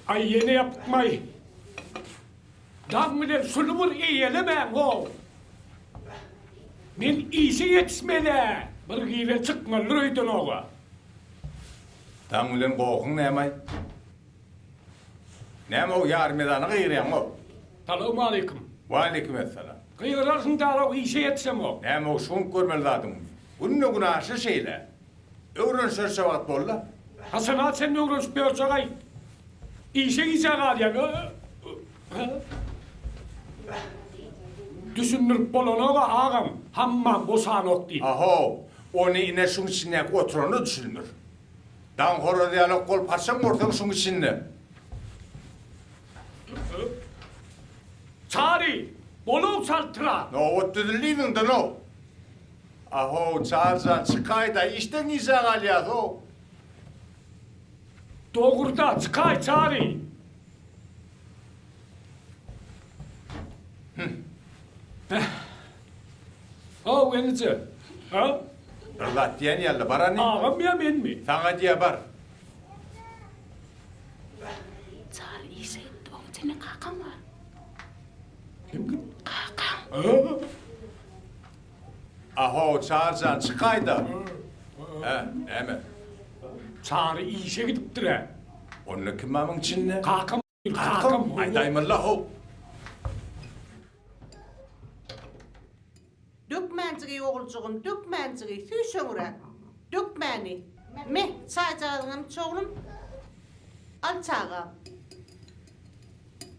Aý ýene ýapykmaý. Daň bilen şuny bir eýelemäň-ow. Men işe ýetişmel-ä, bir giren çykmalydyr öýden-ow-a. Daň bilen gohuň näme-aý? Näme-ow, ýarymezana gygyrýaň-ow? Salowmaleýkim. Waleýkim essalam. Gygyrarsyň dal-ow, işe ýetişemok. Näme-ow, şu günki görmeli zadyňmy? Günde-günaşa şeýle. Öwrenişerçe wagt boldy. Haçana çenli öwrenişip ýörjek-aý? Işe gijä galýan. Düşündirip bolanok-a agam, hammam boşanok diýip. A-how, ony ine şuň içindäki oturana düşündir. Daň horaz ýalak bolup haçan görseň şuň içinde. Çary, bol-ow çaltrak! Nobat düzüldi yzyňdan-ow. A-how, Çary jan, çykaý-da, işden gijä galýas-ow. Dogry-da, çykaý, Çary! Haw, gelneje. Ha? Bir zat diýen ýaly, bar hany. Agam ýa menmi? Saňa diýýä, bar. Çary işe gitdi, oň içinde kakaň bar. Kim gitdi? Kakaň. Ahow, Çary jan, çykaý-da. Hä, näme? Çary işe gidipdir-ä. Onda kim bar muň içinde? Kakam, Kakam? kakam. Aýdaýmylla-how. Dökmänjigi oguljygym, dökmänjigi, süýşeňräk. Dökmäni. Me, çaýjagazyňam iç oglum. Al çagam.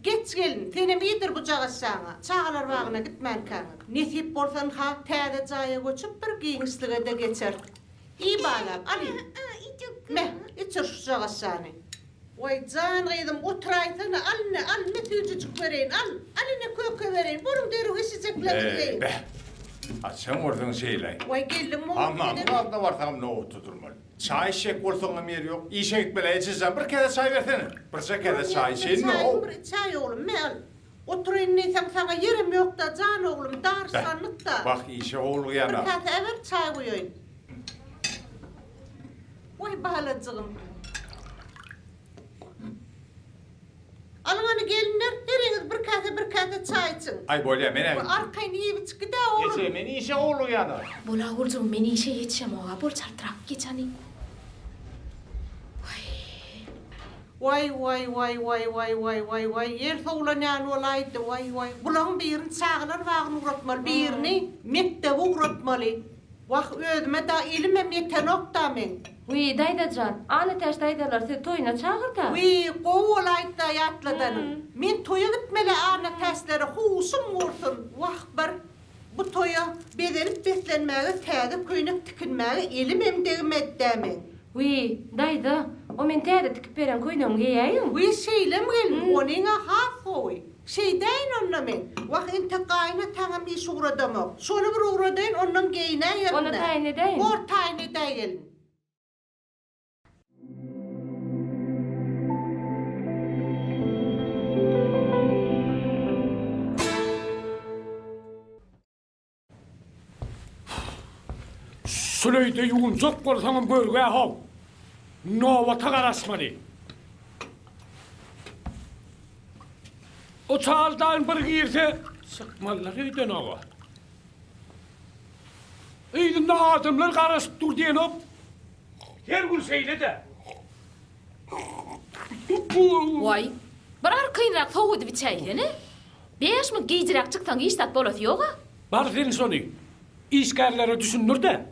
Geç gelin, senem iýdir bu jagaşjaňa, çagalar bagyna gitmänkäňiz. Nesip bolsa ynha, täze jaýa göçüp bir giňişlige-de geçeris. Iý balam, al iý. Me, içir şu jagaşjany. Waý, jan gyzym, oturaýsana, al ine, al, ine süýjüjik bereýin, al, al ine köke bereýin, boluň derrew eşijekleriňizi geýiň. Eý, beh, haçan görseň şeýle-aý. Waý, geldim oglum, Hammamyň agzyna barsaňam nobata durmaly. Çaý içjek bolsaňam ýeri ýok. Işe gitmeli, ejejan, bir käse çaý bersene. Birje käse çaý içeýin-le, how. Çaýyňy bir içäý oglum, me al. Oturaýyn diýseň, saňa ýerem ýok-da, jan oglum, daryşganlyk-da. Wah, işe howlugýan-a. Bir käse äber, çaý guýaýyn. Waý, balajygym. Alyň hany gelinler, heriňiz bir käse bir käse çaý içiň. Aý bolýa, men-ä. Waý, arkaýyn iýip-içip gid-ä oglum. Eje, men işe howlugýan-a. Bol-a oguljygym, men işe ýetişemog-a, bol çaltrak geç hany. Waý. Waý, waý, waý, waý, waý, waý, waý, waý, ýel sowlan ýaly bolaýdy, waý, waý. Bulaň birini çagalar bagyna ugratmaly, birini mekdebe ugratmaly. Wah, özüme dagy elimem ýetenok-da meň. Wiý, daýza jan, Annatäç daýzalar sizi toýuna çagyrda. Wiý, gowy bolaýdy-da ýatladanyň. Men toýa gitmeli Annatäçlere, huşum gursun. Wah, bir, bu toýa bezenip-beslenmäge, täze köýnek tikinmäge elimem degmedi-dä meň. Wiý, daýza, o men täze tikip beren köýnegimi geýäýiň. Wiý, şeýlemi gelin, onyň-a has gowy. Şeýdäýin onda men. Wah, entek gaýynataňam iş ugradamok. Şony bir ugradaýyn, ondan geýinäýerin-dä. Onda taýyn edäýin. Bor, taýyn edäý gelin. Şul öýde ýuwunjak bolsaňam görgä-how. Nobata garaşmaly. O çaldan bir girse, çykmazlar öýden aga. Yzynda adamlar garaşyp dur diýenok. Her gün şeýle-de. Waý, bir arkaýynrak sowadyp içäýsene. 5000 gijräk çyksaň hiç zat bolasy ýog-a. Bar sen şony işgärlere düşündir-de.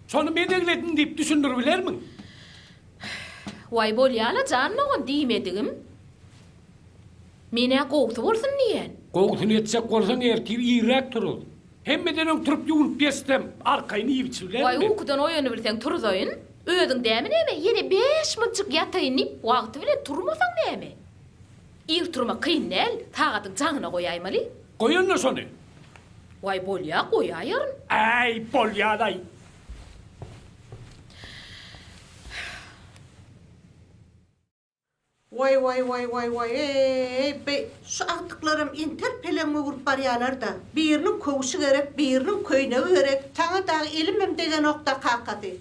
Şony men egledim diýip düşündiribilermiň? Waý bolýa-la jan dogan diýmedigim. Men-ä gowsy bolsun diýýän. Gowusyny etjek bolsaň ertir irräk turuz. Hemmeden öň turup ýuwunyp geçsem, arkaýyn iýip-içibilerin Waý men. ukudan oýanybilseň turuzaýyn. Özüň dämi näme, ýene bäş munçuk ýataýyn diýip wagty bilen turmasaň näme? Ir turmak kyn däl, sagadyň jaňyna goýaýmaly. Goý onda şony. Waý bolýa, goýaýaryn. Äý, bolýa-laý. Waý waý waý waý waý eý be şu agtyklaram enter peleň öwrüp barýalarda biriniň köwşi gerek biriniň köýnegi gerek saňa dagy elimem degenokda kakasy.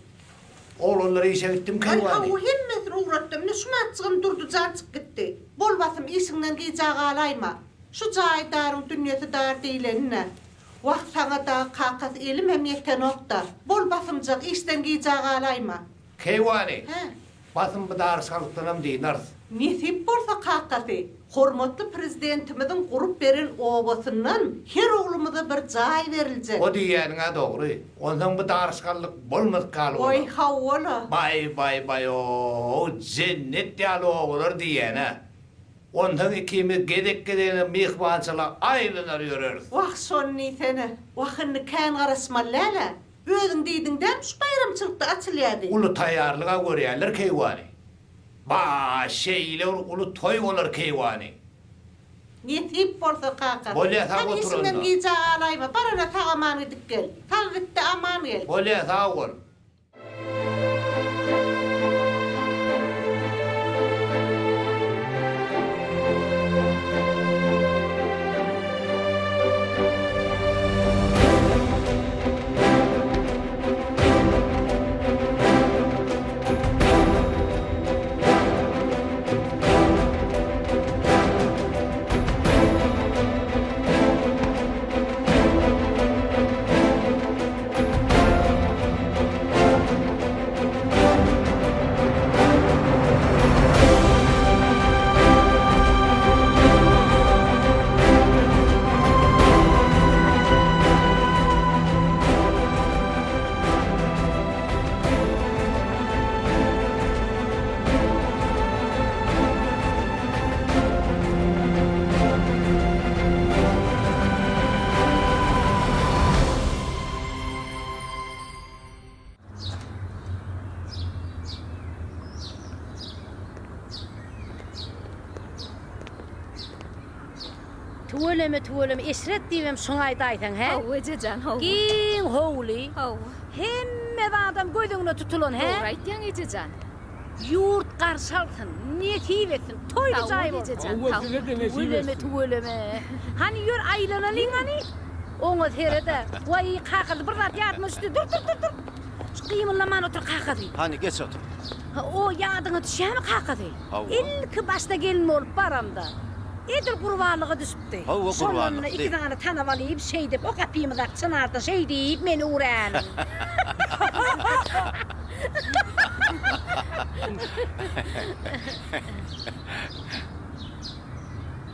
Oglanlar işe gitdimi Aý keýwany? hawa hemmesini ugratdym ine şu matjygam Durdy jan çyk gitdi. Bol basym işiňden gijä galaýma. Şu jaýy daryň dünýesi dar diýlenine. Wah saňa dagy kakasy elimem ýetenokda. Bol basymjak işden gijä galaýma. Keýwany, Hä. basym bu daryşgalykdanam dynarys. Nesip bolsa kakasy, hormatly Prezidentimiziň gurup beren obasyndan her oglumyza bir jaý beriljek. O diýýäniň-ä dogry. Onsoň bu daryşgallyk bolmadyk ýaly bolar. Goý, hawa-la. Baý, baý, baý-ow, jennet ýaly obalar diýýän-ä. Onsoň ikimiz gezek-gezegine myhmançylyga aýlanar ýöreris. Wah, şony diýsene. Wah, indi kän garaşmaly däl-ä. Özüň diýdiň dämi şu baýramçylykda açylýar diýip. Uly taýýarlyg-a görýärler keýwany. Ba, şeýle bir uly toý bolar keýwany. Nesip bolsa kaka. Bolýa sag Hany otur işiňden onda. gijä galaýma, barana sag-aman gidip gel. Sag git-de aman gel. Bolýa sag bol. Tüweleme tüweleme Eşret diýibem şoňa aýdaýsaň hä? Hawa ejejan hawa. Giň howly. Hawa. Hemme zadam göz öňüne tutulan hä? Dogry aýtýaň ejejan. Ýurt garşy alsyn, nesip etsin, toýly jaý bolsun. Hawa size-de nesip Tüweleme, etsin. tüweleme. Hany ýör aýlanalyň hany. Oňa sered-ä. Waý, kakasy bir zat ýadyma düşdi. Dur, dur, dur, dur. Şu gymyldaman otur kakasy. Hany geç otur. O ýadyňa düşýärmi kakasy? Hawa. Ilki başda gelin bolup baramda, edil gurbanlyga düşüpdi. Hawa, Şonda gurbanlykdy. iki sany tanap alyp, şeýdip, o gapymyzdaky çynarda şeýdip meni uran.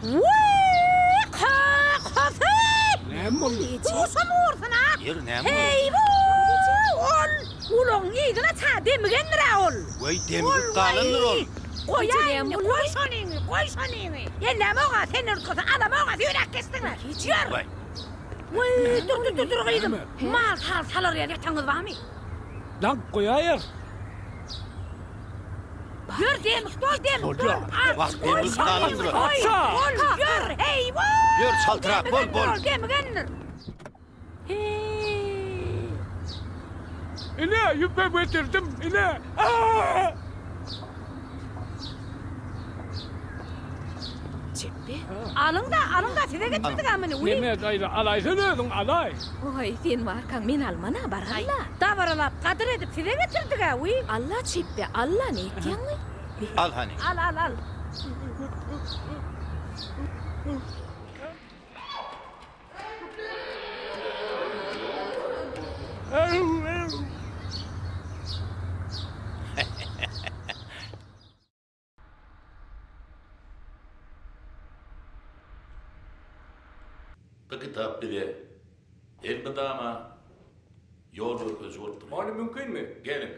Wiý, kakasy! Näme boldy? Duşam ursun-a! Ýeri, näme boldy? Heý-bu, ol ulagyň yzyna ça demigendir-ä ol. Weý, demigip galandyr ol. Goýaý indi, goý şonyňy, goý şonyňy. Ellämog-a, senden utgasa alamog-a, süýräp geçdiň-le. Ýör! Weý. Wiý, dur, dur, dur, dur gyzym. Mal-sal salar ýaly ýatagyňyz barmy? Daňyp goýaýar. Ýör, demik bol, demik bol. Wah, demigip galandyr ol. Goý, bol, ýör, heý-bu! Ýör, çaltrak bol, bol. Demigendir. Heý! Ine, ýüpe getirdim, ine! Aa! Çepbe. Alyň-da, alyň-da, size getirdik-ä muny, wiý. Neme, daýza, alaýsana özüň, alaý. Oý, sen barkaň men alman-a, bar alla. Dabaralap, gadyr edip size getirdik-ä, wiý. Alla, Çepbe, alla, ne etýäň-eý? Al hany. Al, al, al. Bu kitap bize elmydama ýol görkeziji bolup durýar. Mugallym mümkinmi? Geliň.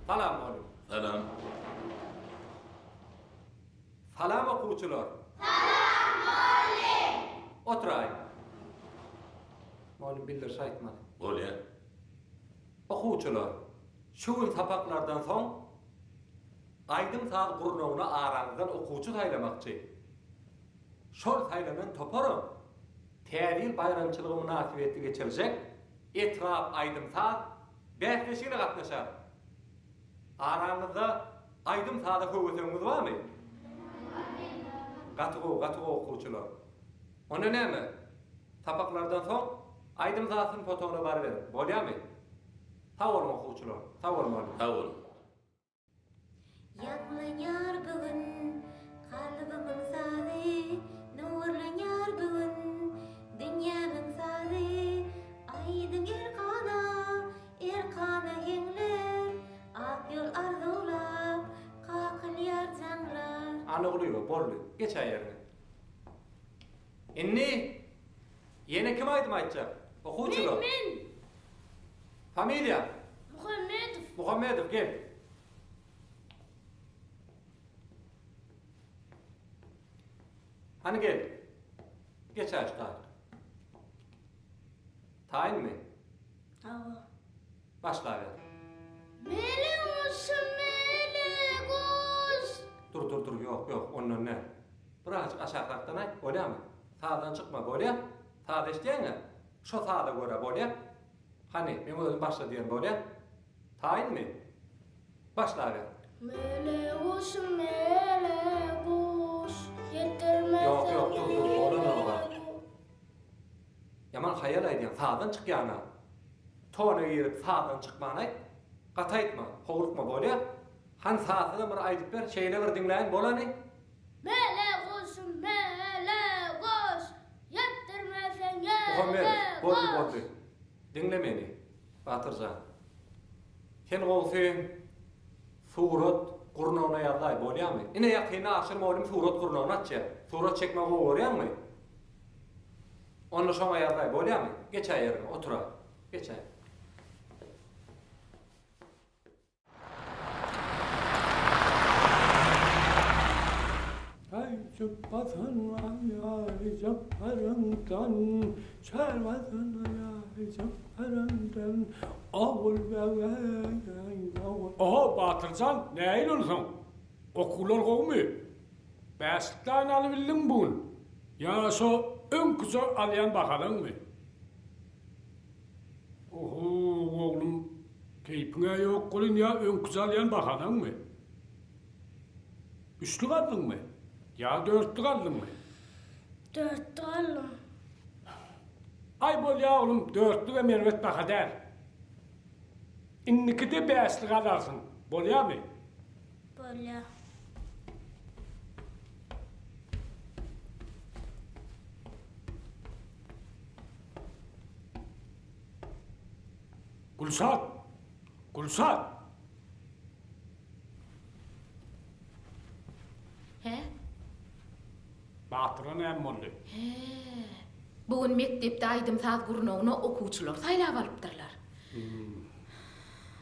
Salam mugallym. Salam. Salam okuwçylar. Salam mugallym. Oturaýyň. Mugallym bildiriş aýtmaly. Bolýar. Okuwçylar, şu gün sapaklardan soň aýdym-saz gurnagyna araňyzdan okuwçy saýlamakçy. Şol saýlanan toparam Täze ýyl baýramçylygy mynasybetli geçiriljek etrap aýdym-saz bäsleşigine gatnaşar. Araňyzda aýdym-saza höwesegiňiz barmy? Gaty gowy, gaty gowy okuwçylar. Onda näme? Sapaklardan soň aýdym-saz synp otagyna baryberiň, bolýamy? Sag boluň okuwçylar, sag boluň mugallym. Sag boluň. Annagulyýewa, boldy. Geçäý ýeriňe. Indi ýene kim aýdym aýtjak? Okuwçylar. Men, men. Familiýa? Muhammedow. Muhammedow, gel. Hany gel. Geçäý şu taýyk. Taýynmy? Hawa. Başlaber. Mele guşum mele guş. Dur dur dur ýok ýok ondan däl. Birazjyk aşakrakdan aýt bolýamy? Sazdan çykma bolýa? Saz eşidýäňä? Şo saza görä bolýa? Hany meň özüm başla diýen bolýa? Taýynmy? Başlaber. Mele guşum mele guş. Ýetirmeseň Ýok ýok dur dur bolanok-a. Ýaman haýal aýdýaň, sazdan çykýaňa. Tona girip sazdan çykman aýt. Gaty aýtma, howlukma bolýa. Hany sazsyzam bir aýdyp ber, şeýle bir diňläýin bolany. Mele guşum mele guş, ýetdirmeseň ýele Muhammedow, boldy guş. boldy. Diňle meni, Batyr jan. Sen gowsy surat gurnagyna ýazlaý, bolýamy? Ine ýakynda Aşyr mugallym surat gurnagyny açýar. Surat çekmegi gowy görýäňmi? Onda şoňa ýazlaý, bolýamy? Geçäý ýeriňe, otur-a. Geçäý. Aý jupbasyny aý jupbaryňdan, Çarbasyny aý jupbaryňdan, Ogulbeg-eý, ogul. Oho, Batyr jan, nähili onsoň? Okuwlar gowumy? Bäşlik taýyn alybildiňmi bu gün? Ýa şo öňküje alýan bahalaňmy? Oho, oglum, keýpiň-ä ýok welin ýa öňküje alýan bahalaňmy? Üçlük aldyňmy? Ýa dörtlük aldyňmy? Dörtlük aldym. Aý bolýa oglum, dörtlügem erbet baha däl. Indikide bäşlik alarsyň, bolýamy? Bolýa. Gülşat! Gülşat! Hä? Batyra näme boldy? Hä. Bu gün mekdepde aýdym-saz gurnagyna okuwçylary saýlap alypdyrlar.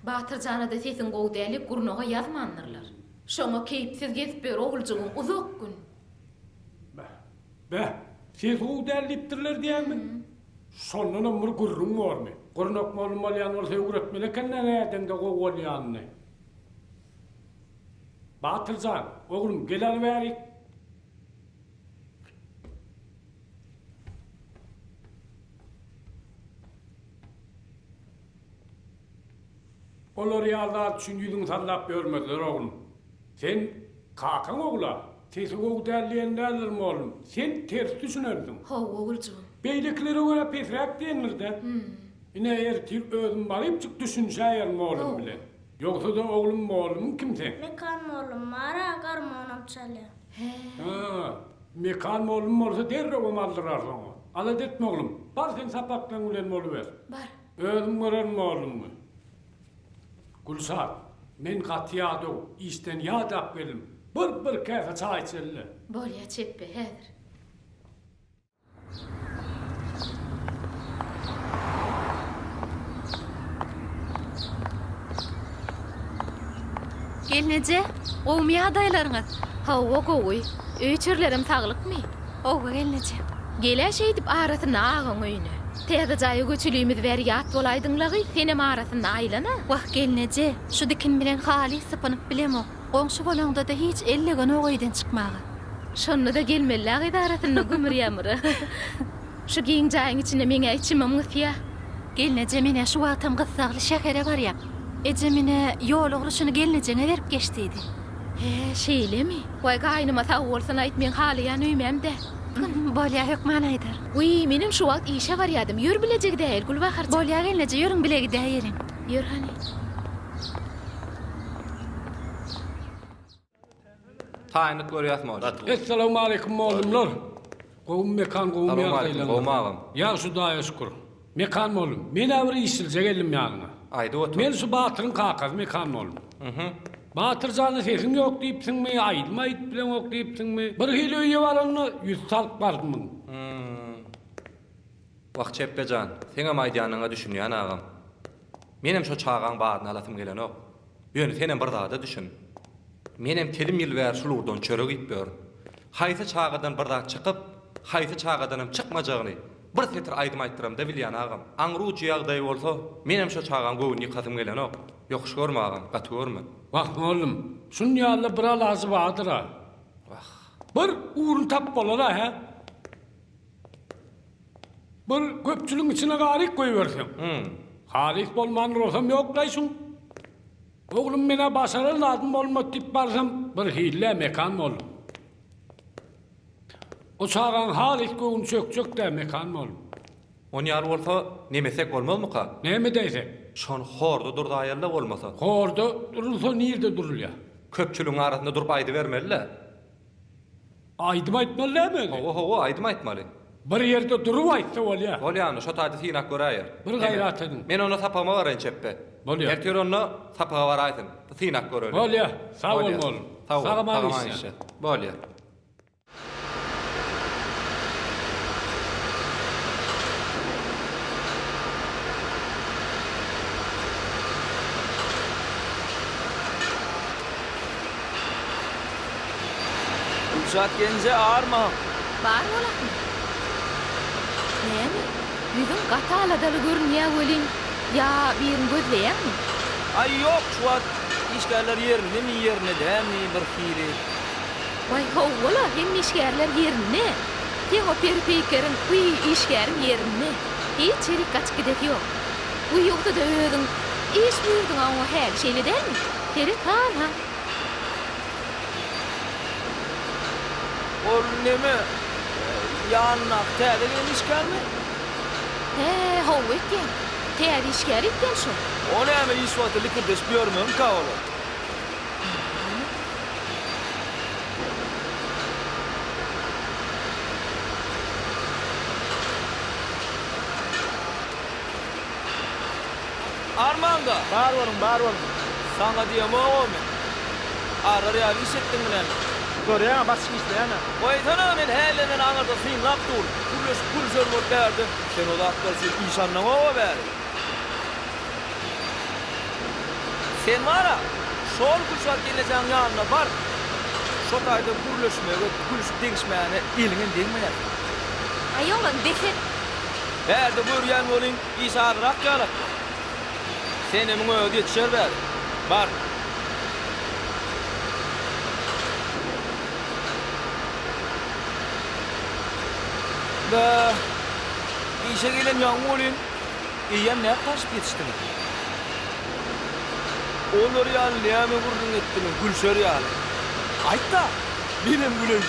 Batyr jana-da sesiň gowy däl diýip gurnaga ýazmandyrlar. Şoňa keýpsiz gezip ýör oguljygyň uzak gün. Beh, beh, sesi gowy däl diýipdirler diýýäňmi? Şondanam bir gürrüň bormy? Gurnak mollum bolýan bolsa öwretmeli eken-dä nädeňde gowy bolýanyny. Batyr jan, oglum, gel aly bärik. Olar ýaly zat üçin ýüzüňi sallap ýörmezler, oglum. Sen kakaň ogla, sesi gowy däl diýen däldir, mollum. Sen ters düşünensiň. Hawa, oguljygym. Beýlekilere görä pesräk diýendir-dä. Ine, ertir özüm barypjyk düşünişäýerin mollum bilen. Ýogsa-da, oglum, mollumyň kim seň? Mekan mollum bar-a, garmonam çalýar. Hä. Hä, Mekan mollum bolsa derrewem aldyrarys oňa. Alada etme, oglum. Bar sen sapaklaň bilen boluber. Bar. Özüm görerin mollummy. Gülşat, men gaty ýadaw, işden ýadap geldim. Bir bir käse çaý içeli-le. Bolýa, çepbe, häzir. Gelneje, gowumy ýagdaýlaryňyz? Hawa, gowy. Öý-içerilerem saglykmy? Hawa, gelneje. Gel-ä şeýdip arasynda agaň öýüne. Täze jaýa göçülimiz bäri ýat bolaýdyň-lagy, senem arasynda aýlan-a. Wah, gelneje, şu dikin bilen halys sypynyp bilemok. Goňşy bolaňda-da hiç ellegenok öýden çykmaga. Şonda-da gelmeli-ä gyz arasynda gümür-ýamyra. Şu giň jaýyň içinde meň-ä içimem gysýa. Gelneje, men-ä şu wagtam gyssagly şähere barýan. Ejem ine, ýol ugry şuny gelnejeňe berip geç diýdi. Hä, şeýlemi? Waý, gaýnyma sag bolsun aýt, meň halaýan öýmäm-dä. Bolýa, hökman aýdar. Wiý, menem şu wagt işe barýadym. Ýör bileje gidäýeli, Gülbaharjan. Bolýa gelneje, ýörüň bile gidäýeliň. Ýör hany. Taýynlyk görýäs mollum. Essalawmaleýkum mollumlar. Gowumy Mekan gowumy Salowmaleýkim, ýagdaýlaryňyz? gowumy agam? Ýagşy Hudaýa şükür. Mekan mollum, men-ä bir işlije geldim ýanyňa. Aýdyp otur. Men şu Batyryň kakasy Mekan mollum. Mhm. Batyr jana sesiň ýok diýipsiňmi, aýdym aýdyp bileňok diýipsiňmi? Bir hili öýe baranda ýüz salyp bardymyň. Wah Çepbe jan, seňem aýdýanyňa düşünýän agam. Menem şo çagaň badyny alasym gelenok. Ýöne senem bir zada düşün. Menem telim ýyl bäri şul ugurdan çörek iýip ýörün. Haýsy çagadan bir zat çykyp, haýsy çagadanam çykmajagyny bir setir aýdym aýtdyramda bilýän agam. Aňry ujy ýagdaý bolsa, menem şo çagaň göwnüni ýykasym gelenok. Ýokuş görme agam, gaty görme. Wah mollum, şun ýaly bir alajy bardyr-a. Wah. Bir ugruny tap bolar-a, hä? Bir köpçüligiň içine garyp goýberseň. Halys bolman rosam ýok-laý şuň. Oglum men-ä başaran zadym bolmady diýip barsam, birhili-dä Mekan mollum. O çagaň halys göwni çökjek-dä Mekan mollum. On ýaly bolsa nemesek bolmazmyka? Näme edäýsek? Şony horda durzaýaly-da bolmasa. Horda durulsa nirde durulýar? Köpçüligiň arasynda durup aýdybermeli-dä. Aýdym aýtmaly dälmi özi? Hawa, hawa, aýdym aýtmaly. Bir ýerde durup aýtsa bolýa. Bolýa onda, şo taýda synap göräýer. Bir gaýrat ediň. Men onda sapagyma baraýyn çepbe. Bolýa. Ertir onda sapaga baraýsyn. Bir synap göreli. Bolýa. Sag bol mollum. Sag bol. Sag-aman Sag-aman işle. işle. Bolýa. Gülşat genje arma. Bar bolakmy? Näme, ýüzüň gaty aladaly görünýä welin, ýa birini gözleýäňmi? Aý ýok, şu wagt işgärler ýerindemi, ýerinde dälmi birhili. Waý howwa-la, hemme işgärler ýerinde. Seň o peri-peýkeriň, wiý, işgäriň ýerinde. Hiç ýerik gaçyp gidesi ýok. Wiý, ýogsa-da özüň iş buýurdyň-a oňa häli, şeýle dälmi? Seret, han-ha. Ol neme, ýanyndaky täze gelen işgärmi? Hä, hawa ekýän. Täze işgär ekýän şol. O näme iş wagty likirdeşip ýörmezmikä olar? Armaňda! Bar boluň, bar boluň. Saňa diýemog-a men. Arar ýaly iş etdiňmi näme? Görýäň-ä, başyk işleýän-ä. Goýsana, men hälden aňyrda synlap durun. Gürleşip gülüşer bolup bärde. Sen o zatlar üçin iş alnaňog-a bäri. Sen bar-a, şol Gülşat gelnejeň ýanyna bar. Şo taýda gürleşmege, gülüşip degişmäne eliňem degmeýär. Aý oglan, bes et. Bärde görýän welin, iş azrak ýalakda. Senemiň özi ýetişer bäri. Bar. Bäh, işe gelen ýaňy welin, eýýäm nädip tanşyp ýetişdiňiz? Olar ýaly näme gürrüň etdiňiz, gülşer ýaly? Aýt-da, menem güleýin.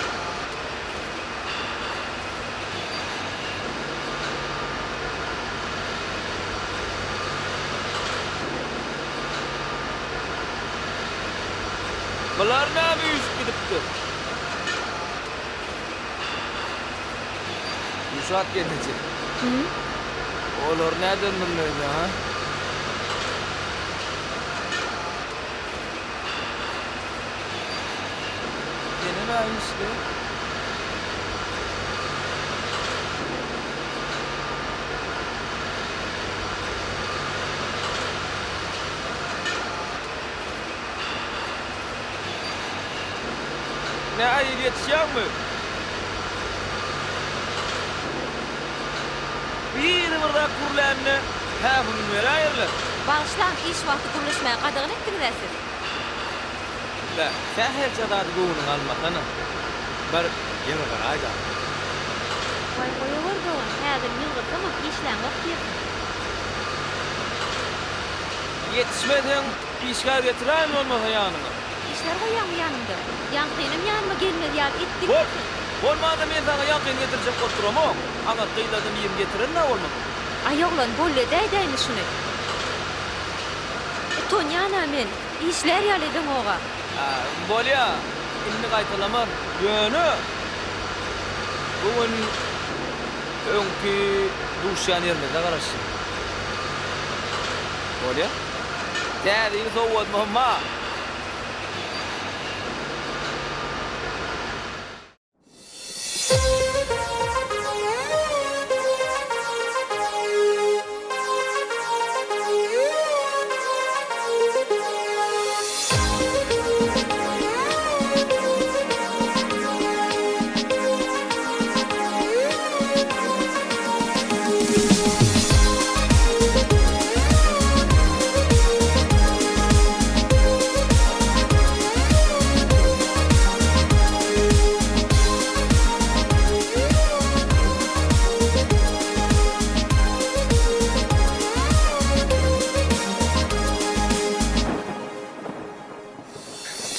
Bular näme üýşüp gidipdir? Gülşat gelneje. Olar nädendir öýle, ha? Senem-ä işle. Nähili ýetişýäňmi? Biri bir zat gürlände hähümini beräýerler. Bagyşlaň, iş wagty gürleşmäge gadagan etdiňiz-ä siz. Beh, sähelçe zady göwnüňe almasana. Bir ýylgyraý-da. Waý, goýawer dogan, häzir ýylgyrsamam işläňok diýersiň. Ýetişmeseň, işgär getiräýin bolmasa ýanyňa. Işgär goýýaňmy ýanymda? Ýaňkynam ýanyma gelmez ýaly etdiňmi Bol! sen? Bolmanda men saňa ýaňkyny getirjek bolup duramok. Aňyrky gyzlardan birini getirerin-ä bolmasa. Aý oglan, boldy edäýdäými şuny. Utanýan-a men. Işlär ýaly edeňog-a. Bolýa, indi gaýtalamar. Ýöne bu gün öňki duşýan ýerimizde garaşýan. Bolýa. Täze ýyl sowgadymam bar.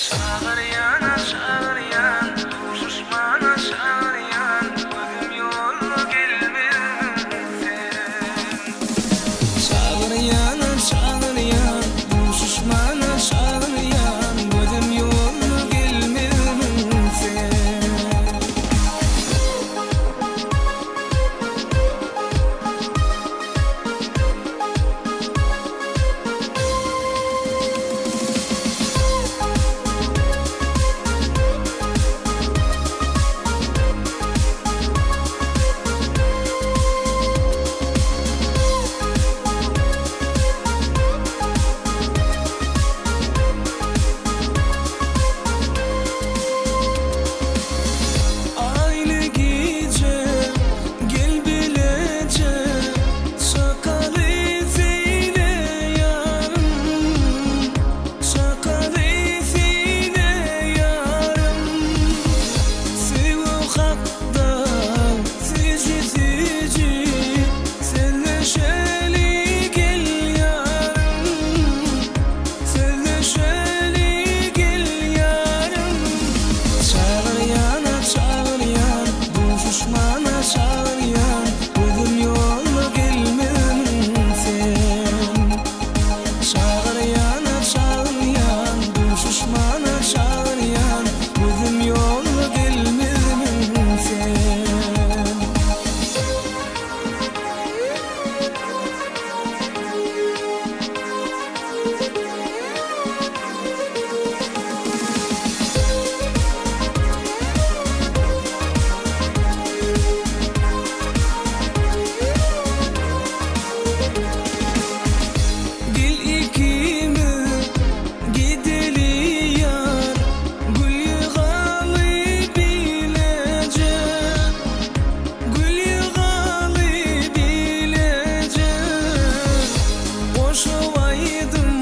Çagyrýan-a çagyrýan, duşuşmana çagyrýan, gözüm ýolda gelmezmiň sen? Çagyrýan-a çagyrýan, duşuşmana çagyrýan, gözüm ýolda gelmezmiň sen? Aýly gije gel bileje Çakaly seýle ýarym Çakaly seýle ýarym Söýgi hakda süýji-süýji Sözleşeli gel ýarym Sözleşeli gel ýarym Çagyrýan-a çagyrýan Duşuşmana çagyrýan Gözüm ýolda gelmezmiň sen? Çagyrýan-a çagyrýan Duşuşmana çagyrýan Gözüm ýolda gelmezmiň sen? Gel ikimiz gideli ýar, Gül ýygaly bileje, Gül ýygaly bileje. Goşa aýdym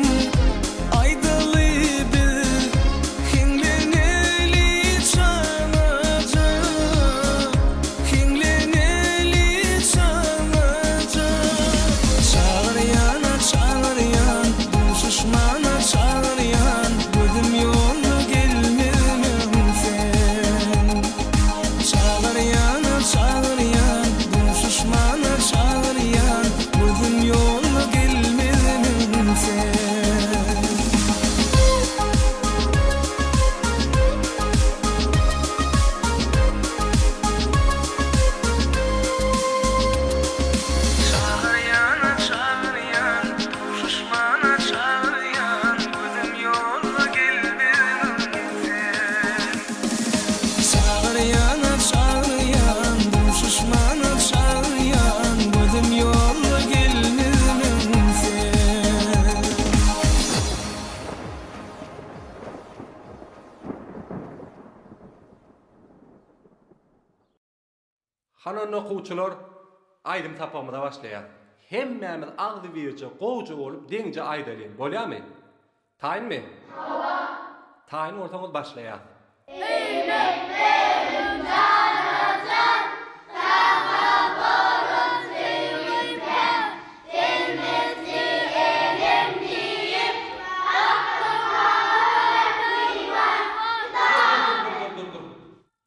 aýdaly biz, Hiňleneli çalaja, Hiňleneli çalaja. Çagyrýan-a çagyrýan, duşuşmana çagyrýan, Gözüm ýolda gelmezmiň sen? Çagyrýan-a çagyrýan, duşuşmana çagyrýan, Gözüm ýolda gelmezmiň sen? Çagyrýan-a çagyrýan, duşuşmana çagyrýan, Gözüm ýolda gelmezmiň sen? Çagyrýan-a çagyrýan, duşuşmana çagyrýan, Gözüm ýolda gelmezmiň sen? Hany onda okuwçylar, aýdym sapagymyza başlaýas. Hemmämiz agzybirje, gowja bolup deňje aýdalyň, bolýamy? Taýynmy? Hawa. Taýyn bolsaňyz başlaýas. Öýmeklerim jana-jan, Saňa bolan söýgim kän, Sen misli enem diýip, Aklyň maňa mähriban. Dur, dur, dur, dur.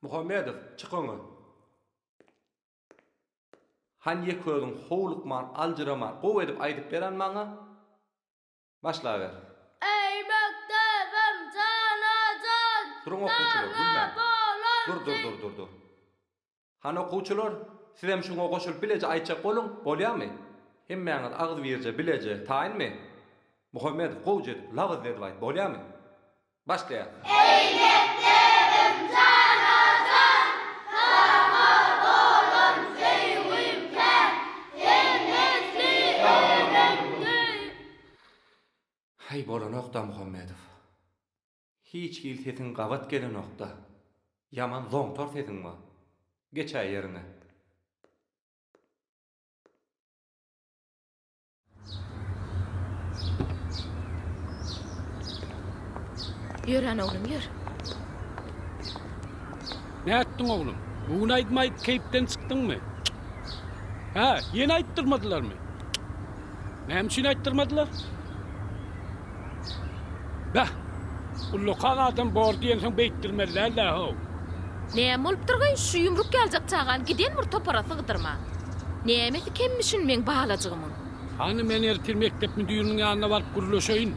Muhammedow, çyk öňe. Hany ýeke özüň howlukman, aljyraman, gowy edip aýdyp beren maňa. Başlaber. Eý mekdebim jana-jan, Duruň okuwçylar, saňa gülmäň. bolan Dur, dur, dur, dur, dur. Hany okuwçylar, sizem şuňa goşulyp bileje aýtjak boluň, bolýamy? Hemmäňiz agzybirje, bileje, taýynmy? Muhammedow, gowja edip, labyzly edip aýt, bolýamy? Başlaýas. Eý mekdebim jana-jan, saňa bolan söýgüm kän, Sen misli enem deý. Häý bolanokda Muhammedow. Hiç hili sesiň gabat gelenokda. Ýaman zoňtar sesiň bar. Geçäý ýeriňe. Ýör hany oglum, ýör. Nätdiň oglum? Bu gün aýdym aýdyp keýpden çykdyňmy? Hä, ýene aýtdyrmadylarmy? Näme üçin aýtdyrmadylar? Beh! Ullakan adam bor diýensoň beýtdirmeli däl-dä how. Näme bolupdyr gyz şu ýumruk ýaljak çagany giden bir topara sygdyrman. Nämesi kemmişin meň balajygymyň. Hany men ertir mekdep müdiriniň ýanyna baryp gürleşeýin.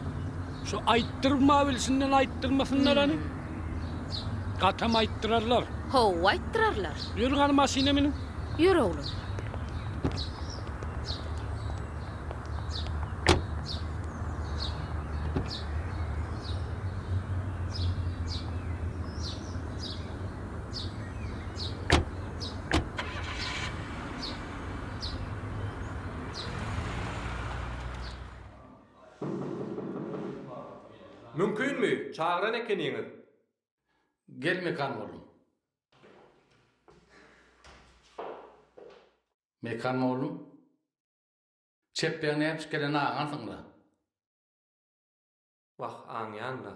Şu aýtdyrmabilşinden aýtdyrmasynlar hany. Gatam aýtdyrarlar. Hawa aýtdyrarlar. Ýör hany maşyna münüň. Ýör oglum. Mümkinmi, çagyran ekeniňiz? Gel Mekan oglum. Mekan oglum. Çepbegiň näme gelen aňansyň-la. Wah, aňýan-la.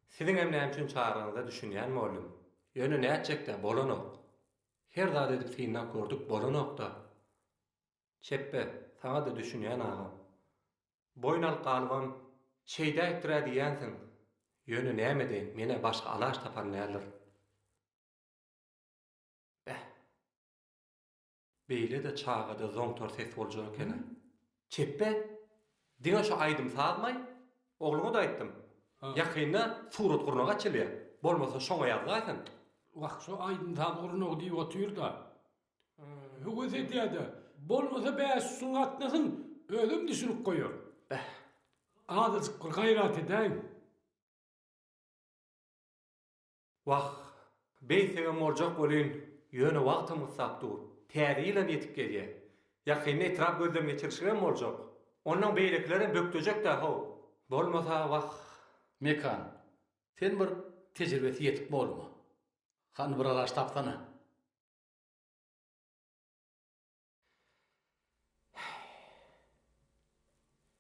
Siziňem näme üçin çagyraňyza düşünýän mollum. Ýöne nätjek-dä, bolanok. Her zat edip synap gördük, bolanok-da. Çepbe, saňa-da düşünýän agam. Boýun alyp galybam, şeýdäýipdir-ä diýýänsiň. Ýöne näme edeýin, men-ä başga alaç tapan däldir. Beh. Beýle-de çagada zoňtar ses boljak eken-ä. Çepbe, diňe şu aýdym-sazmaý? Ogluňa-da aýtdym. Ýakynda surat gurnagy açylýar. Bolmasa şoňa ýazlaýsyn. Wah, şu aýdym-saz gurnagy diýip otyr-da. Höwes edýär-de. Bolmasa bäşüsini gatnasyn, özem düşünip goýar. Beh. Azajyk bir gaýrat edäýiň. Wah, beýtsegem boljak welin, ýöne wagtam gyssap dur. Täze ýylam ýetip gelýä. Ýakynda etrap gözlemgeçirişigem boljak. Onnoň beýlekilerem bökdejek-dä how. Bolmasa, wah. Mekan, sen bir tejribesi ýetik bolma. Hany bir alaç tapsana.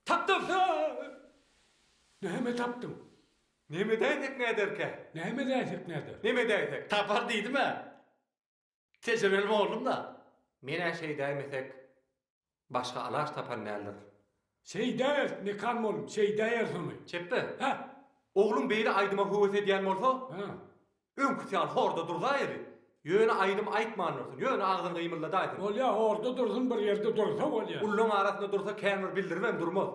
Tapdym! Näme tapdyň? Neme edäýsek näderkä? Näme edäýsek näder? Neme edäýsek? Tapar diýdim-ä. Tejribeli boldum-da. Men-ä şeýdäýmesek, başga alaç tapan däldir. Şeýdäýeris, Mekan mollum, şeýdäýeris ony. Çepbe. Hä? Ogluň beýle aýdyma höwes edýän bolsa, Hä. öňküsi ýaly horda durzaýeli. Ýöne aýdym aýtman dursun, ýöne agzyny gymyldadaýsyn. Bolýa, horda dursun, bir ýerde dursa bolýa. Ullaň arasynda dursa kän bir bildiribem durmaz.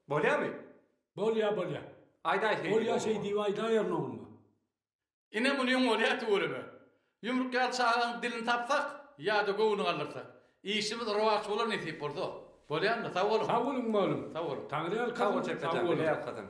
Bolýamy? Bolýa, bolýa. Aýdaý şeý diýip. Bolýa, şeý diýip aýdaýaryn ogluma. Ine munyň bolýa tüweleme. Ýumruk ýaly çagaň dilini tapsak ýa-da göwnüni galdyrsak. Işimiz rowaç bolar nesip bolsa. Bolýanda sag boluň. Sag boluň malym. Sag boluň. Taňry Sag bol ýalkasyn. Çepbe Sag jan, boluň. bile ýalkasyn.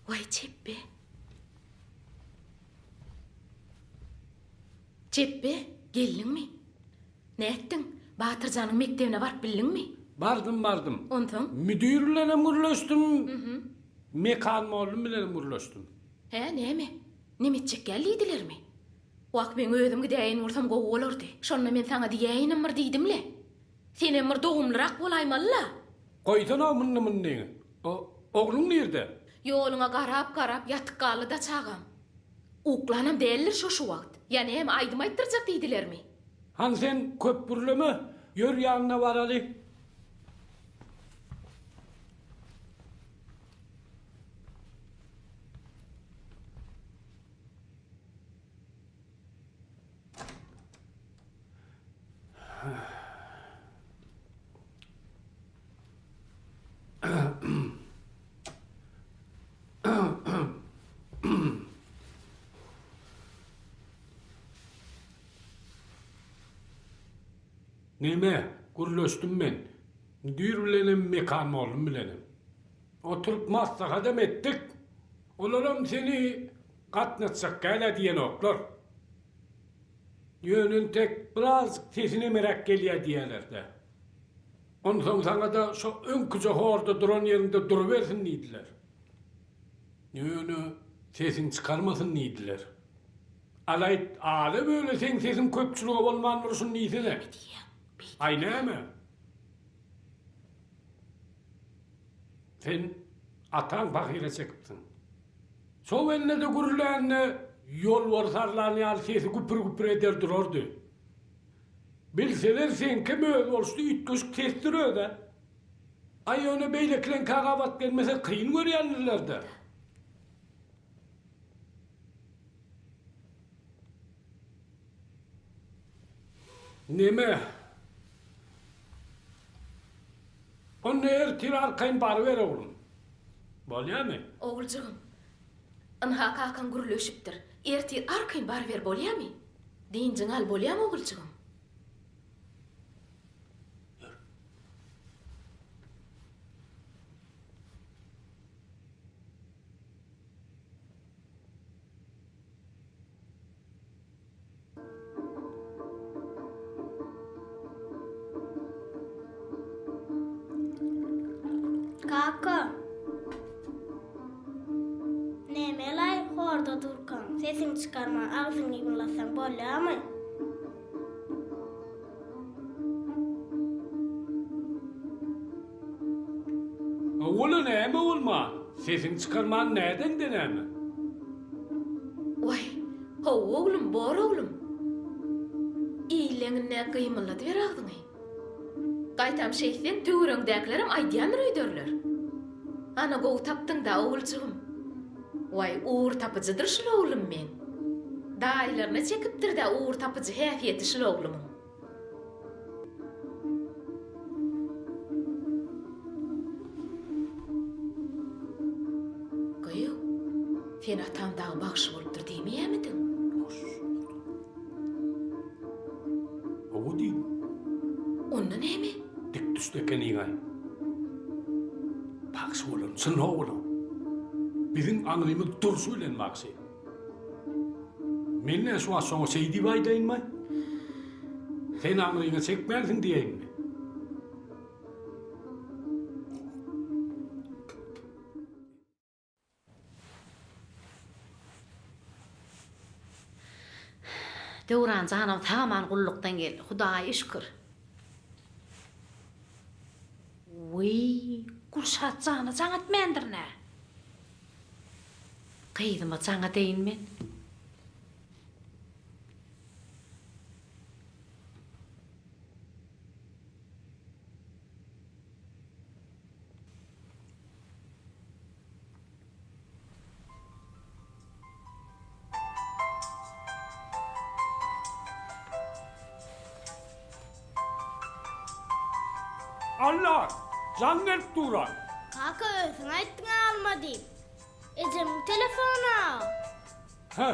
Waý Çepbe. Çepbe, geldiňmi? Nätdiň? Batyrjanyň mekdebine baryp bildiňmi? Bardym, bardym. Onsoň? Müdir bilenem gürleşdim, Mekan mollum bilenem gürleşdim. Hä, näme? Neme etjek gel diýdilermi? Wah, meň özüm gidäýen bolsam gowy bolardy. Şonda men saňa diýäýinem bir diýdim-le. Senem bir dogumlyrak bolaýmaly-la. Goýsana mynny-mynnyňy. O, ogluň nirde? Ýoluňa garap-garap ýatyp galdy-da çagam. Uklanam däldir şo şu wagt. Ýa näme, aýdym aýtdyrjak diýdilermi? Hany sen köp gürleme, ýör ýanyna baraly. Neme, gürleşdim men. Müdir bilenem, Mekan mollum bilenem. Oturyp maslahatam etdik. Olaram seni gatnatjak däl-ä diýenoklar. Ýöne entek birazjyk sesi nemeräk gelýär diýýärler-dä. Onsoň saňa-da şo öňküje horda duran ýeriňde durubersin diýdiler. Ýöne sesini çykarmasyn diýdiler. Alaýt, ala-böle seň sesiň köpçülige bolman durşuny diýsene. Aý näme? Sen ataň pahyra çekipsiň. Şo bende-de gürlände. Ýolbars arlan ýaly sesi güpür-güpür eder durardy. Bilseler seňkem özboluşly üýtgeşik sesdir öz-ä. Aý ýöne beýlekileňkä gabat gelmese kyn görýändirler-dä. Neme? Onda ertir arkaýyn baryber oglum. Bolýamy? Oguljygym, ynha kakaň gürleşipdir. Ertir arkaýyn baryber bolýamy? Dynjyňy al bolýamy oguljygym? Ýör. Kaka. Nemelaý horda durkaň, sesiňi çykarman agzyňy gymyldlatsaň bolýamy? Ola näme bolman? Sesiňi çykarman nädeňde näme? Waý, hawa oglum, bor oglum. Illeňinde gymyldadyber agzyňy. Gaýtam şeýtseň töweregiňdäkilerem aýdýandyr öýderler. Ana gowy tapdyň-da oguljygym. Waý, ugur tapyjydyr şul oglum meň. Daýylaryna çekipdir-dä ugur tapyjy häsiýeti şul oglumyň. Gyýw, sen atam dagy bagşy bolupdyr diýmeýämidiň? Hawa diýdim. Onda näme? Dik düşdi ekeniň-aý. Bagşy bolan çyn oglan. Biziň aňrymyz durşy bilen bagşy. Men nä şu wagt şoňa şeý diýip aýdaýynmy? Sen aňryňa çekmänsiň diýeýinmi? Döwran janam sag-aman gullukdan geldi. Hudaýa şükür. Wiý, Gülşat jana jaň etmändirin-ä. Gyzyma jaň edeýin men. Alla, jaň gelip dur-a. Kaka özüň aýtdyň alma diýip. Ejemiň telefony-a. Hä,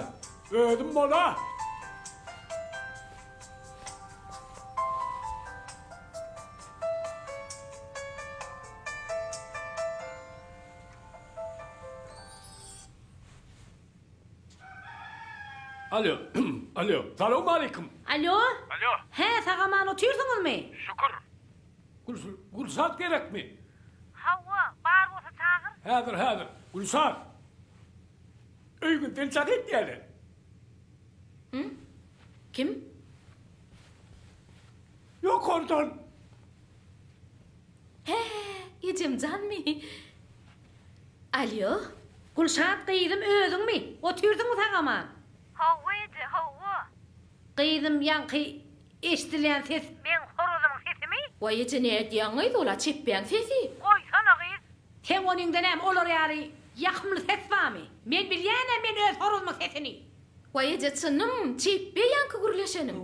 özüm bol-a. Alo, alo, salowmaleýkim. Alo. Alo. Hä, sag-aman otyrsyňyzmy? Şükür. Gülşat gerekmi? Hawa, bar bolsa çagyr. Häzir, häzir. Gülşat! Öýgün sen çak etýäler. Hı? Kim? Ýokardan. Hä, ejemjanmy? Alýo. Gülşat gyzym özüňmi? Otyrdyňmy sag-aman? Hawa eje, hawa. Gyzym ýaňky eşdilýän ses meň horazymyň sesimi? Waý eje nädýäň gyz ol-a çepbäň sesi. Goýsana gyz. Seň onyňda näme olar ýaly ýakymly ses barmy? Men bilýän-ä men öz horazymyň sesini. Waý eje çynym, çepbe ýaňky gürleşenim.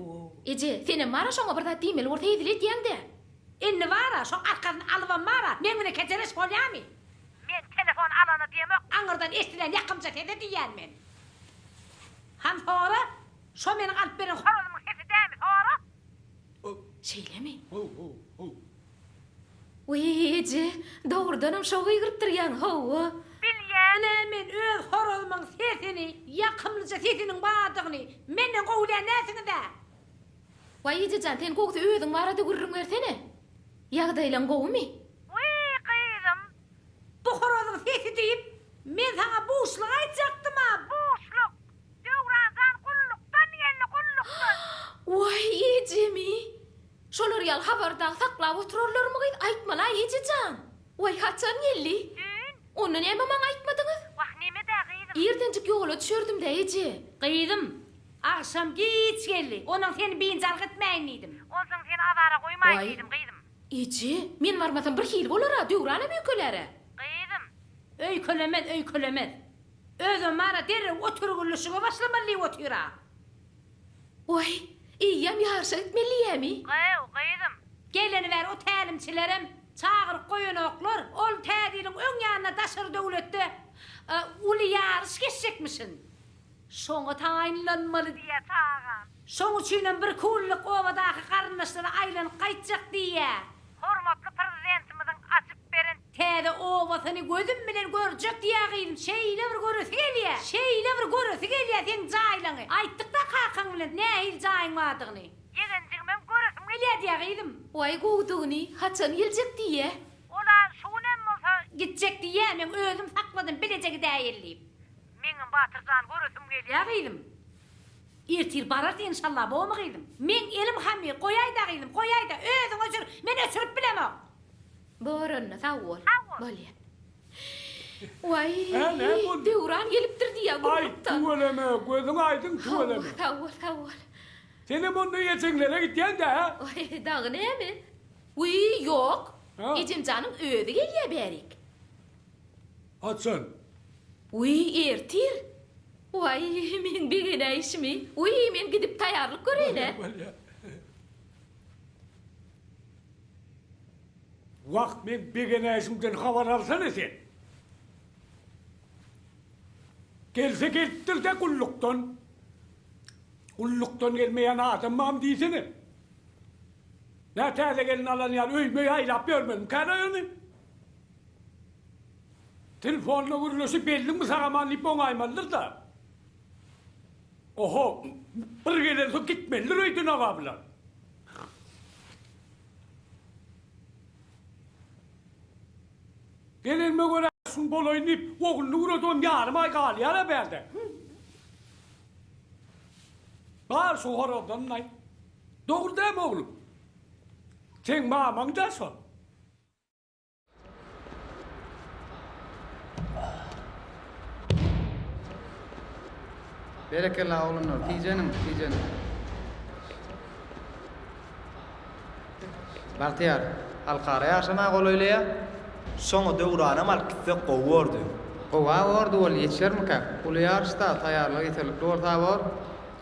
Eje, senem bar-a şoňa bir zat diýmeli bolsa hezil edýäň-dä. Indi bar-a, şoň arkasyny alybam bar-a, meň bilen kejeleş bolýamy? Men telefon alana diýemok, aňyrdan eşdilen ýakymja sese diýýän men. Han sora, şo meniň alyp beren horazymyň sesi dämi, sora? Şeýlemi? Wiý, eje, dogrudanam şo gygyrypdyr ýaňy, hawa. Bilýän-ä men öz horazymyň sesini, ýakymlyja sesiniň bardygyny, menden gowy bilýän dälsiňiz-ä. Waý, eje jan, sen gowusy özüň barada gürrüň bersene. Ýagdaýlaň gowumy? Wiý, gyzym, bu horazyň sesi diýip, men saňa buşluk aýtjakdym-a, buşluk! Döwran jan gullukdan geldi, gullukdan! Waý, ejemi! Şolar ýaly habary dagy saklap oturarlarmy gyz, aýtmalaý, eje jan! Waý, haçan geldi? Düýn. Onda näme maňa aýtmadyňyz? Wah, neme-dä, gyzym? Irdenjik ýola düşerdim-dä, eje. Gyzym, agşam giç geldi. Onuň seni biynjalyk etmäýin diýdim. Onsoň seni azara goýmaýyn Waý, diýdim, gyzym. eje, men barmasam bir hili bolar-a, Döwranam öýkelär-ä. Gyzym. Öýkelemez, öýkelemez. Özem bar-a derrew oturgylyşyga başlamaly diýip otyr-a. Waý, eýýäm ýaryşa gitmeliýämi? Gyw, gyzym. Geleni bäri o tälimçilerem çagyryp goýanoklar. Ol Täze ýylyň öň ýanynda daşary döwletde uly ýaryş geçjekmişin. Şoňa taýynlanmaly. Diýýä çagam. Şoň üçinem bir günlük obadaky garyndaşlara aýlanyp gaýtjak diýýä. Hormatly Prezidentimiziň açyp beren. Täze obasyny gözüm bilen görjek diýýä gyzym, şeýle bir göresi gelýä, şeýle bir göresi gelýä seň jaýlaňy. Aýtdyk-da kakaň bilen nähili jaýyň bardygyny. Ýegenjigimem göresim gelýä diýýä gyzym. Waý gowudygyny, haçan geljek diýýä. Ol-a şu günem bolsa. Gitjek diýýä, meň özüm sakladym bileje gidäýeli diýip. Meňem Batyr jany göresim gelýä. Ýa gyzym. Ertir bararys enşalla bormy gyzym. Meň elim hamyr, goýaýda gyzym, goýaýda, özüň öçür, men öçürip bilemok. Bor onda, sag bol. Bolýa. Waý, Hä, näme boldy? Döwran gelipdir diýýä Aý, gullukdan. tüweleme, gözüň aýdyň tüweleme. Hawa, sag bol, sag bol. Senem onda ejeňlere gidýäň-dä, hä? Waý, dagy näme? Wiý, ýok. Ejemjanyň özi gelýä bärik. Haçan? Wiý, ertir. Waý, meň begenäýşimi. Wiý, men gidip taýýarlyk göreýin-ä. Bolýa, bolýa. Wah, meň begenäýşimden habar alsana sen. Gelse gelipdir-dä gullukdan. Gullukdan gelmeýän adam bamy diýsene. Nä täze gelin alan ýaly öýme-öý aýlap ýörmelimikälaý ony? Telefonda gürleşip geldiňmi sag-aman diýip oňaýmalydyr-da. Oho, bir gelensoň gitmelidir öýden aga bular. Gelenime görä şuň bolaýyn diýip, ogluny ugradybam ýarym aý galýar-a bärde. Bar şu horazdan-laý. Dogry dämi oglum? Seň mamaň-da şol. Berekella oglanlar, tijeniň, tijeniň. Bagtyýar, halkara ýaşama golaýlaýa. Şoňa Döwranam alyp gitsek gowy bordy. Gowa bordy weli ýetişermikä? Uly ýaryşda taýýarlygy ýeterlikli bolsa bor.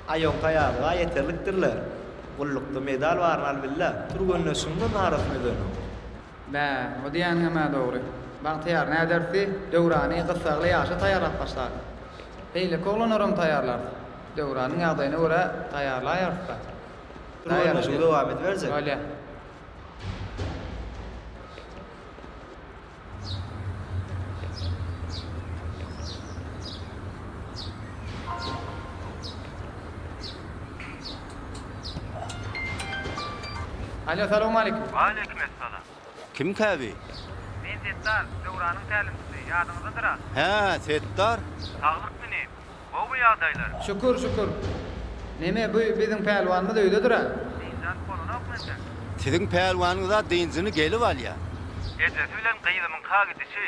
Aý oň taýýarlygy-a ýeterlikdirle. Gullukda medal baryny alybille, türgenleşigiň-de narasyny üzenok. Bä, o diýýäniňem-ä dogry. Bagtyýar, nädersi, Döwrany gyssagly ýaşa taýýarlap başlar. Beýleki oglanlaram taýýarlarys. Döwranyň ýagdaýyna görä taýýarlaýarys-da. Türgenleşigi dowam ediberjek. Bolýa. Alo, salowmaleýkim. Waleýkim essalam. Kimkä bi? Men Setdar, Döwranyň tälimçisi, ýadyňyzdadyr-a? Hä, Setdar? Saglykmy inim? Gowmy ýagdaýlar? Şükür, şükür. Neme, bu biziň pälwanymyz öýdedir-ä? Dynç alyp bolanokmy entek? Siziň pälwanyňyz-a dynjyny gelip alýa. Ejesi bilen gyzymyňka gidişi.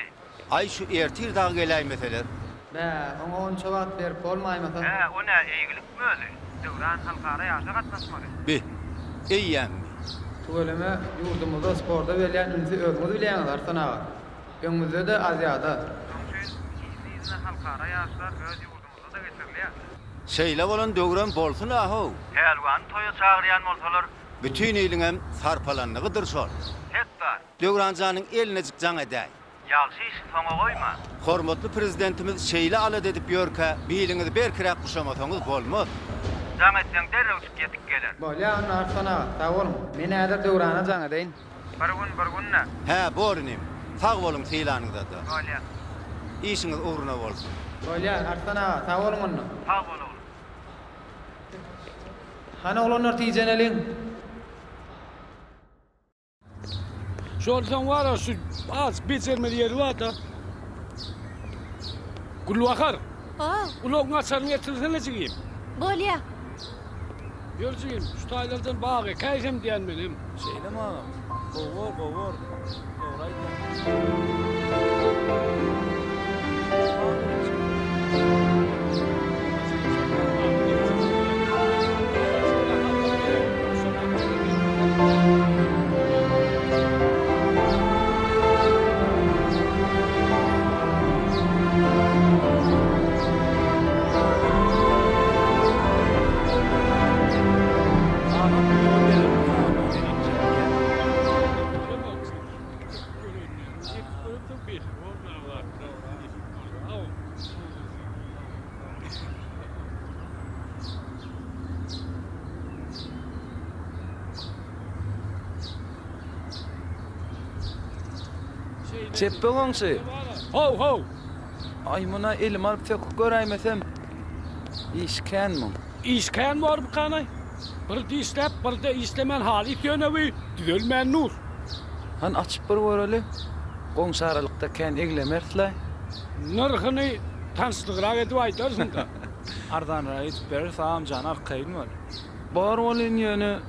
Aý, şu ertir dagy geläýmeseler. Bä, oňa onça wagt berip bolmaýmasa. Hä, o nä, eýgilikmi özi? Döwran halkara ýaryşa gatnaşmaly. Bi, eýýämmi? Tüweleme, ýurdumyzda sporta berýän ünsi özüňiz bilýäňiz, Arslan aga. Öňümizde-de Aziada. Şonuň üçin yzly-yzyna halkara ýaryşlar öz ýurdumyzda-da geçirilýär. Şeýle bolan döwrem bolsun-a-how! Pälwany toýa çagyrýan bolsalar. Bütin iliňem sarpalanlygydyr şol. Setdar. Döwran janyň elinejik jaň edäý. Ýagşy işi soňa goýma. Hormatly Prezidentimiz şeýle alada edip ýörkä, biliňizi berkiräk guşamasaňyz bolmaz. Jaň etseň derrewjik ýetip geler. Bolýa onda Arslan aga, sag boluň. Men häzir Döwrana jaň edeýin. Bir gün bir gün-dä. Hä, bor inim. Sag boluň sylanyňyzada. Bolýa. Işiňiz ugruna bolsun. Bolýa, Arslan aga, sag boluň onda. Sag bol oglum. Hany oglanlar tijeneliň. Şonsoň bar-a şu az bejermeli ýeri bar-da. Gülbahar. Ho. Ulagyň açaryny getirsene jigim. Bolýa. Ýör jigim, şu taýlardan bag ekäýsem diýän menem. Şeýlemi agam? Gowy bor, gowy bor. Dogry aýdýaň. Çepbe goňşy. How, how! Aý, muna elime alyp söküp göräýmesem, iş kän muň. Iş kän bormukanaý? Bir dişläp, bir-de işlemän halys ýöne bi düzelmän dur. Hany açyp bir göreli. Goňşy aralykda kän eglemeris-laý. Nyrhyny tanyşlygrak edip aýdarsyň-da. Arzanrak edip bereris agam jan arkaýyn bol. Bor welin ýöne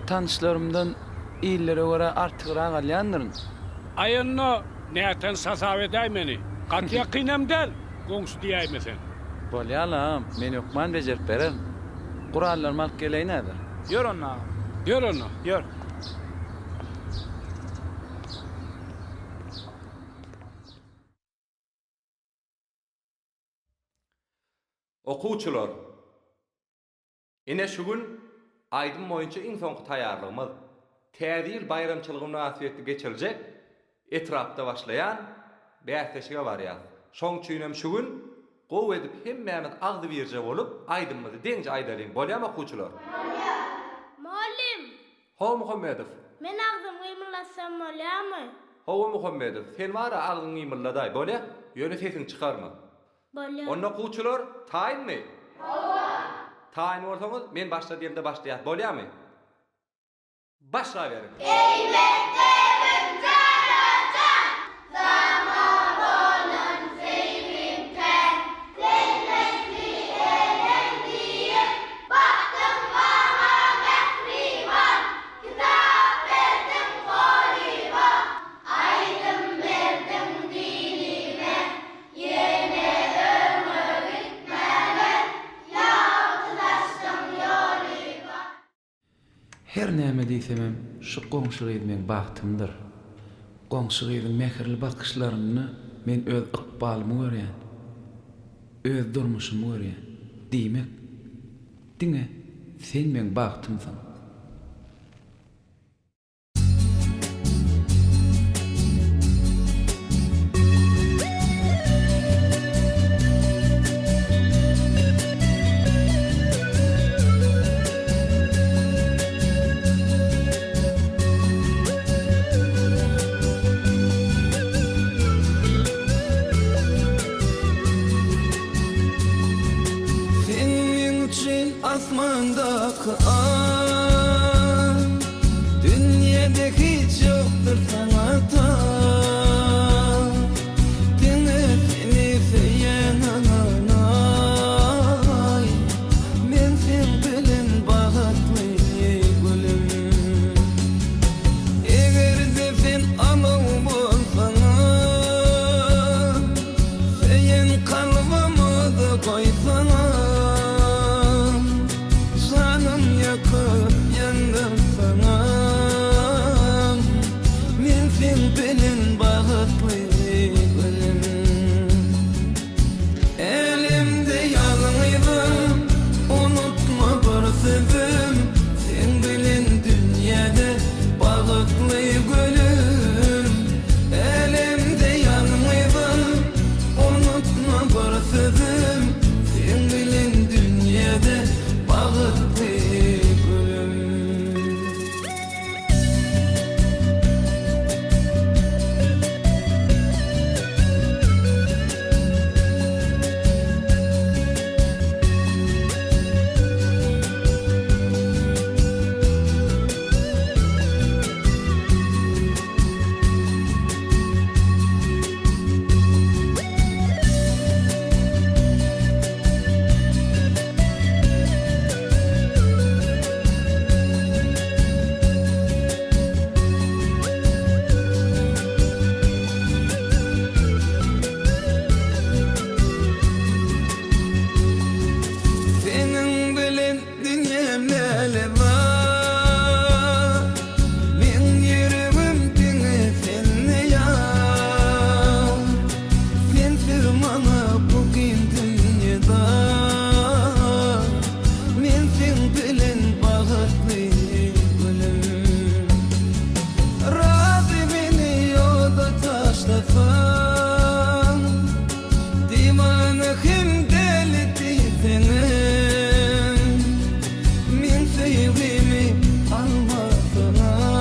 tanyşlarymdan illere görä artygrak alýandyryn. Aý onda nätanyş hasap edäý meni. Gaty ýakynam däl, goňşy diýäýmeseň. Bolýa-la, men hökman bejerip bererin. Gurallarymy alyp geleýin häzir. Ýör onda agam. Ýör onda. Ýör. Okuwçylar! Ine şu gün aýdym boýunça iň soňky taýýarlygymyz, Täze ýyl baýramçylygy mynasybetli geçiriljek etrapda başlaýan bäsleşige barýas. Şoň üçinem şu gün gowy edip hemmämiz agzybirje bolup aýdymymyzy deňje aýdalyň, bolýamy okuwçylar? Bolýar. Mugallym! Hawa Muhammedow. Men agzymy gymyldatsam bolýarmy? Hawa Muhammedow, sen bar-a agzyňy gymyldadaý, bolýa? Ýöne sesiňi çykarma. Bolýar. Onda okuwçylar, taýynmy? Hawa. Taýyn bolsaňyz, men başla diýemde başlaýas, bolýarmy? Başlaberiň. Eý mekdebim jana-jan, Saňa bolan söýgim kän. Sen mähri enem diýip, Bakdyň maňa mähriban. Kitap berdiň golyma, Aýdym berdiň dilime. Ýene öňe gitmäge, Ýagty saçdyň ýolyma. Her näme diýsemem, şu goňşy gyz meň bagtymdyr. Goňşy gyzyň mähirli bakyşlarynda men öz ykbalymy görýän. Öz durmuşymy görýän. Diýmek, diňe sen meň bagtymsyň. Sen meň üçin asmandaky Aý, Dünýede hiç ýokdur saňa taý. Diňe seni söýen ynanaý, Men seň bilen bagtly gülüm. Eger-de sen alaw bolsaň-a, Söýen kalbyma-da goýsaň-a, Janym ýakyp ýandyrsaň-a, Men seň bilen bagtly gülüm. Älemde ýalňyzym, unutma bir sözüm, Seň bilen dünýäde bagtly gülüm. Älemde ýalňyzym, unutma bir sözüm, Seň bilen dünýäde bagtly gülüm. Seniň bilen dünýäm läle bar, Meň ýüregim diňe sende ýar. Sensiz maňa bu giň dünýe dar, Men seň bilen bagtly gülüm. Razy meni ýolda taşlasaň, Diwana hem däli diýseňem, Meň söýgimi almasaňam,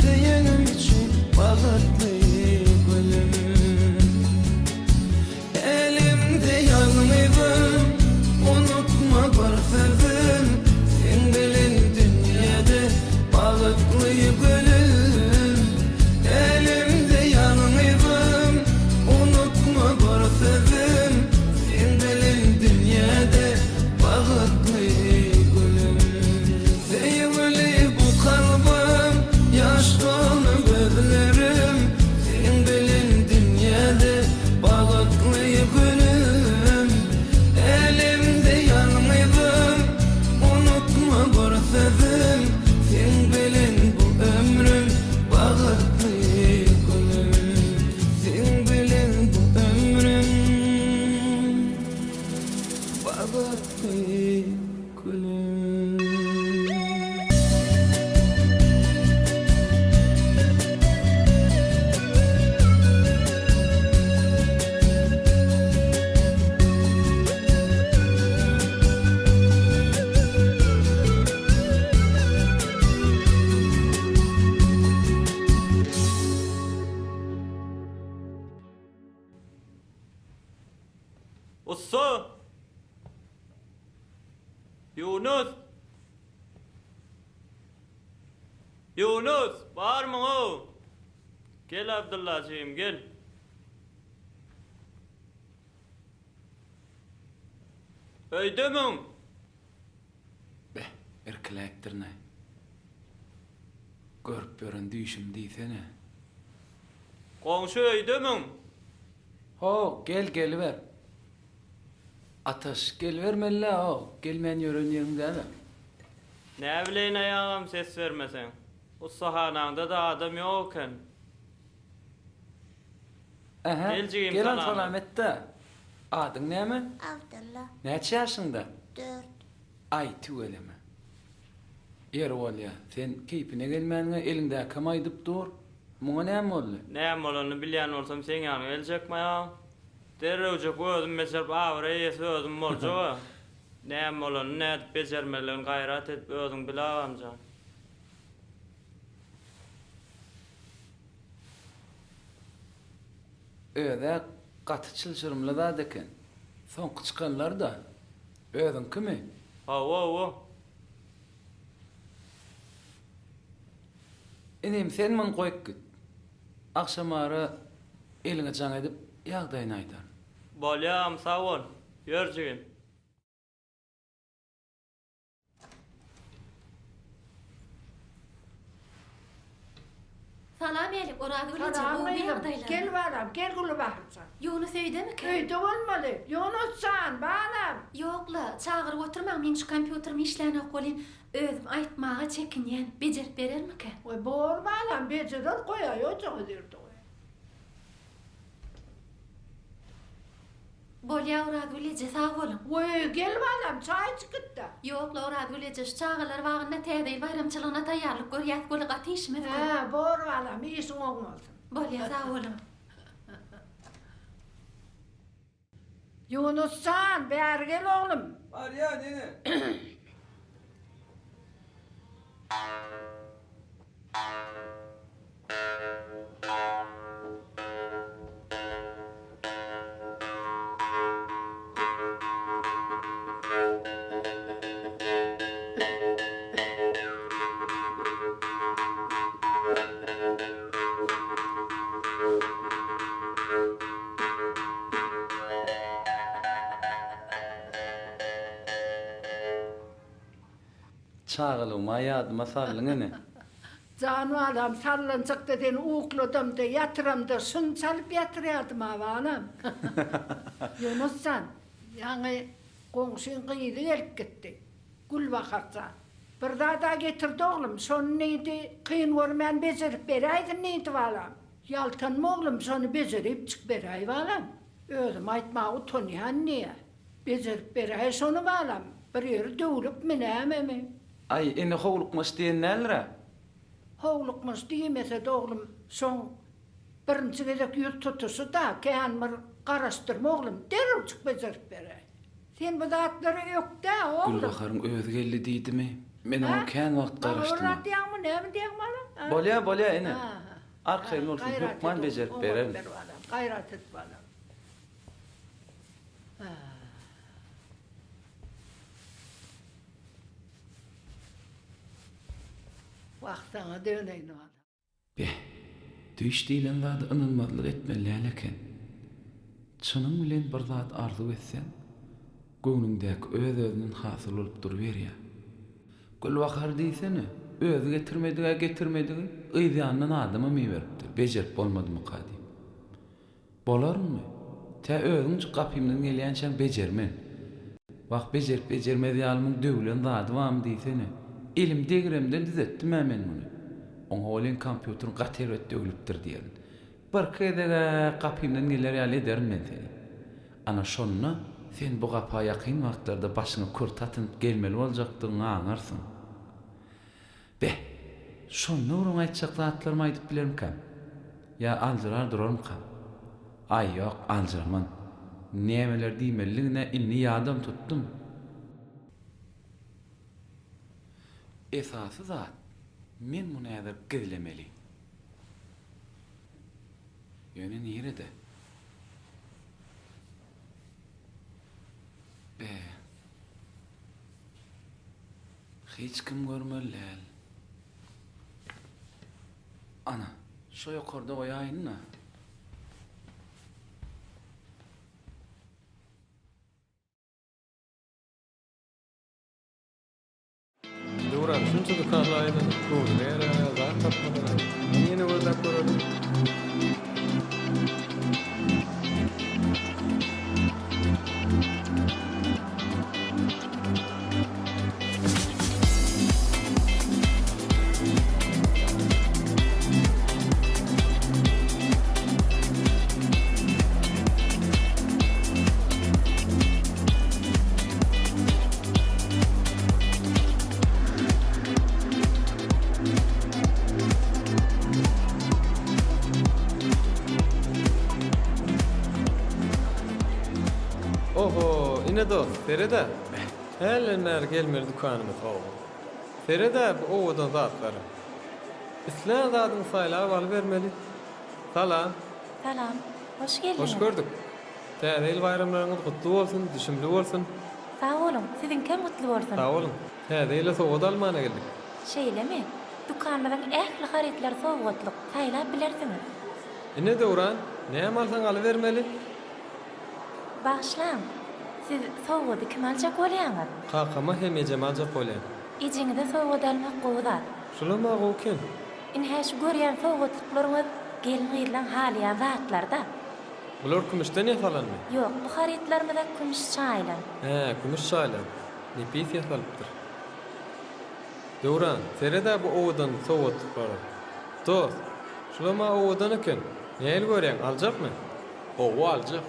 Söýenim üçin bagtly. Ýunus! Ýunus, barmyň-ow? Gel Abdylla jigim, gel. Öýdemiň? Beh, irkiläýipdirin-aý. Görüp ýören düýşüm diýsene. Goňşy öýdemiň? Ho, gel, geliber. Ataş, gelibermeli-dä, ho, gelmän ýören ýeriň däl-ä. Näbileýin-aý agam ses bermeseň. Ussahanaňda-da adam ýok eken. Ähä, Gel jigim gel al salam salam et-dä. Adyň näme? Abdylla. Näçe ýaşyňda? Dört. Aý, tüweleme. Ýeri bolýa, sen keýpine gelmäniňe eliňdäkem aýdyp dur. Muňa näme boldy? Näme bolanyny bilýän bolsam seň ýanyňa geljekmi agam? Derrewjek özüm bejerip abraý eýesi özüm boljag-a. Näme bolanyny nädip bejermelidigini gaýrat edip özüň bil agamjan. Öz-ä gaty çylşyrymly zat eken. Soňky çykanlar-da. Özüňkimi? Hawa, hawa. Inim, sen muny goýup git. Agşamara eliňe jaň edip, ýagdaýyny aýdaryn. Bolýa agam, sag bol. Ýör jigim. Salam Elif, Orazgül eje, Salam gowumy gyzym. ýagdaýlaryň? Gel balam, gel Gülbaharjan. Ýunus öýdemikä? Öýde bolmaly. Ýunus jan, balam. Ýok-la, çagyryp oturmaň, meň şu kompýuterim işlänok welin, özüm aýtmaga çekinýän, bejerip berermikä? Goý, bor balam, bejerer, goýaý ojagaz ýerde goý. Bolýa Orazgül eje sag boluň. Weý gel balam çaý içip gitdä. Ýokla Orazgül eje şu çagalar bagynda täze ýyl baýramçylygyna taýýarlyk görýäs weli gaty işimiz köp. Hä bor balam işiň oň bolsun. Bolýa sag boluň. Ýunus jan bäri gel oglum. Barýan ene. Çagalygyma ýadyma saldyň ene. Jan balam, sallançakda seni ukladamda, ýatyramda şuny çalyp ýatyrýardym-a balam. Ýunus jan, ýaňy goňşyň gyzy gelip gitdi. Gülbahar jan. Bir zad-a getirdi oglum, şony diýdi, kyn görmän bejerip beräýsin diýdi balam. Ýaltanma oglum, şony bejeripjik beräý balam. Özüm aýtmaga utanýan diýýä. Bejerip beräý şony balam, bir ýeri döwlüpmi nämemi? Aý, ene howlukmaç diýen däldir-ä? Howlukmaç diýmese-de oglum, şoň birinji gezek ýüz tutuşy-da, kän bir garaşdyrma oglum, derrewjik bejerip beräý. Sen bu zatlara ökde, oglum. Gülbaharyň özi geldi diýdimi? Men oňa kän wagt Maňa bir garaşdym-a. zat diýýäňmi, näme diýýäň balam? Bolýa, bolýa, ene. Ha-ha. Arkaýyn bol sen, Gaýrat et, hökman oglum, bejerip oňaryp bererin. ber balam, gaýrat et balam. Wah saňa döneýin balam. Beh, düýş diýlen zada ynanmazlyk etmeli däl eken. Çynyň bilen bir zat arzuw etseň, göwnüňdäki öz-özünden hasyl bolup duruberýär. Gülbahar diýsene, özi getirmedig-ä getirmedigi, yz ýanyndan adamam iberipdir, bejerip bolmadymyka diýip. Bolarmy? Tä özüňjik gapymdan gelýänçäň bejermen. Wah, bejerip-bejermez ýaly muň döwlen zady barmy diýsene. Elim degremden düzetdim-ä men muny. Oňa welin kompýuteriň gaty erbet döwlüpdir diýerin. Birki gezeg-ä gapymdan geler ýaly ederin men seni. Ana şonda sen bu gapa ýakyn wagtlarda başyňa kürte atynyp gelmeli boljakdygyňy aňarsyň. Beh, şonda bir oňa aýtjak zatlarymy aýdyp bilermikäm? Ýa aljyrar durarmykam? Aý, ýok, aljyraman. Nämeler diýmelidigine indi ýadam tutdum. Esasy zat, men muny häzir gizlemeli. Ýöne nirede? Beh. Hiç kim görmeli däl. Ana, şo ýokarda goýaýyn-da. Döwran şunça dükanda aýlanyp göwnüme ýaraýan zat tapmadyň-aý. Indi ýene gözläp göreli. Oho, ine dost, sered-ä. Hälden bäri gelmeli dükanymyz. Sered-ä bu owadan zatlara. Islän zadyňy saýlap alybermeli. Salam. Salam. Hoş geldiňiz. Hoş gördük. Täze ýyl baýramlaryňyz gutly bolsun, düşümli bolsun. Sag boluň, siziňkem gutly bolsun. Sag boluň. Täze ýyla sowgat almana geldik. Şeýlemi? Dükanymyzyň ähli harytlary sowgatlyk, saýlap bilersiňiz. Ine Döwran, näme alsaň alybermeli. Bagyşlaň, siz sowgady kime aljak bolýaňyz? Kakama hem ejeme aljak bolýan. Ejeňize sowgat almak gowy zat. Şulam-a gowy eken. Ine-hä şu görýän sowgatlyklaryňyz gelin-gyzlaň halaýan zatlary-da. Bular kümüşden ýasalanmy? Ýok, bu harytlarymyza kümüş çaýylan. Hä, kümüş çaýylan. Nepis ýasalypdyr. Döwran, sered-ä bu owadan sowgatlyklara. Dost, şulam-a owadan eken. Nähili görýäň, aljakmy? Howwa, aljak.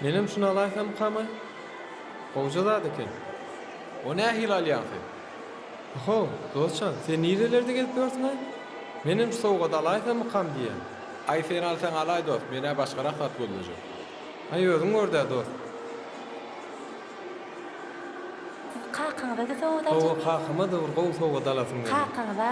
Menem şuny alaýsamkam-aý? Gowja zat eken. O nähili alýaň sen? Oho, dostjan, sen nirelerde gezip ýörsüň-aý? Menem şu sowgady alaýsammykam diýýän. Aý sen alsaň alaý dost, men-ä başgarak zat gözlejek. Aý özüň gör-dä dost. Siz kakaňyza-da sowgat Hawa, aljakmy? kakama-da bir gowy sowgat alasym gelýär. Kakaňyza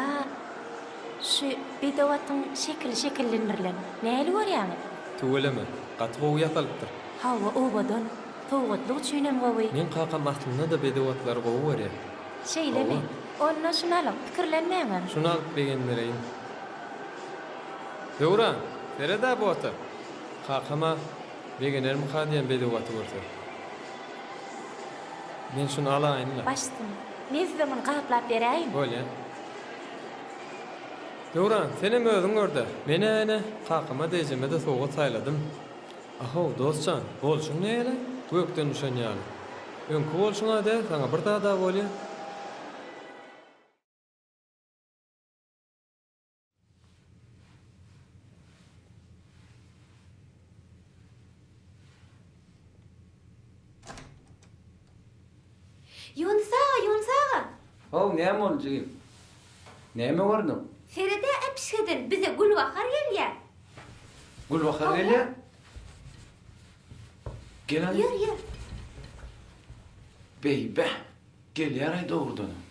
şu bedew atyň şekili şekillendirilen. Nähili görýäňiz? Tüweleme, gaty gowy ýasalypdyr. Hawa, owadan. Sowgatlyk üçinem gowy. Meň kakam aslynda-da bedew atlary gowy görýär. Şeýlemi? Onda şuny alyň, pikirlenmäňem. Şuny alyp begendireýin. Döwran, sered-ä bu ata. Kakam-a begenermika diýen bedew aty görse. Men şuny alaýyn-la. Baş üstüne. Men size muny gaplap beräýin. Bolýa. Döwran, senem özüň gör-dä. Men-ä ene, kakama-da, ejeme-de sowgat saýladym. Ahow, dost jan, bolşuň näle? Gökden düşen ýaly. Öňki bolşuň-a däl, saňa bir zad-a bolýa. Ýunus aga, Ýunus aga! How, näme boldy jigim? Näme gördüň? Sered-ä äpişgeden, bize Gülbahar gelýär. Gülbahar gelýär? Gel hany. Ýör, ýör. Beý-beh, gelýär-aý dogrudanam.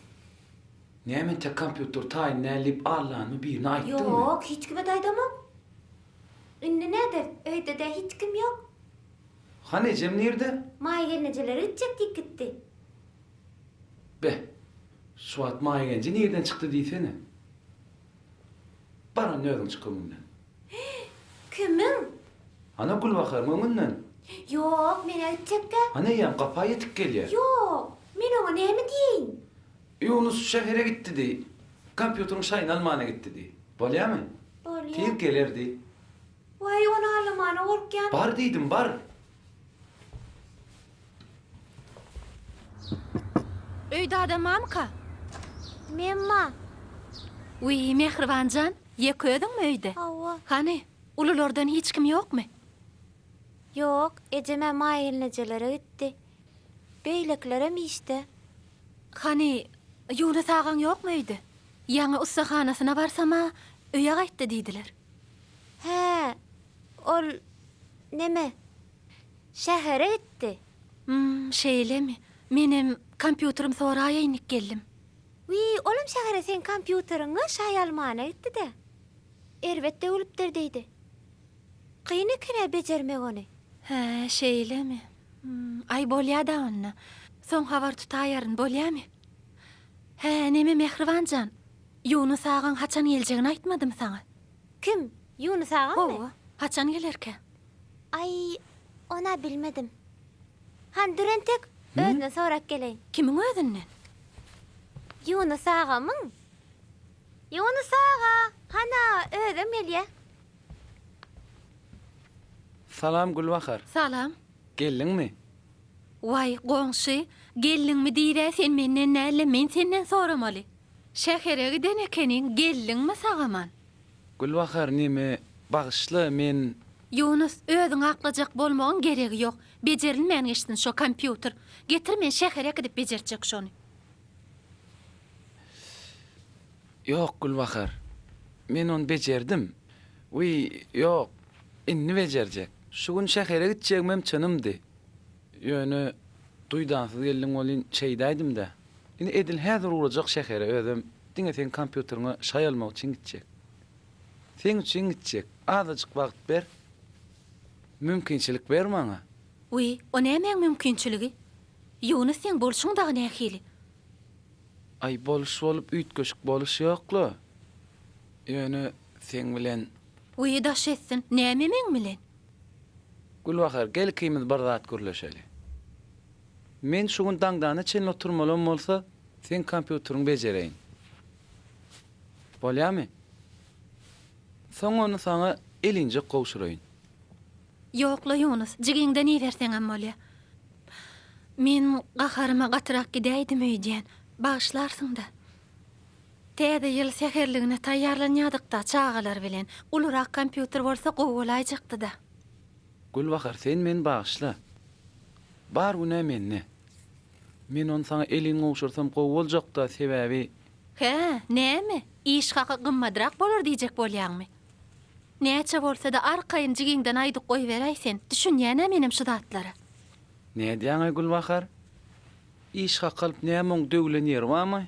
Näme entek kompýuter taýyn däl diýip allanymy birine aýtdyňmy? Ýok, hiç kime-de aýdamok. Indi näderis, öýde-de hiç kim ýok. Hany ejem nirde? Maýa gelnejelere gitjek diýip gitdi. Beh, şu wagt Maýa gelneje nirden çykdy diýsene. Bar onda özüň çyk öňümden. Kimiň? Ana Gülbaharyň öňünden. Ýok, men-ä gitjekgä. Ana eýýäm gapa ýetip gelýär. Ýok, men oňa näme diýeýin? Ýunus şähere gitdi diý. Kompýuteriň şaýyny almana gitdi diý. Bolýamy? Bolýa. Tiz geler diý. Waý, ony aldamana gorkýan. Bar diýdim, bar. Öýde adam barmyka? Memma. Wiý, Mähriban jan, ýeke özüňmi öýde? Hawa. Hany, ululardan hiç kim ýokmy? Ýok, ejem-ä Maýa gelnejelere gitdi. Beýlekilerem işde. Hany, Ýunus agaň ýokmy öýde? Ýaňy ussahanasyna barsam-a, öýe gaýtdy diýdiler. Hä, ol, neme, şähere gitdi. Hum, şeýlemi? Menem kompýuterim soraýaýyn diýip geldim. Wiý, olam şähere seň kompýuteriňi şaý almana gitdi-dä. Erbet döwülipdir diýdi. Kyn eken-ä bejermek ony. Hä, şeýlemi? Aý, bolýa-da onda. Soň habar tutaýaryn, bolýamy? Hä, neme Mähriban jan, Ýunus agaň haçan geljegini aýtmadymy saňa? Kim? Ýunus agammy? Hawa, haçan gelerkä? Aý, on-a bilmedim. Hany dur entek, özünden sorap geleýin. Kimiň özünden? Ýunus agamyň. Ýunus aga, hana, özem gelýä. Salam Gülbahar. Salam. Geldiňmi? Waý, goňşy, geldiňmi diýr-ä sen menden däl-de, men senden soramaly. Şähere giden ekeniň, geldiňmi sag-aman? Gülbahar, neme, bagyşla, men. Ýunus, özüňi aklajak bolmagyň geregi ýok. Bejerilmän geçsin şo kompýuter. Getir men şähere äkidip bejertjek şony. Ýok, Gülbahar. Men ony bejerdim. Wiý, ýok, indi bejerjek. Şu gün şähere gitjegimem çynymdy. Ýöne duýdansyz geldiň welin şeýdäýdim-dä. Indi edil häzir ugrajak şähere özem diňe seň kompýuteriňe şaý almak üçin gitjek. Seň üçin gitjek. Azajyk wagt ber. Mümkinçilik ber maňa. Wiý, o nämäň mümkinçiligi? Ýunus seň bolşuň dagy nähili? Aý, boluş bolup üýtgeşik boluş ýok-la. Ýöne seň bilen. Wiý, daş etsin, näme meň bilen? Gülbahar, gel ikimiz bir zat gürleşeli. Men şu gün daňdana çenli oturmalam bolsa, seň kompýuteriňi bejereýin. Bolýamy? Soň ony saňa elinjek gowşuraýyn. Ýok-la, Ýunus, jigiňden iberseňem bolýa. Men gaharyma gatyrak gidäýdim öýdýän. Bagyşlarsyň-da. Täze ýyl säherligine taýýarlanýardyk-da çagalar bilen. Ulurak kompýuter bolsa gowy bolaýjakdy-da. Gülbahar, sen meni bagyşla. Bar günä mende. Men ony saňa elin gowşursam gowy boljakda, sebäbi. Hä, näme, iş haky gymmadrak bolar diýjek bolýaňmy? Näçe bolsa-da arkaýyn jigiňden aýdyp goýberäý sen, düşünýän-ä menem şu zatlara. Nädýäň-aý Gülbahar? Iş haky alyp näme oň döwlen ýeri barmy?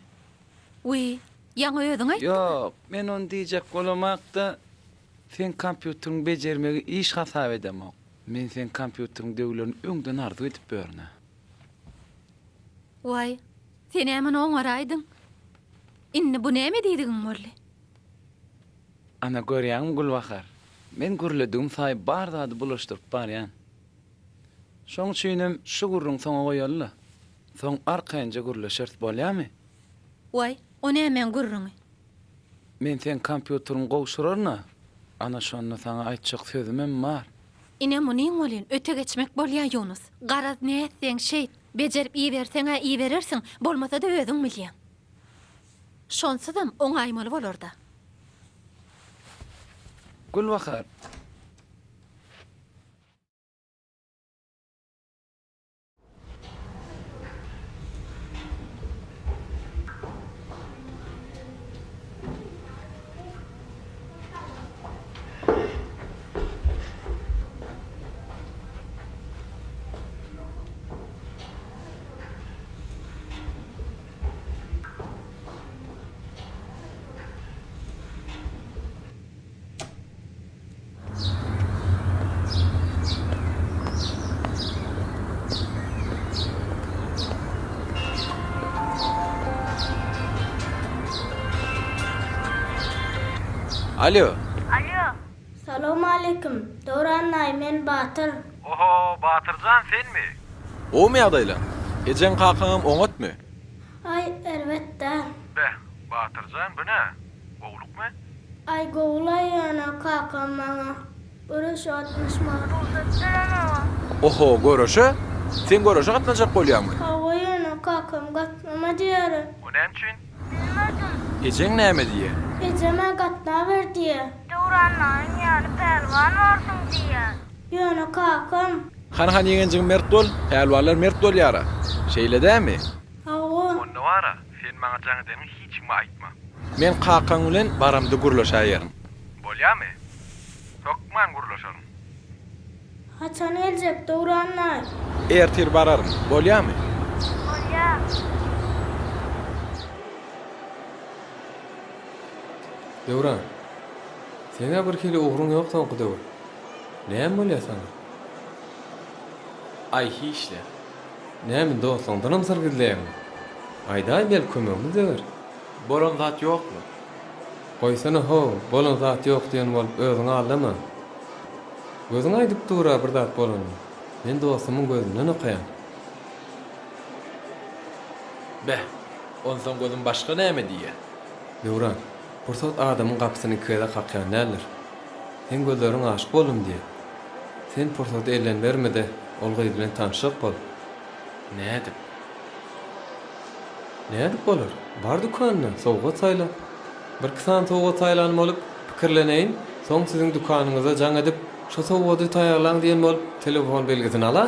Wiý, ýaňy özüň aýtdyň-a. Ýok, men ony diýjek bolamak-da, seň kompýuteriňi bejermegi iş hasap edemok. Men seň kompýuteriň döwlerini öňden arzuw edip ýörün-ä. Waý, sen-ä muny oňaraýdyň. Indi bu näme diýdigiň boldy? Ana, görýäňmi Gülbahar, men gürledigim saýy bar zady bulaşdyryp barýan. Şoň üçinem şu gürrüňi soňa goýaly-la. Soň arkaýynja gürleşeris, bolýamy? Waý, o nämäň gürrüňi? Men seň kompýuteriňi gowşuraryn-a. Ana şonda saňa aýtjak sözümem bar. Ine munyň welin öte geçmek bolýa Ýunus. Garaz nätseň şeýt, bejerip iberseň-ä iberersiň, bolmasa-da özüň bilýäň. Şonsuzam oňaýmaly bolar-da. Gülbahar. Alýo. Alýo. Salowmaleýkim, Döwran daýy, men Batyr. Oho, Batyrjan senmi? Gowumy ýagdaýlaň? Ejeň kakaňam oňatmy? Aý, erbet däl. Beh, Batyrjan bu nä? Gowlukmy? Aý gowulaý ýöne kakam maňa göreşe gatnaşmaga rugsat berenok. Oho göreşe? Sen göreşe gatnaşjak bolýaňmy? Hawa ýöne kakam gatnama diýýär. O näme üçin? Bilmedim. Ejeň näme diýýä? Ejem-ä gatnaber diýýä. Döwran daýyň ýaly pälwan borsuň diýýä. Ýöne kakam. Hany hany ýegenjigim mert bol, pälwanlar mert bolýara. Şeýle dämi? Hawa. Onda bara, sen maňa jaň edeniňi hiç kime aýtma. Men kakaň bilen baramda gürleşäýerin. Bolýamy? Hökman gürleşerin. Haçan geljek Döwran daýy? Ertir bararyn. Bolýamy? Bolýa. Döwran, seň-ä birhili ugruň ýok soňky döwür. Näme bolýa saňa? Aý hiç-le. Näme, dostlaňdanam syr gizleýäňmi? Aýdaý belki kömegimiz deger. Bolan zat ýokmy? Goýsana how, bolan zat ýok diýen bolup özüňi aldama. Gözüň aýdyp dur-a bir zat bolanyny. Men dostumyň gözünden okaýan. Beh, onsoň gözüm başga näme diýýä? Döwran, pursat adamyň gapysyny iki gezek kakýan däldir. Seň gözleriň aşyk boldum diýýä. Sen pursaty elden berme-de, ol gyz bilen tanyşjak bol. Nädip? Nädip bolar? Bar dükanyna, sowgat saýla. Birki sany sowgat saýlan bolup, pikirleneýin, soň siziň dükanyňyza jaň edip, şo sowgady taýýarlaň diýen bolup, telefon belgisini ala.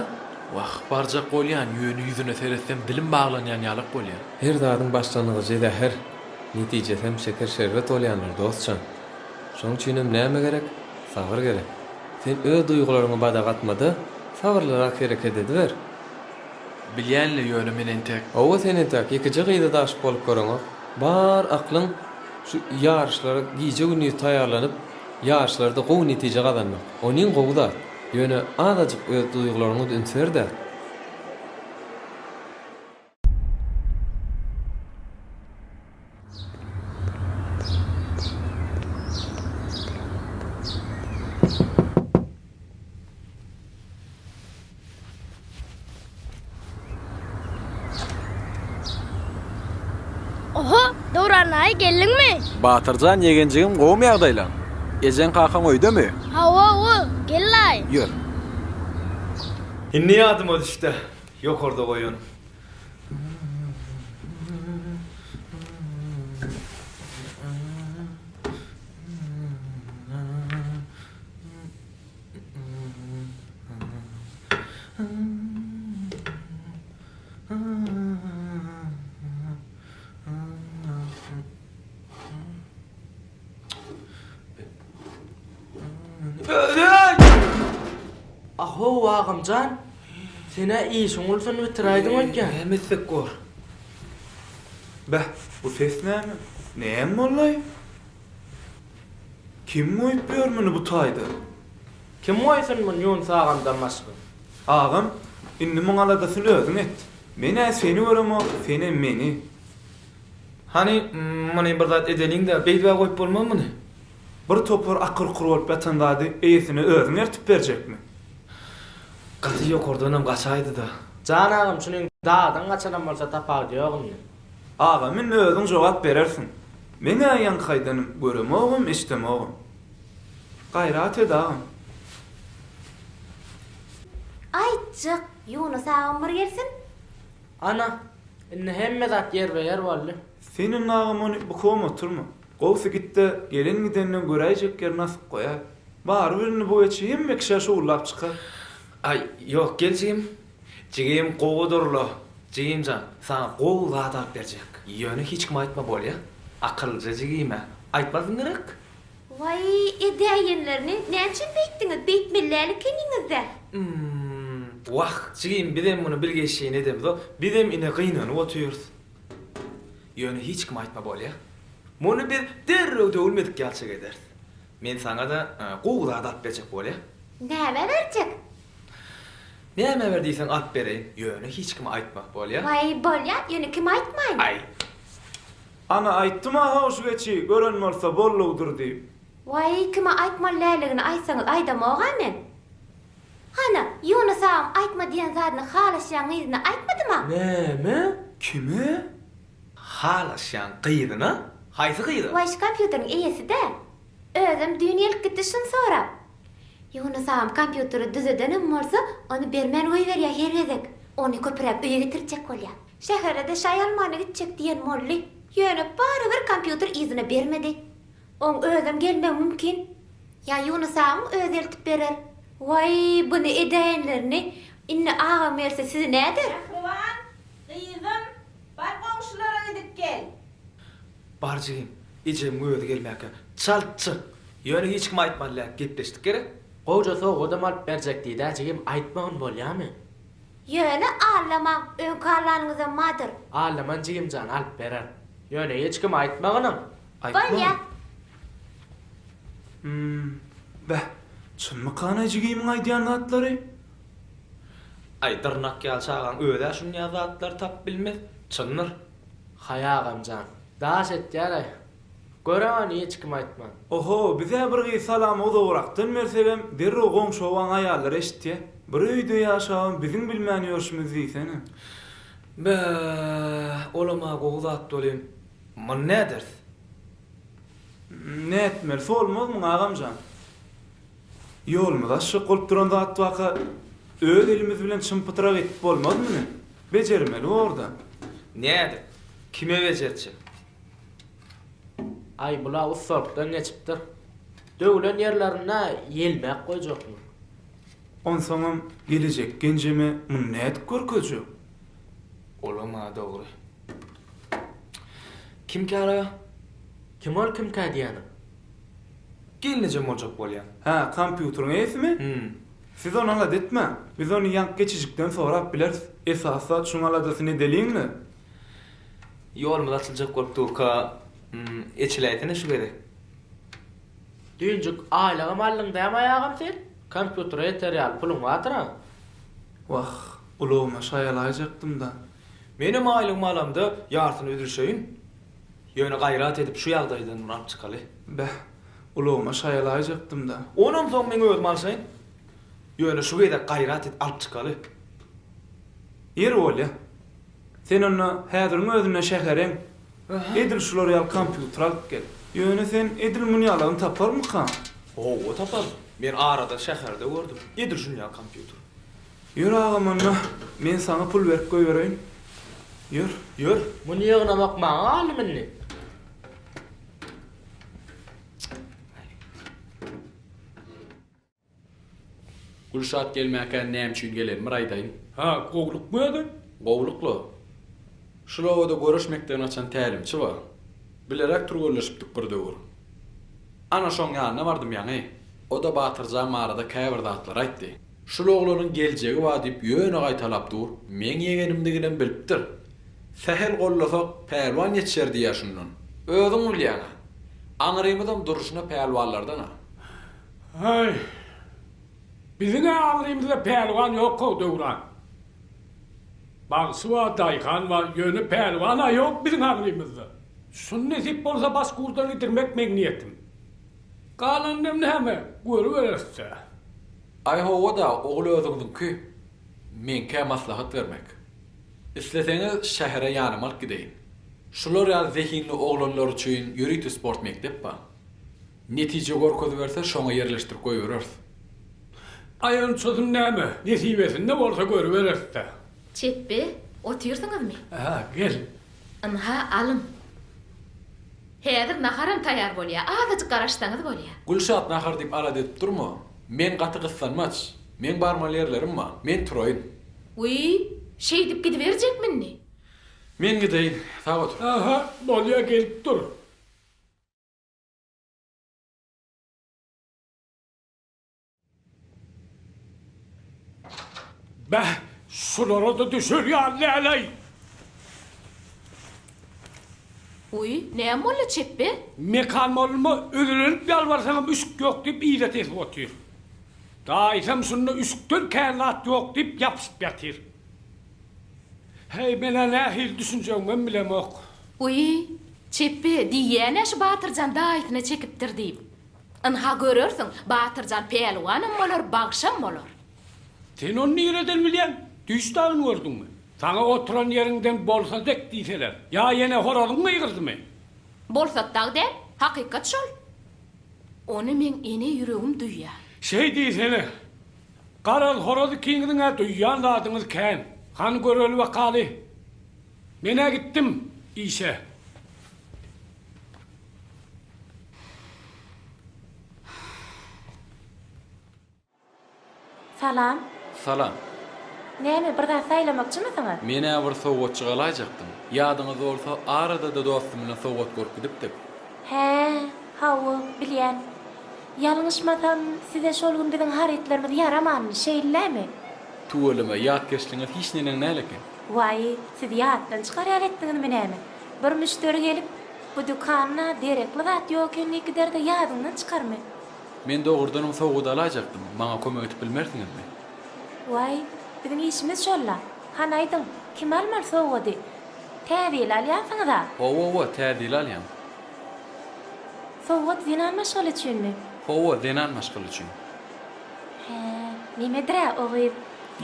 Wah, barjak bolýan, ýöne ýüzüne seretsem dilim baglanýan ýalak bolýar. Her zadyň başlangyjy zäher, netijesem şeker-şerbet bolýandyr, dost jan. Şoň üçinem näme gerek? Sabyr gerek. Sen öz duýgularyňy badak atma-da, sabyrlyrak hereket ediber. Bilýän-le ýöne men entek. Hawa sen entek ýekeje gyza daşyk bolup göreňok. Bar aklyň şu ýaryşlara gije-gündiz taýýarlanyp, ýaryşlarda gowy netije gazanmak. Onyň gowy zat. Ýöne azajyk öz duýgularyňa-da üns ber-dä. Oho, Döwran daýy geldiňmi? Batyrjan ýegenjigim gowumy ýagdaýlaň? Ejeň kakaň öýdemi? Hawa hawa, gel daýy. Ýör. Indi ýadyma düşdä, ýokarda goýan. Ahow agamjan, sen-ä işiň ulusyny bitiräýdiň öýtýän. Näme etsek bor? Beh, bu ses näme? Näme boldy? Kim goýup ýör muny bu taýda? Kim goýsun muny Ýunus agamdan başga? Agam, indi muň aladasyny özüň et. Men-ä seni göremok, senem meni. Hany, muny bir zat edeliň-dä, beýdib-ä goýup bolmaz muny. Bir topar akyr-ukur bolup ýatan zady eýesine özüň ertip berjekmi? Gaty ýokardanam gaçaýdy-da. Jan agam, şunyň dagdan gaçanam bolsa tapawudy ýok indi. Agam indi özüň jogap berersiň. Men-ä ýaňky aýdanym göremogam, eşdemogam. Gaýrat et agam. Aýtjak, Ýunus agam bir gelsin. Ana, indi hemme zat ýerbe-ýer boldy. Sen indi agam ony bukubam oturma. Gowsy git-de, gelen-gidenden göräýjek ýerine asyp goýaý. Barybir indi bu geçi hemme kişä şugullap çykar. Aý, ýok, gel jigim. Jigim gowudyr-la. Jigimjan, saňa gowy zat alyp berjek. Ýöne hiç kime aýtma bolýa. Akyllyja jigim-ä. Aýtmarsyň gerek? Waý, edäýenlerini näme üçin beýtdiňiz? Beýtmeli däl ekeniňiz-dä. Hum, wah, jigim bizem muny bilgeşleýin edemzok. Bizem ine gynanyp otyrys. Ýöne hiç kime aýtma bolýa. Muny biz derrew döwülmedik ýalçak ederis. Men saňa-da gowy zat alyp berjek bolýa. Näme berjek? Näme ber diýseň alyp bereýin, ýöne hiç kime aýtma, bolýa? Waý, bolýa, ýöne kime aýtmaýyn? Aý. Ana, aýtdym-a how şu geçi gören bolsa bollugydyr diýip. Waý, kime aýtmaly däldigini aýtsaňyz aýdamog-a men. Hana, Ýunus agam aýtma diýen zadyny halaşýan gyzyna aýtmadym-a. Näme? Kime? Halaşýan gyzyna? Haýsy gyza? Waý, şu kompýuteriň eýesi-dä. Özem düýn gelip gitdi şuny sorap. Ýunus agam kompýuteri düzedenem bolsa, ony bermän goýberýär her gezek. Ony köpüräk öýe getirtjek bolýar. Şähere-de şaý almana gitjek diýen boldy. Ýöne barybir kompýuter yzyna bermedi. Oň özem gelmegi mümkin. Ýa Ýunus agaň özi eltip berer. Waý, buny edäýenlerini, indi agam gelse sizi näder? Mähriban, gyzym, bar goňşulara gidip gel. Bar jigim, ejemiň özi gelmäkä, çalt çyk! Ýöne hiç kime aýtmaly däl, gepleşdik gerek? Gowja sowgadam alyp berjek diýdä jigim, aýtmagyn bolýamy? Ýöne allamaň, öňki allanyňyzam bardyr. Allaman jigimjan alyp berer. Ýöne hiç kime aýtmagynyň. Bolýa. Hum, beh, çynmykanaý jigimiň aýdýan zatlary? Aý, dyrnak ýaly çagaň öz-ä şunýa zatlary tapyp bilmez. Çyndyr. Haý agamjan, daş etýär-aý. Gör-ä ony hiç kime aýtman. Oho, biz-ä bir gyz salamy uzagrakdan bersegem, derrew goňşy obaň aýallary eşitýä. Bir öýde ýaşabam biziň bilmän ýörşümiz diýsene. Bäh, olam-a gowy zat welin, muny näderis? Nätmelisi bolmaz muň agamjan. Ýolumyz açjak bolup duran zat barka, öz elimiz bilen çym-pytrak edip bolmaz muny. Bejermeli borda. Nädip? Kime bejertjek? Aý, bula ussalykdan geçipdir. Döwlen ýerlerinde ýelmäp goýjakmy? Onsoňam gelejek genjeme muny nädip görkezjek? Olam-a dogry. Kimkä-la? Kim ol kimkä diýýäniň? Gelnejem boljak bolýaň. Hä, kompýuteriň eýesimi? Siz ony alada etmäň. Biz ony ýaňky geçijikden sorap bileris. Esasy zat şuň aladasyny edeliň-le. Ýolumyz açyljak bolup durka, eçiläýsene şu gezek. Düýnjük aýlygam aldyň dämi aýagam sen? Kompýutere ýeter ýaly puluň bardyr-a. Wah, ulagyma şaý alaýjakdym-da. Menem aýlygymy alamda ýarsyny üzülşeýin. Ýöne gaýrat edip şu ýagdaýdan bir alyp çykaly. Beh, ulagyma şaý alaýjakdym-da. Onam soň meň özüm alşaýyn. Ýöne şu gezek gaýrat et alyp çykaly. Ýeri bolýa. Sen onda häziriň özünde şähere eň. Edil şular ýaly kompýuter alyp gel. Ýöne sen edil muny ýalagyny taparmykaň? Hawa taparyn. Men arada şäherde gördüm. Edil şuny ýaly kompýuter. Ýör agam onda men saňa pul berip goýbereýin. Ýör. Ýör. Muny ýygnamak maňa galdymy indi? Gülşat gelmäkä näme üçin gelenimi bir aýdaýyn. Ha, gowlukmy özi? Gowlukla. Şul obada göreş mekdebini açan tälimçi bar. Bileräk türgenleşipdik bir döwür. Ana şoň ýanyna bardym ýaňy. O-da Batyrjan barada käbir zatlary aýtdy. Şul oglanyň geljegi bar diýip ýöne gaýtalap dur. Meň ýegenimdiginem bilipdir. Sähel gollasak, pälwan ýetişer diýýär şundan. Özüň bilýäň-ä. Aňrymyzam durşuna pälwanlardan-a. Aý, biziň-ä aňrymyzda pälwan ýok-ow, Döwran. Bagşy bar, daýhan bar, ýöne pälwan-a ýok biziň aňrymyzda. Şuny nesip bolsa Başgurdan gidirmek meň niýetim. Galanynam näme, görübereris-dä. Aý hawa-da, ogul özüňiziňki. Meňkä maslahat bermek. Isleseňiz şähere ýanyma alyp gideýin. Şular ýaly zehinli oglanlar üçin ýörite sport mekdep bar. Netije görkeziberse şoňa ýerleşdirip goýbereris. Aý onçasyny näme, nesibesinde bolsa görübereris-dä. Çepbe, otyrsyňyzmy? Hä, gel. Ynha, alyň. Häzir naharam taýýar bolýar, azajyk garaşsaňyz bolýar. Gülşat nahar diýip alada edip durma. Men gaty gyssanmaç. Meň barmaly ýerlerim bar. Men turaýyn. Wiý, şeýdip gidiberjekmi indi? Men gideýin. Sag otur. Aha, bolýa gelip dur. Beh, şulara-da düşer ýaly däl-aý! Wiý, näme boldy, Çepbe? Mekan molluma özelenip ýalbarsaňam üşük ýok diýip yza tesip otyr. Daýysam şunda üşükden kän zat ýok diýip ýapyşyp ýatyr. Häý, men-ä nähili düşünjegimem bilemok. Wiý, Çepbe, diýýän-ä şu Batyrjan daýysyna çekipdir diýip. Ynha görersiň, Batyrjan pälwanam bolar, bagşam bolar. Sen ony nireden bilýäň? Düýş dagyny gördüňmi? Saňa oturan ýeriňden bolsa dek diýseler, ýa ýene horazyň gygyrdymy? Bolsat dagy däl, hakykat şol. Ony meň ene ýüregim duýýar. Şeý diýsene. Garaz, horaz ikiňiziň-ä duýýan zadyňyz kän. Hany göreli bakaly. Men-ä gitdim işe. Salam. Salam. Näme, bir zat saýlamakçymysyňyz? Men-ä bir sowgatjyk alaýjakdym. Ýadyňyzda bolsa, arada-da dostum bilen sowgat görüp gidipdik. Hä, hawa, bilýän. Ýalňyşmasam, size şol gün biziň harytlarymyz ýaramandy, şeýlelämi? Tüweleme, ýatkeşligiňiz hiç neneň däl eken. Waý, siz ýatdan çykar ýaly etdiňizmi näme? Bir müşderi gelip, Bu dükanda derekli zat ýok eken diýip gider-de, ýadyňdan çykarmy? Men dogrudanam sowgat alaýjakdym, maňa kömek edip bilmersiňizmi? Waý, biziň işimiz şol-la. Hany aýdyň, kime almaly sowgady? Täze ýyl alýansyňyz-a? Hawa-hawa, täze ýyl alýan. Sowgat zenan maşgala üçinmi? Hawa, zenan maşgala üçin. Hä, nemedir-ä o gyz?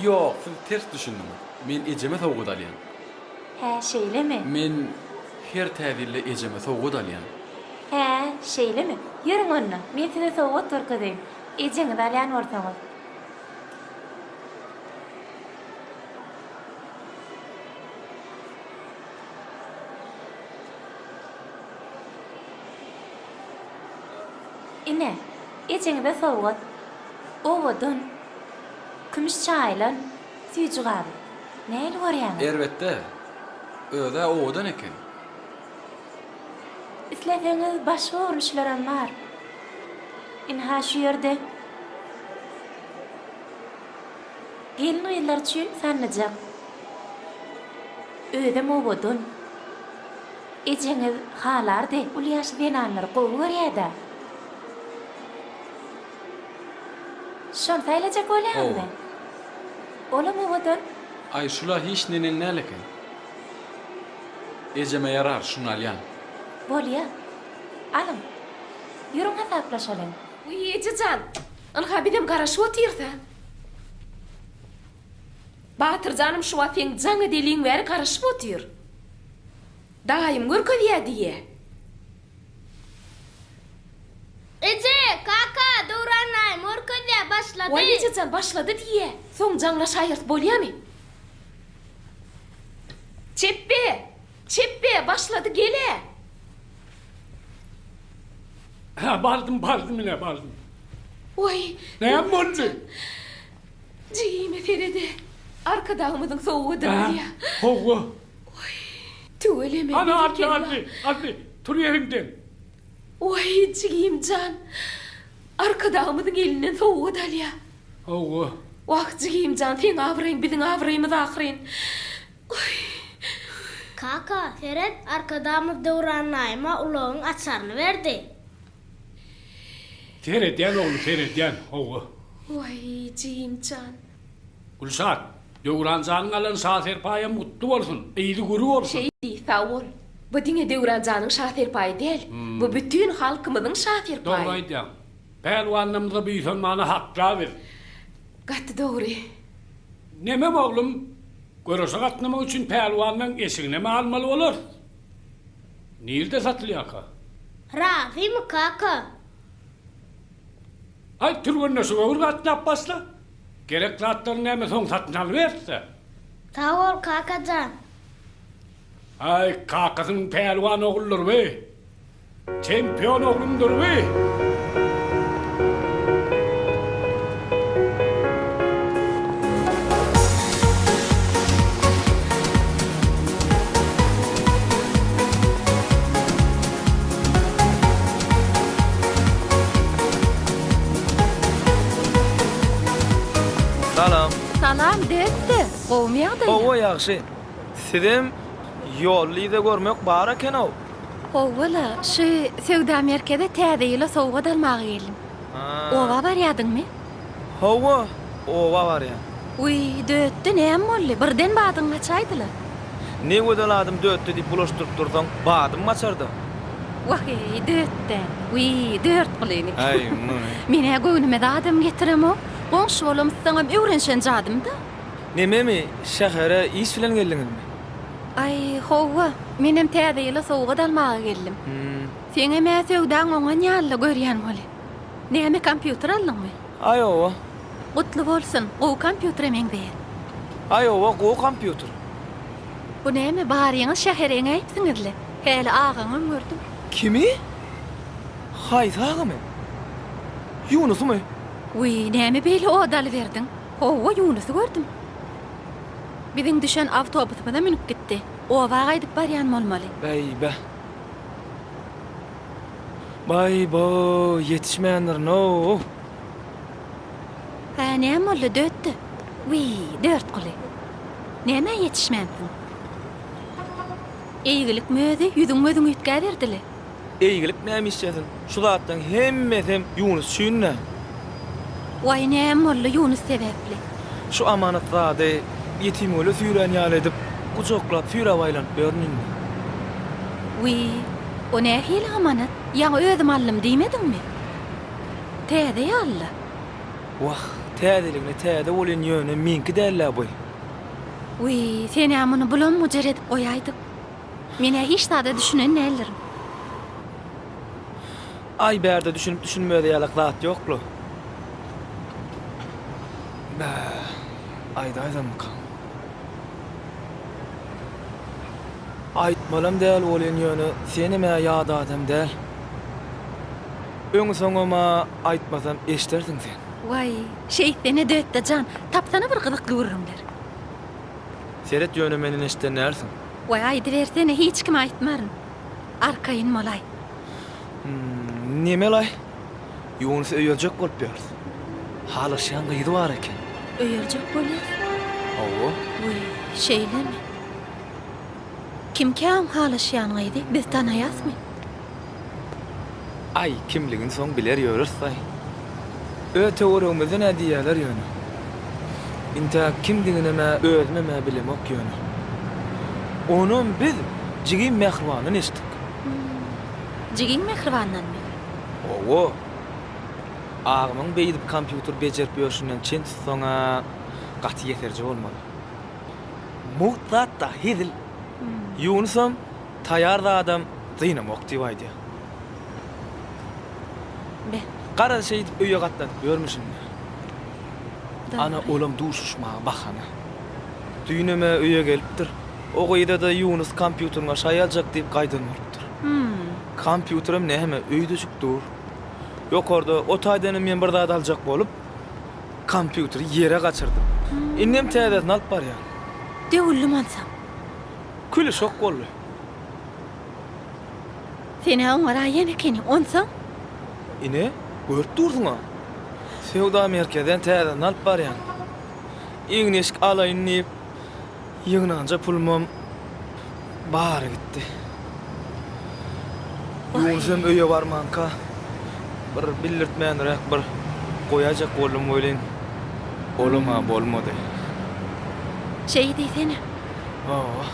Ýok, siz ters düşündiňiz. Men ejeme sowgat alýan. Hä, şeýlemi? Men her Täze ýylda ejeme sowgat alýan. Hä, şeýlemi? Ýörüň onda, men size sowgat görkezeýin. Ejeňize alýan bolsaňyz. Ine, ejeňize sowgat. Owadan, kümüş çaýylan süýji gaby. Nähili görýäňiz? Erbet-dä. Öz-ä owadan eken. Isleseňiz başga görnüşlerem bar. Ynha şu ýerde. Gelin-gyzlar üçin sandyjak. Özem owadan. Ejeňiz halardy, uly ýaşly zenanlary gowy görýä-dä. Şony saýlajak bolýaňyzmy? Hawa. Olam owadan. Aý, şul-a hiç neneň däl eken. Ejeme ýarar, şuny alýan. Bolýa. Alyň. Ýörüň hasaplaşalyň. Wiý, eje jan, ynha bizem garaşyp otyrys-a. Batyr janym şu wagt seň jaň edeliň bäri garaşyp otyr. Daýym görkezýä diýýä. Eje, kaka, Döwran daýym görkezýä, başlady. Waý eje jan başlady diýýä. Soň jaňlaşaýarys bolýamy? Çepbe! Çepbe, başlady gel-ä. Hä, bardym, bardym ine, bardym. Waý. Näme boldy? Jigime serede. Arkadagymyzyň sowgadyny alýa. Howwa. Waý, tüweleme. Hany, Arly, Arly, Arly, tur ýeriňden. Waý, jigim jan. Arkadagymyzyň elinden sowgat alýa. Howwa. Wah, jigim jan, seň abraýyň biziň abraýymyz ahyryn. Waý. Kaka, seret, Arkadagymyz Döwran daýyma ulagyň açaryny berdi. Seredýän oglum, seredýän, hawa. Waý, jigim jan. Gülşat, Döwran janyň alan şa serpaýam gutly bolsun, yzy güri bolsun. Şeý diý, sag bol. Bu diňe Döwran janyň şa serpaýy däl, bu bütin halkymyzyň şa serpaýy. Dogry aýdýaň. Pälwanlarymyza buýsanmana hakla biz. Gaty dogry. Nemem oglum, göreşe gatnamak üçin pälwanlaň eşiginem almaly bolarys. Nirde satylýarka? Razymy kaka? Aý türgenleşige bir gatnap başla. Gerek zatlaryny näme soň satyn alyberse. Sag bol kakajan. Aý kakasynyň pälwan oguldyr bi. Çempion oglumdyr bi. Salam. Salam Dötde, gowumy ýagdaýlar? Hawa ýagşy. Sizem ýolly yza görmek bar ekenow. Howwa-la, şu söwda merkeze täze ýyla sowgat almaga geldim. Oba barýadyňmy? Hawa, oba barýan. Wiý, Dötde näme boldy? Birden badyň gaçaýdy-la. Ne gözel adym Dötde diýip bulaşdyryp dursaň, badym gaçar-da. Wah-eý, Dötde. Wiý, Dörtgulyny. Aý, muny. Men-ä göwnüme zadam getiremok. Goňşy bolamyzsoňam öwrenişen zadym-da. Nememi, şähere iş bilen geldiňizmi? Aý, howwa, menem Täze ýyla sowgat almaga geldim. Seňem-ä söwdaň oňan ýaly-la görýän weli. Näme, kompýuter aldyňmy? Aý, howwa. Gutly bolsun, gowy kompýutere meňzeýär. Aý, howwa, gowy kompýuter. Bu näme, baryňyz şähere eňäýipsiňiz-le? Häli agaňam gördüm. Kimi? Haýsy agamy? Ýunusymy? Wiý, näme beýle od alyberdiň? Howwa, Ýunusy gördüm. Biziň düşen awtobusymyza münüp gitdi. Oba gaýdyp barýan bolmaly. Bäý-bä. Baý-bo, ýetişmändirin-ow. Hä, näme boldy, Dötde? Wiý, Dörtguly. Nämä ýetişmänsiň? Eýgilikmi özi, ýüzüň-gözüň üýtgäberdi-le. Eýgilik näme işlesin? Şu zatlaryň hemmesem Ýunus üçin-dä. Waý, näme boldy Ýunus sebäpli? Şu amanat zady ýetimgöle süýrän ýaly edip. Gujaklap süýräp aýlanyp ýörün indi. Wiý, o nähili amanat? Ýaňy özüm aldym diýmediňmi? Täze ýaly-la. Wah, täzeligine täze welin ýöne meňki däl-ä bu. Wiý, sen-ä muny bulam-bujar edip goýaýdyk. Men-ä hiç zada düşünen däldirin. Aý, bärde düşünip-düşünmez ýalak zat ýok-la. Bä, aýdaýsammykam? Aýtmalam däl welin ýöne senem-ä ýat adam däl. Öňi-soňam-a aýtmasam eşdersiň sen. Waý, şeýtsene Dötde jan, tapsana bir gyzykly gürrüňler. Seret ýöne menden eşden dälsiň. Waý, aýdybersene, hiç kime aýtmaryn. Arkaýyn bolaý. Hum, neme-laý? Ýunusy öýerjek bolup ýörüs. Halaşýan gyzy bar eken. Öýerjek bolýas? Hawa. Wiý, şeýlemi? Kimkä oň halaşýan gyzy, biz tanaýasmy? Aý, kimligini soň biler ýöreris-aý. Öz töweregimizden-ä diýýärler ýöne. Intäk kimdiginem-ä özümem-ä bilemok ýöne. Onam biz jigim Mähribandan eşitdik. Jigiň Mähribandanmy? Hawa. Agymyň beýdip kompýuter bejerip ýörşünden çen tutsaň-a gaty ýeserje bolmaly. Mugt zat-da, hezil. Ýunusam taýar zadam dynamok diýip aýdýar. Be. Garaz şeýdip öýe gatnadyp ýörmüşin-dä. Ana Dogry. olam duşuşmaga bahana. Düýnem-ä öýe gelipdir. O gyza-da Ýunus kompýuteriňe şaý aljak diýip gaýdan bolupdyr. Hum. Kompýuterem näme, öýdejik dur. Ýokarda o taýdanam men bir zat aljak bolup, kompýuteri ýere gaçyrdym. Indem täzesini alyp barýan. Döwüldim onsoň. Küli şok boldy. Sen-ä oňaraýan ekeniň, onsoň? Ine, görüp dursuň-a. Söwda merkezden täzesini alyp barýan. Egin-eşik alaýyn diýip, Ýygnanja pulumam bary gitdi. Ýunusam öýe barmanka bir bildirtmänräk bir goýaýjak boldum welin, olam-a bolmady. Şeý diýsene. Hawa.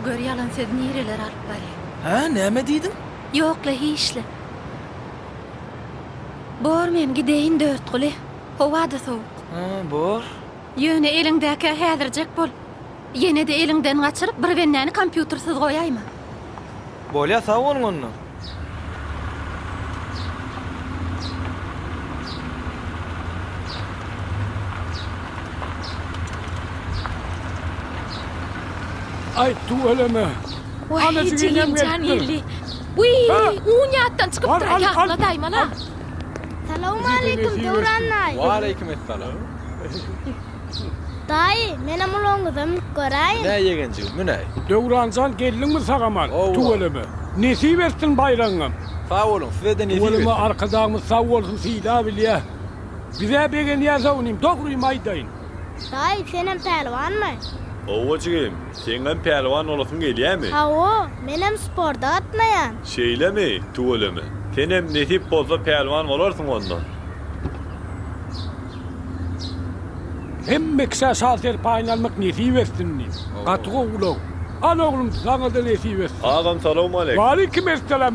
Gör ýalan söz nirelere alyp barýar. Hä, näme diýdiň? Ýok-la, hiç-le. Bor men gideýin Dörtguly. Howa-da sowuk. Hä, bor. Ýöne eliňdäkä häzirjek bol. Ýene-de eliňden gaçyryp bir bendäni kompýutersiz goýaýma. Bolýa sag boluň onda. Aý tüweleme. Waý jigim jan geldi. Wiý un ýatdan çykypdyr ýatladaýmala. Salowmaleýkim Döwran daýy. Waleýkim essalam. Daýy, menem ulagyňyza münüp göräýin. Münäý ýegenjigim, münäý. Döwranjan geldiňmi sag-aman? Tüweleme. Nesip etsin baýragyňam. Sag boluň, size-de nesip Tüweleme etsin. Arkadagymyz sag bolsun sylabilýä. Bizä begenýäs-ow inim, dogrymy aýdaýyn. Daýy, senem pälwanmy? Hawa jigim, seňem pälwan bolasyň gelýämi? Hawa, menem sporta gatnaýan. Şeýlemi, tüweleme. Senem nesip bolsa pälwan bolarsyň onda. Hemme kişä şa serpaýyny almak nesip etsin diýip. Gaty gowy ulag. Al oglum saňada nesip etsin. Agam salowmaleýkim. Waleýkim essalam.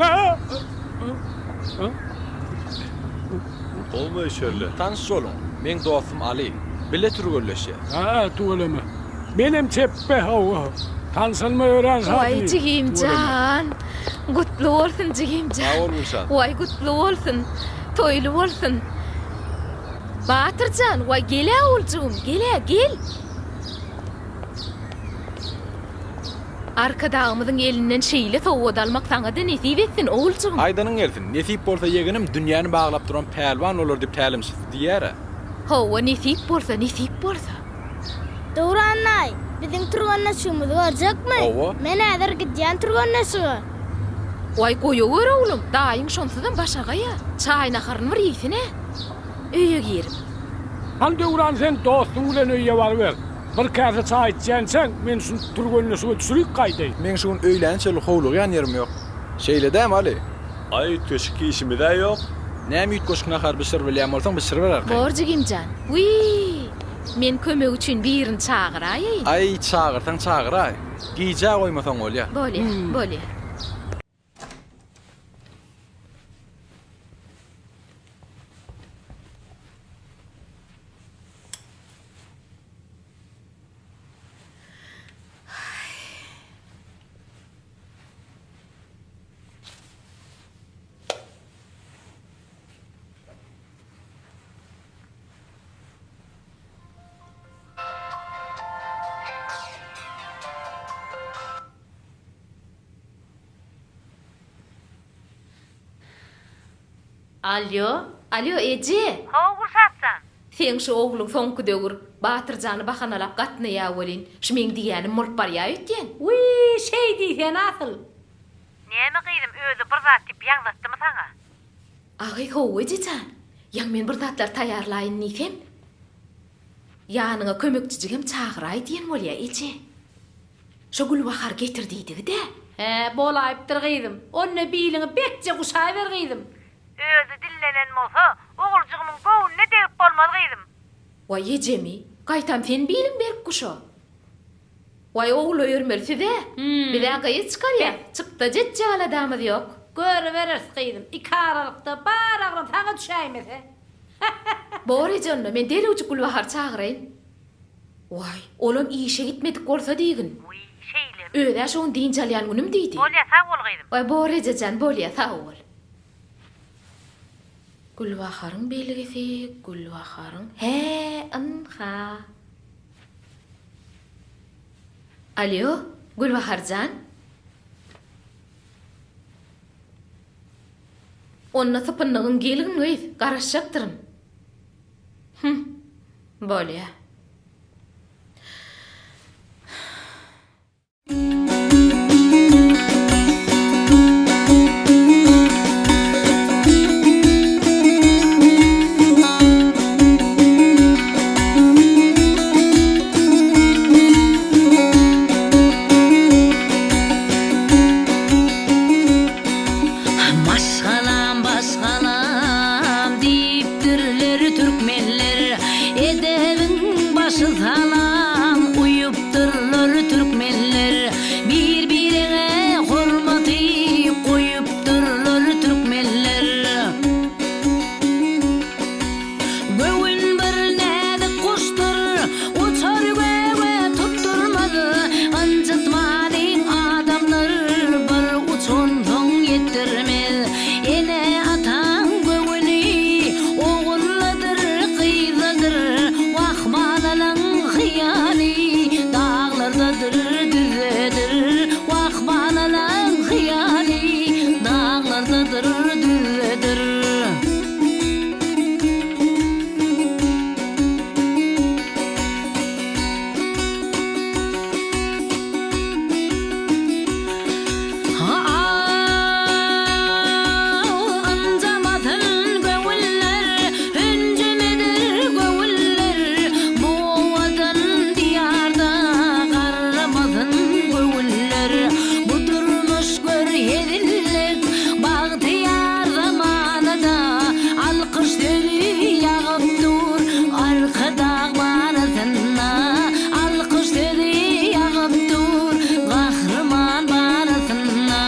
Gowmy şölle. Tanyş boluň, meň dostum Aly. Bile türgenleşýäs. Hä, tüweleme. Menem çepbe, hawa. Tanşanyma örän şat Waý inim. jigim Tüweleme. jan. Gutly bolsun jigim jan. Sag bol Gülşat. Waý gutly bolsun. Toýly bolsun. Batyr jan, waý gel-ä oguljygym, gel-ä, gel. Arkadagymyzyň elinden şeýle sowgat almak saňa-da nesip etsin, oguljygym. Aýdanyň gelsin, nesip bolsa ýegenim dünýäni baglap duran pälwan bolar diýip tälimçisi diýýär-ä. Hawa, nesip bolsa, nesip bolsa. Döwran daýy, biziň türgenleşigimizi görjekmi? Hawa. Men häzir gidýän türgenleşige. Waý, goýawer oglum, daýyň şonsuzam başagaý-a. Çaý-naharyny bir iýsin-ä. Öýe girip. Hany Döwran sen dostuň bilen öýe baryber. Bir käse çaý içýänçäň, men şuny türgenleşige düşürip gaýdaýyn. Meň şu gün öýlän çenli howlugýan ýerim ýok. Şeýle dämi, Aly? Aý, üýtgeşik işimiz-ä ýok. Näme üýtgeşik nahar bişiribilýän bolsaň, bişiriber arkaýyn. Bor jigimjan. Wiý, men kömek üçin birini çagyraýaýyn. Aý, çagyrsaň çagyraý. Gijä goýmasaň bolýa. Bolýa, bolýa. Alýo. Alýo, eje! Hawa, Gülşat jan. Seň şu ogluň soňky döwür Batyrjany bahanalap gatnaýa welin, şu meň diýýänim bolup barýa öýtýän. Wiý, şeý diýsene asyl. Näme gyzym, özi bir zat diýip ýaňzatdymy saňa? Agy, hawa eje jan. Ýaňy men bir zatlar taýýarlaýyn diýsem, ýanyňa kömekçijigem çagyraý diýen bolýa, eje. Şo Gülbahar getir diýdigi-dä. Hä, bolaýypdyr gyzym. Onda biliňi bekje guşaýber gyzym. Özi dillenen bolsa, oguljygymyň göwnüne degip bolmaz gyzym. Waý ejemi, gaýtam sen biliň berk guşa. Waý ogul öýermeli siz-ä. Biz-ä gyz çykarýas, çykdajy etjek aladamyz ýok. Görübereris gyzym, ikaralykda bar agram saňa düşäýmese. Bor eje onda, men derrewjik Gülbahary çagyraýyn. Waý, olam işe gitmedik bolsa diýgin. Wiý, şeýlemi? Öz-ä şo gün dynç alýan günüm diýdi. Bolýa, sag bol gyzym. Waý, bor eje jan, bolýa, sag bol. Gülbaharyň belgisi, Gülbaharyň, hä, ynha. Alýo, Gülbahar jan. Onda sypyndygyň gelgin gyz, garaşjakdyryn. Hüm, bolýa. Maşgalam başgalam diýipdirler türkmenler Edebiň başy salam uýupdyrlar türkmenler Bir-bireňe hormaty goýupdyrlar türkmenler. Göwün bir näzik guşdur, uçar göge tutdurmaz, Ynjytmalyň adamlar bir uçansoň ýetdirmez. Ene-ataň göwüni ogulladyr, gyzladyr, Wah, balalaň hyýaly daglardadyr, düzdedir, Wah, balalaň hyýaly daglardadyr, düzdedir. Ynjamasyn göwünler, hünjümidir göwünler, Bu owadan diýarda garramasyn göwünler. Bu durmuş gör hezillik, Bagtyýar zamanada alkyş sözi ýagyp dur Arkadag barasynda alkyş sözi ýagyp dur Gahryman barasynda.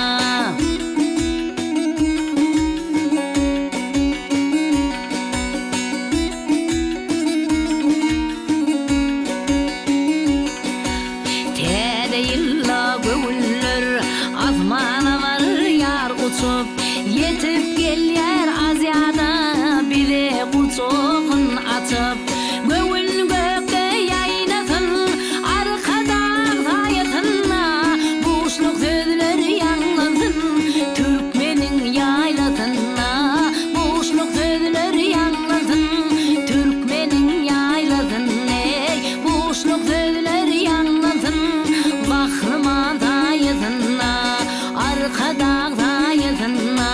Täze ýylda göwünler asmana barýar uçup, Ýetip gelýär Aziýada bize gujagyn açyp. Göwün gökde ýaýnasyn Arkadag saýasynda, Buşluk sözler ýaňlansyn türkmeniň ýaýlasynda, Buşluk sözler ýaňlansyn türkmeniň ýaýlasynda, Buşluk sözler ýaňlansyn Gahryman saýasynda, Arkadag saýasynda,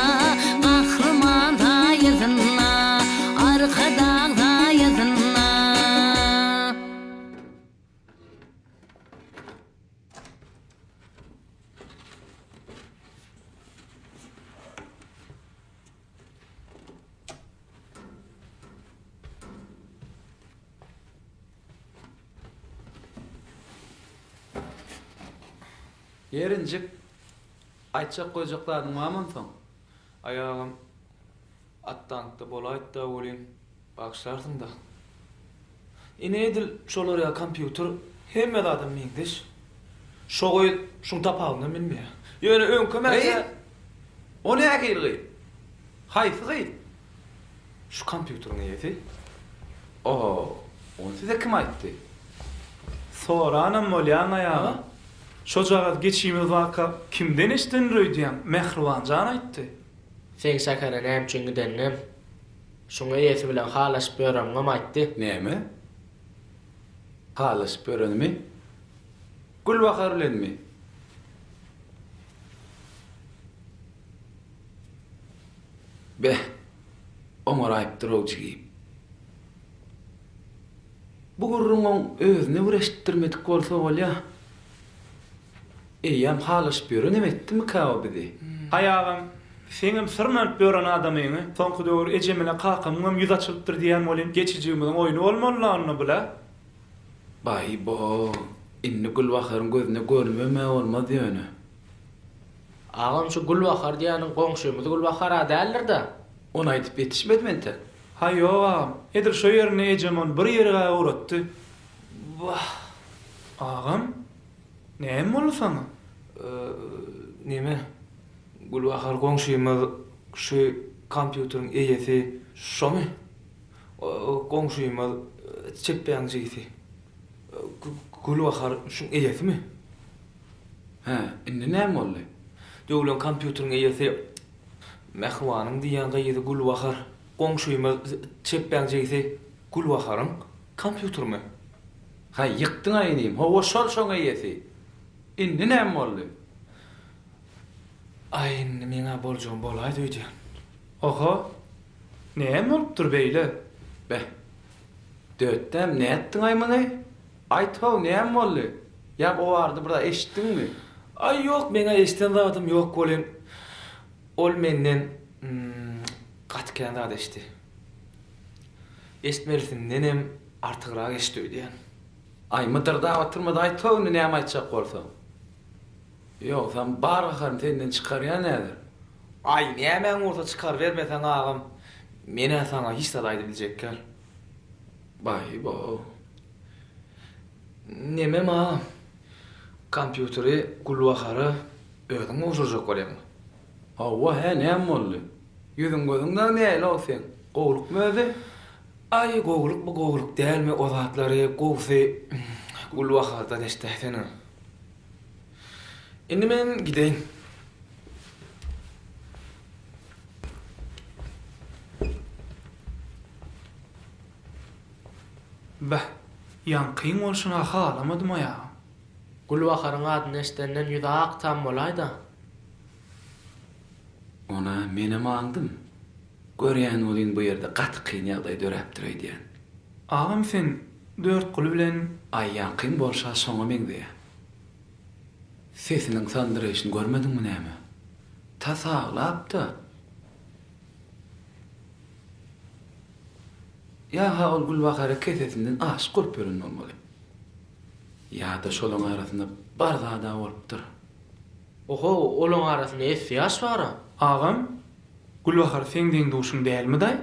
Gahryman. Ýerinjik, aýtjak goýjak zadyň barmy onsoň? Aý agam, atdaňkda bolaýtda welin, bagyşlarsyň-da. Ine edil şolar ýaly kompýuter hemme zadam meňzeş. Şo gyz şuň tapawudynam bilmeýär. Ýöne öňkem Gyz? äkä. O nähili gyz? Haýsy gyz? Şu kompýuteriň eýesi. Oho, ony size kim aýtdy? Soranam bolýaň-aý aga. Şojagaz geçimiz barka kimden eşidendir öýdýäň, Mähriban jan aýtdy. Seň şähere näme üçin gideninem, şuň eýesi bilen halaşyp ýöreniňem aýtdy. Näme? Halaşyp ýörenimi? Gülbahar bilenmi? Beh, oňaraýypdyr-ow jigim. Bu gürrüň oň özüne bir eşitdirmedik bolsa bolýa. Eýýäm halaşyp ýörenem etdimikä o bizi? Haý agam, seňem syrmanyp ýören adamyňy, soňky döwür ejem ile kakamyňam ýüzi açylypdyr diýýän welin, geçijigimiziň oýny bolmaly-la onda bul-a. Baý-bo, indi Gülbaharyň gözüne görünmem-ä bolmaz ýöne. Agam şu Gülbahar diýýäniň goňşymyz Gülbahar-a däldir-dä? Ony aýdyp ýetişmedim entek. Haý ýok agam, edil şo ýerinde ejem ony bir ýerige ugratdy. Wah! Agam, näme boldy saňa? Neme, Gülbahar goňşymyz şu kompýuteriň eýesi şomy? Goňşymyz Çepbäň jigisi. Gülbahar şuň eýesimi? Hä, indi näme boldy? Döwlen kompýuteriň eýesi Mähribanyň diýýän gyzy Gülbahar. Goňşymyz Çepbäň jigisi Gülbaharyň kompýuterimi? Haý, ýykdyň-aý inim, hawa şol şoň eýesi. Indi näme boldy? Aý, indi meň-ä boljagym bolaýdy öýdýän. Oho, näme bolupdyr beýle? Beh, Dötdäm, nätdiň-aý muny? Aýt-how, näme boldy? Ýa o barada bir zat eşitdiňmi? Aý, ýok, meň-ä eşiden zadym ýok welin, ol menden gaty kän zat eşitdi. Eşitmelisindenem artygrak eşitdi öýdýän. Aý, mydyrdap oturma-da, aýt-how indi näme aýtjak bolsaň. Ýogsam, bar gaharymy senden çykarýan häzir. Aý, nämäň bolsa çykarybermeseň agam, men-ä saňa hiç zat aýdybiljek däl. Baý-bo. Nemem agam, kompýuteri Gülbahara özüň gowşurjak bolýaňmy? Hawa, hä, näme boldy? Ýüzüň-gözüň dagy nähili-ow seň? Gowulykmy özi? Aý, gowulykmy, gowulyk dälmi, o zatlary gowusy Gülbahardan eşidäýsene. Indi men gideýin. Beh, ýaňkyň bolşun-a halamadym aýagym. Gülbaharyň adyny eşidenden ýüzi ak tam bolaýda. Ona menem aňdym. Görýän welin bu ýerde gaty kyn ýagdaý döräpdir öýdýän. Agam sen Dörtguly bilen. Aý ýaňkyň bolşa şoňa meňzeýä. Sesiniň sandyraýşyny görmediňmi näme? Tas aglapda. Ýa-ha ol Gülbahara kesesinden aşyk bolup ýören bolmaly. Ýa-da şolaň arasynda bar zad-a bolupdyr. Oho, olaň arasynda esli ýaş bar-a. Agam, Gülbahar seň deň-duşuň dälmi-daý?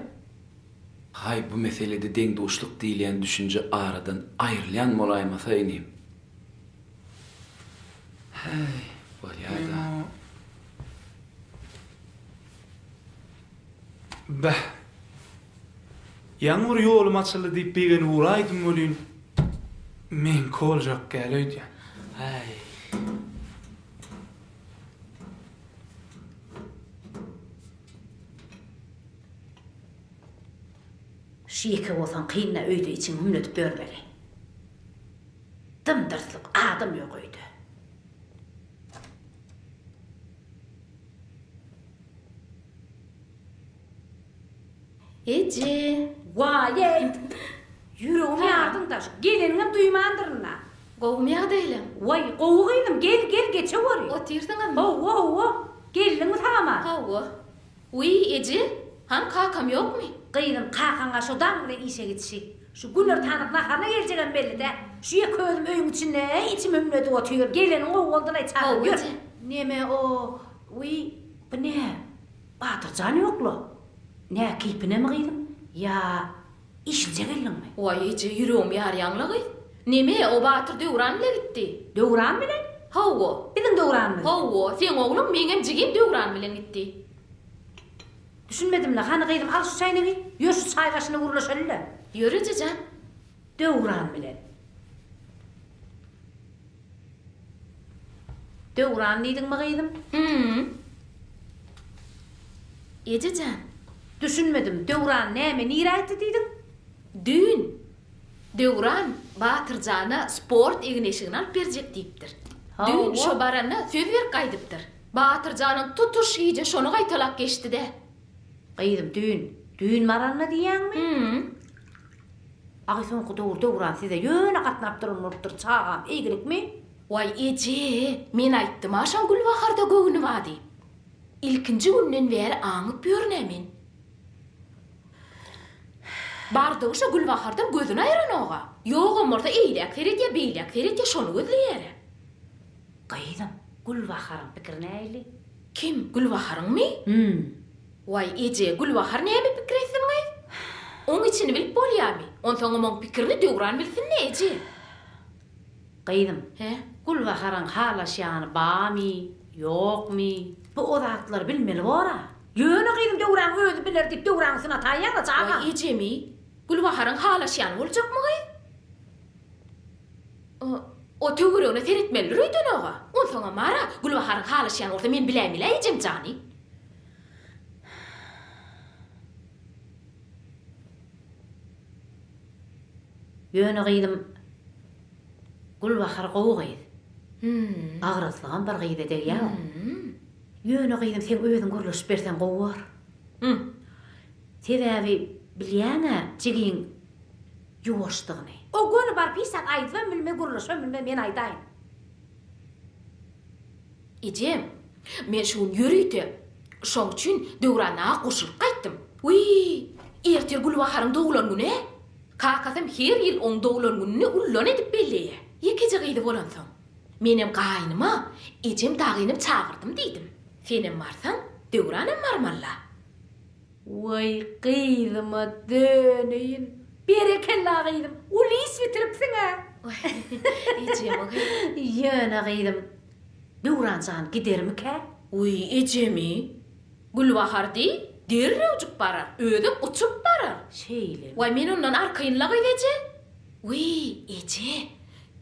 Haý, bu meselede deň-duşluk diýilýän düşünje aradan aýrylýan bolaýmasa inim. Häý, bolýa-da. Beh. Ýaňy bir ýolum açyldy diýip begenip uraýdym welin, meňki boljak däl öýdýän. Häý. Şu ýeke bolsaň kyn-da öýde içiňi hümledip ýörmeli. Dym-dyrslyk, adam ýok öýde. Eje! Waý-eý! Ýüregimi ýardyň-da, şu geleniňem duýmandyryn-a. Gowumy ýagdaýlaň? Waý, gowy gyzym, gel, gel, geçeweri. Otyrsyňyzmy? Hawa, hawa. Geldiňmi sag-aman? Hawa. Wiý, eje, hany kakam ýokmy? Gyzym, kakaň-a şo daň bilen işe gidişi. Şu günortanyk naharyna geljegem belli däl. Şu ýeke özüm öýüň içinde içim hümledip otyryn. Geleniň gowy boldy-laý çagam, ýör. Neme o, wiý, bu nä? Batyr jan ýok-la. Nä, keýpinemi gyzym? Ýa işlije geldiňmi? Waý, eje, ýüregimi ýarýaň-la gyz. Neme, o Batyr Döwran bile gitdi. Döwran bilen? Hawa. Biziň Döwranymyz? Hawa, seň ogluň, meňem jigim Döwran bilen gitdi. Düşünmedim-le, hany gyzym, al şu çaýnegi, ýör şu çaý başynda gürleşeli-le. Ýör eje jan. Döwran bilen. Döwran diýdiňmi gyzym? Hü-üm. Eje jan. Düşünmedim, Döwran näme, nirä gitdi diýdiň? Düýn Döwran Batyrjana sport egin-eşigini alyp berjek diýipdir. Düýn şo baranda söz berip gaýdypdyr. Batyrjanyň tutuş gije şony gaýtalap geçdi-dä. Gyzym, düýn, düýn baranda diýýäňmi? Hü-üm. Agy soňky döwür Döwran size ýöne gatnap duran bolupdyr, çagam, eýgilikmi? Waý, eje, men aýtdym-a şoň Gülbaharda göwni bar diýip. Ilkinji günden bäri aňyp ýörün-ä men. Bardygy şo Gülbahardan gözüni aýranog-a. Ýogam bolsa eýläk seredýär, beýläk seredýär, şony gözleýär-ä. Gyzym, Gülbaharyň pikiri nähili? Kim, Gülbaharyňmy? Hüm. Waý, eje, Gülbahar näme pikir etsin gyz? Oň içini bilip bolýamy? Onsoňam oň pikirini Döwran bilsin-le, eje. Gyzym, Hä? Gülbaharyň halaşýany bamy, ýokmy? Bu o zatlary bilmeli bor-a. Ýöne gyzym Döwran özi biler diýip Döwranyň üstüne ataýýaň-a, çagam. Waý, ejemi, Gülbaharyň halaşýany boljakmy gyz? O töweregine seretmelidir öýdenog-a. Onsoňam bar-a, Gülbaharyň halaşýany bolsa men biläýmeli-ä ejem jany. Ýöne gyzym, Gülbahar gowy gyz. Agraslygam bir gyza degýär. Ýöne gyzym seň özüň gürleşip berseň gowy bor. Sebäbi bilýäň-ä jigiň ýuwaşdygyny. O göni baryp hiç zat aýdybam bilmez, gürleşibem bilmez, men aýdaýyn. Ejem, men şu gün ýörite şoň üçin Döwran aga goşulyp gaýtdym. Wiý, ertir Gülbaharyň doglan güni-ä. Kakasam her ýyl oň doglan gününi ullan edip belleýär. Ýekeje gyzy bolansoň. Menem gaýynyma, ejem dagynym çagyrdym diýdim. Senem barsaň, Döwranam barmaly-la. Waý gyzyma döneýin. Berekella gyzym, uly iş bitiripsiň-ä. Ejem gyz. Ýöne gyzym, Döwran jan gidermikä? Wiý, ejemi. Gülbahar diý, derrewjik barar, özem uçup barar. Şeýlemi? Waý, men ondan arkaýynla gyz eje. Wiý, eje,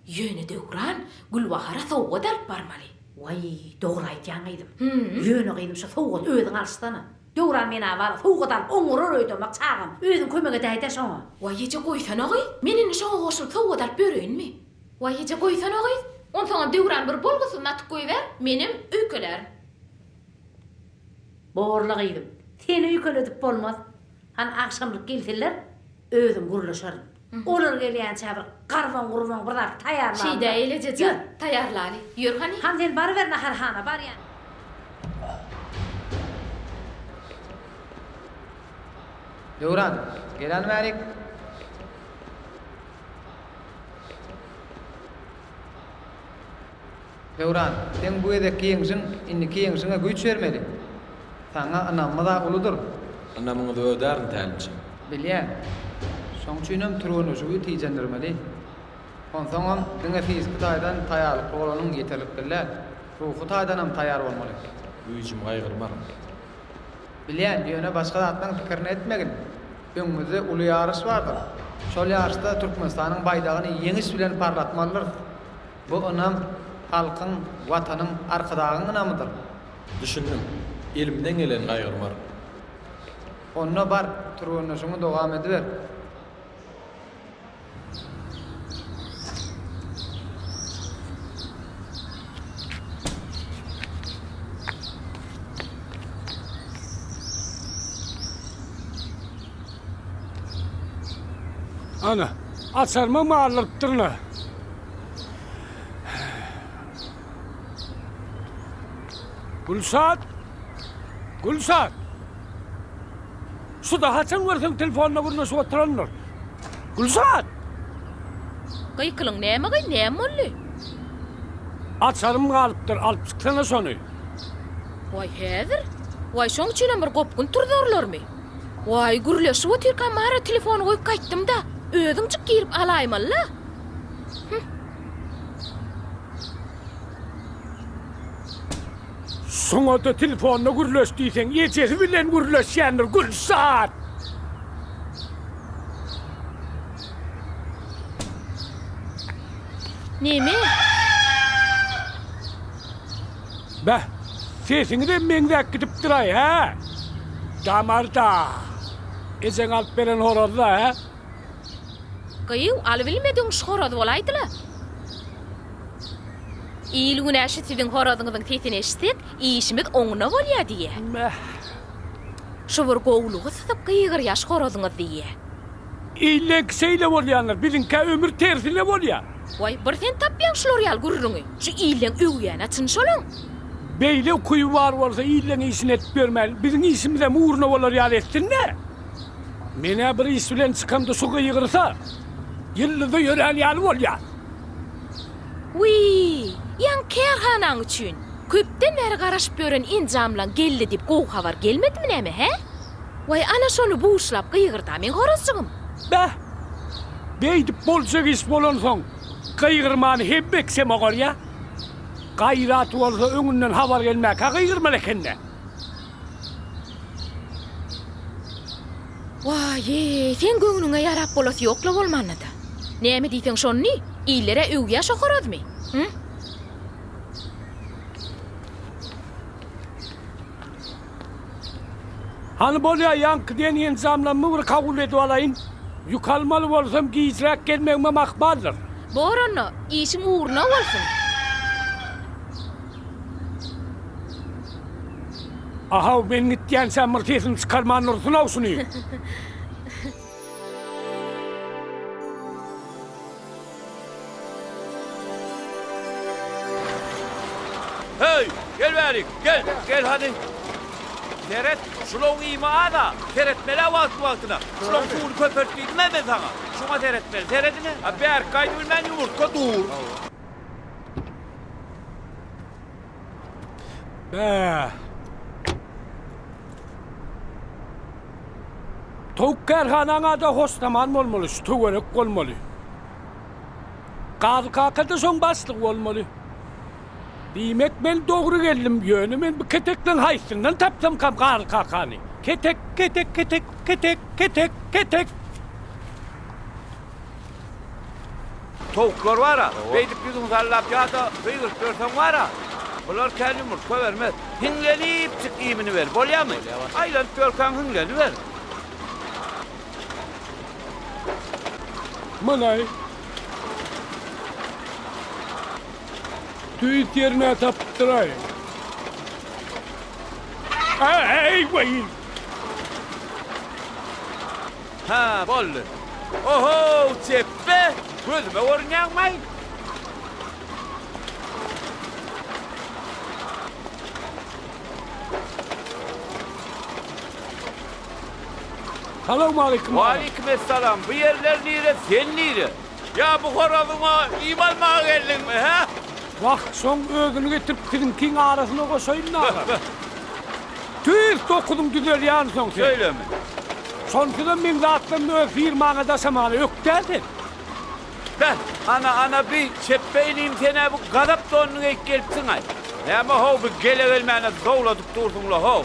ýöne Döwran Gülbahara sowgat alyp barmaly. Waý, dogry aýdýaň gyzym. Ýöne gyzym, şu sowgady özüň alyşsana. Döwran men-ä bar, sowgat alyp oňarar öýdemok, çagam. Özüň kömek edäý-dä şoňa. Waý, eje, goýsana gyz. Men indi şoňa goşulyp sowgat alyp ýöreýinmi? Waý, eje, goýsana gyz. Onsoňam Döwran bir bolgusyzyny atyp goýbär, menem öýkelärin. Borla gyzym, seni öýkeledip bolmaz. Hany agşamlyk gelseler, özüm gürleşerin. Olar gelýänçä bir garbaň-gurbaň bir zat taýýarlaly. Şeýdäýeli eje jan, taýýarlaly. Ýör hany. Hany sen baryber naharhana, barýan. Döwran, gel hany bärik. Döwran, seň bu gezekki ýeňşiň indiki ýeňşiňe güýç bermeli. Saňa ynamymyz-a uludyr. Ynamyňyzy ödärin, tälimçi. Bilýän. Şoň üçinem türgenleşigi tijendirmeli. Onsoňam diňe fiziki taýdan taýýarlykly bolanyň ýeterlikli däl. Ruhy taýdanam taýýar bolmaly. Güýjümi gaýgyrmaryn. Bilýän, ýöne başga zatlaň pikirini etmegin. Öňümizde uly ýaryş bardyr. Şol ýaryşda Türkmenistanyň baýdagyny ýeňiş bilen parlatmalydyrys. Bu ynam halkyň, Watanyň, Arkadagyň ynamydyr. Düşündim. Elimden geleni gaýgyrmaryn. Onda bar, türgenleşigiňi dowam ediber. Ana, açarymam aldyrypdyryn-a. Gülşat! Gülşat! Şu-da haçan görseň telefonda gürleşip oturandyr. Gülşat! Gykylyň näme gyz, näme boldy? Açarym galypdyr, alyp çyksana şony. Waý, häzir? Waý, şoň üçinem bir gopgun turzarlarmy? Waý, gürleşip otyrkam ara telefony goýup gaýtdym-da, özüňjik girip alaýmaly-la. Hüm. Şoňa-da telefonda gürleş diýseň, ejesi bilen gürleşýändir, Gülşat! Neme? Beh, sesiňizem meňzäp gidipdir-aý, hä? Damarda. Ejeň alyp beren horaz-da, hä? Gyýw, alybilmedigiň şu horaz bolaýdy-la. Il-gün-ä şu siziň horazyňyzyň sesini eşitsek, işimiz oňuna bolýa diýýä. Beh. Şu bir gowlugy syzyp gygyrýa şu horazyňyz diýýä. Illeňki şeýle bolýandyr, biziňkä ömür tersine bolýa. Waý, bir sen tapýaň şular ýaly gürrüňi. Şu illeň öwýäni-ä çyn şolaň. Beýle ukyby bar bolsa illeň işini edip ýörmän, biziň işimizem ugruna bolar ýaly etsin-dä. Men-ä bir iş bilen çykamda şu gygyrsa, ýyldyza ýörän ýaly bolýan. Wiý, ýaňy kärhanaň üçin köpden bäri garaşyp ýören enjamlaň geldi diýip gowy habar gelmedimi näme, hä? Waý, ana şony buşlap gygyrda meň horazjygym. Beh, beýdip boljak iş bolansoň, gygyrmany hemme kişem oňarýa. Gaýraty bolsa öňünden habar gelmäkä gygyrmaly eken-dä. Waý-eý, seň göwnüňe ýarap bolasy ýok-la bolmanda-da. Näme diýseň şony diý, iller-ä öwýä şo horazmy? Hü? Hany bolýa, ýaňky diýen enjamlammy bir kabul edip alaýyn. Ýük almaly bolsam gijräk gelmegimem ahmaldyr. Bor onda, işiň ugruna bolsun. Ahaw, men gitýänçäm bir sesini çykarman dursun-ow şuny. Heý, gel bärik, gel, gel hany. Seret, şulaň iými az-a, seretmel-ä wagtly-wagtyna. Şulaň suwuny köpelt diýdim-ä men saňa. Şuňa seretmeli, seret ine. A bärik gaýdybilmän ýumurtga dur. Bäh. Towuk kärhanaňa-da hoşdaman bolmaly, şu töwerek bolmaly. Gazy kaka-da şoň başlygy bolmaly. Diýmek, men dogry geldim, ýöne men bu ketekleň haýsyndan tapsamkam Gazy kakany? Ketek, ketek, ketek, ketek, ketek, ketek. Towuklar bar-a, beýdip ýüzüňi sallap ýa-da gygyryp ýörseň bar-a, bular kän ýumurtga bermez. Hiňlenipjik iýmini ber, bolýamy? Aýlanyp ýörkäň hiňleniber. Manaý. Tüýs ýerine tapypdyr-aý. Äý, weý! Hä, boldy. Ohow, çepbe! Gözüme görünýäňmi-aý? Salowmaleýkim, aga. Waleýkim essalam. Bu ýerler nire, sen nire? Ýa bu horazyňa iým almaga geldiňmi, hä? Wah, şoň özüni getirip siziňkiň arasyna goşaýyn-da, aga. Tüýs dokuzyň düzelýänsoň sen. Şeýlemi? Şonsuzam meň zatlarymy öz firmaňa daşamana ökdä sen. Beh, ana, ana bi çepbe inim sen-ä bu gazap donuny geýip gelipsiň-aý. Näme how bi gele-gelmäne zowladyp dursuň-la how.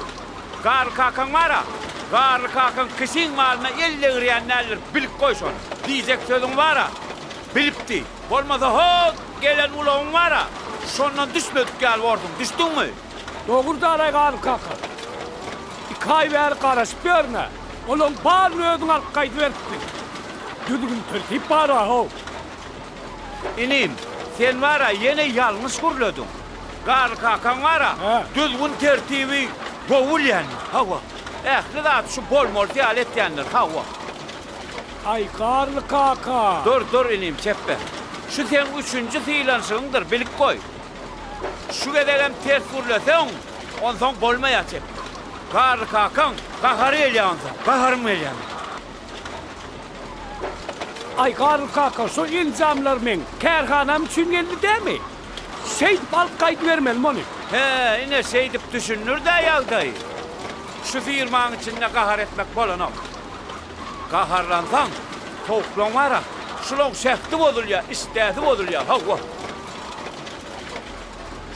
Garry kakaň bar-a, garry kakaň kişiň malyna el degirýän däldir, bilip goý şony. Diýjek sözüň bar-a, bilip diý. Bolmasa ho gelen ulagyň bar-a, şondan düşmedik ýaly borsuň, düşdüňmi? Dogry dalaý Garry kaka. Iki aý bäri garaşyp ýörün-ä. Olaň baryny özüň alyp gaýdyberipsiň. Düzgün-tertip bar-a, how. Inim, sen bar-a ýene ýalňyş gürlediň. Garry kakaň bar-a, düzgün-tertibi gowy bilýändir. Hawa, ähli zady şu bolmalysy ýaly etýändir, hawa. Aý, Garly kaka! Dur, dur, inim, çepbe. Şu seň üçünji sylanyşygyňdyr, bilip goý. Şu gezegem ters gürleseň, onsoň bolmaýar çepbe. Garry kakaň gahary gelýär onsoň, gaharym gelýär meniň. Aý Garly kaka şo enjamlar meň kärhanam üçin geldi dämi? Şeýdip alyp gaýdybermelimi ony? He, ine şeýdip düşündir-dä ýagdaýy. Şu firmaň içinde gahar etmek bolanok. Gaharlansaň, towuklaň bar-a, şulaň şähdi bozulýar, işdäsi bozulýar, hawa.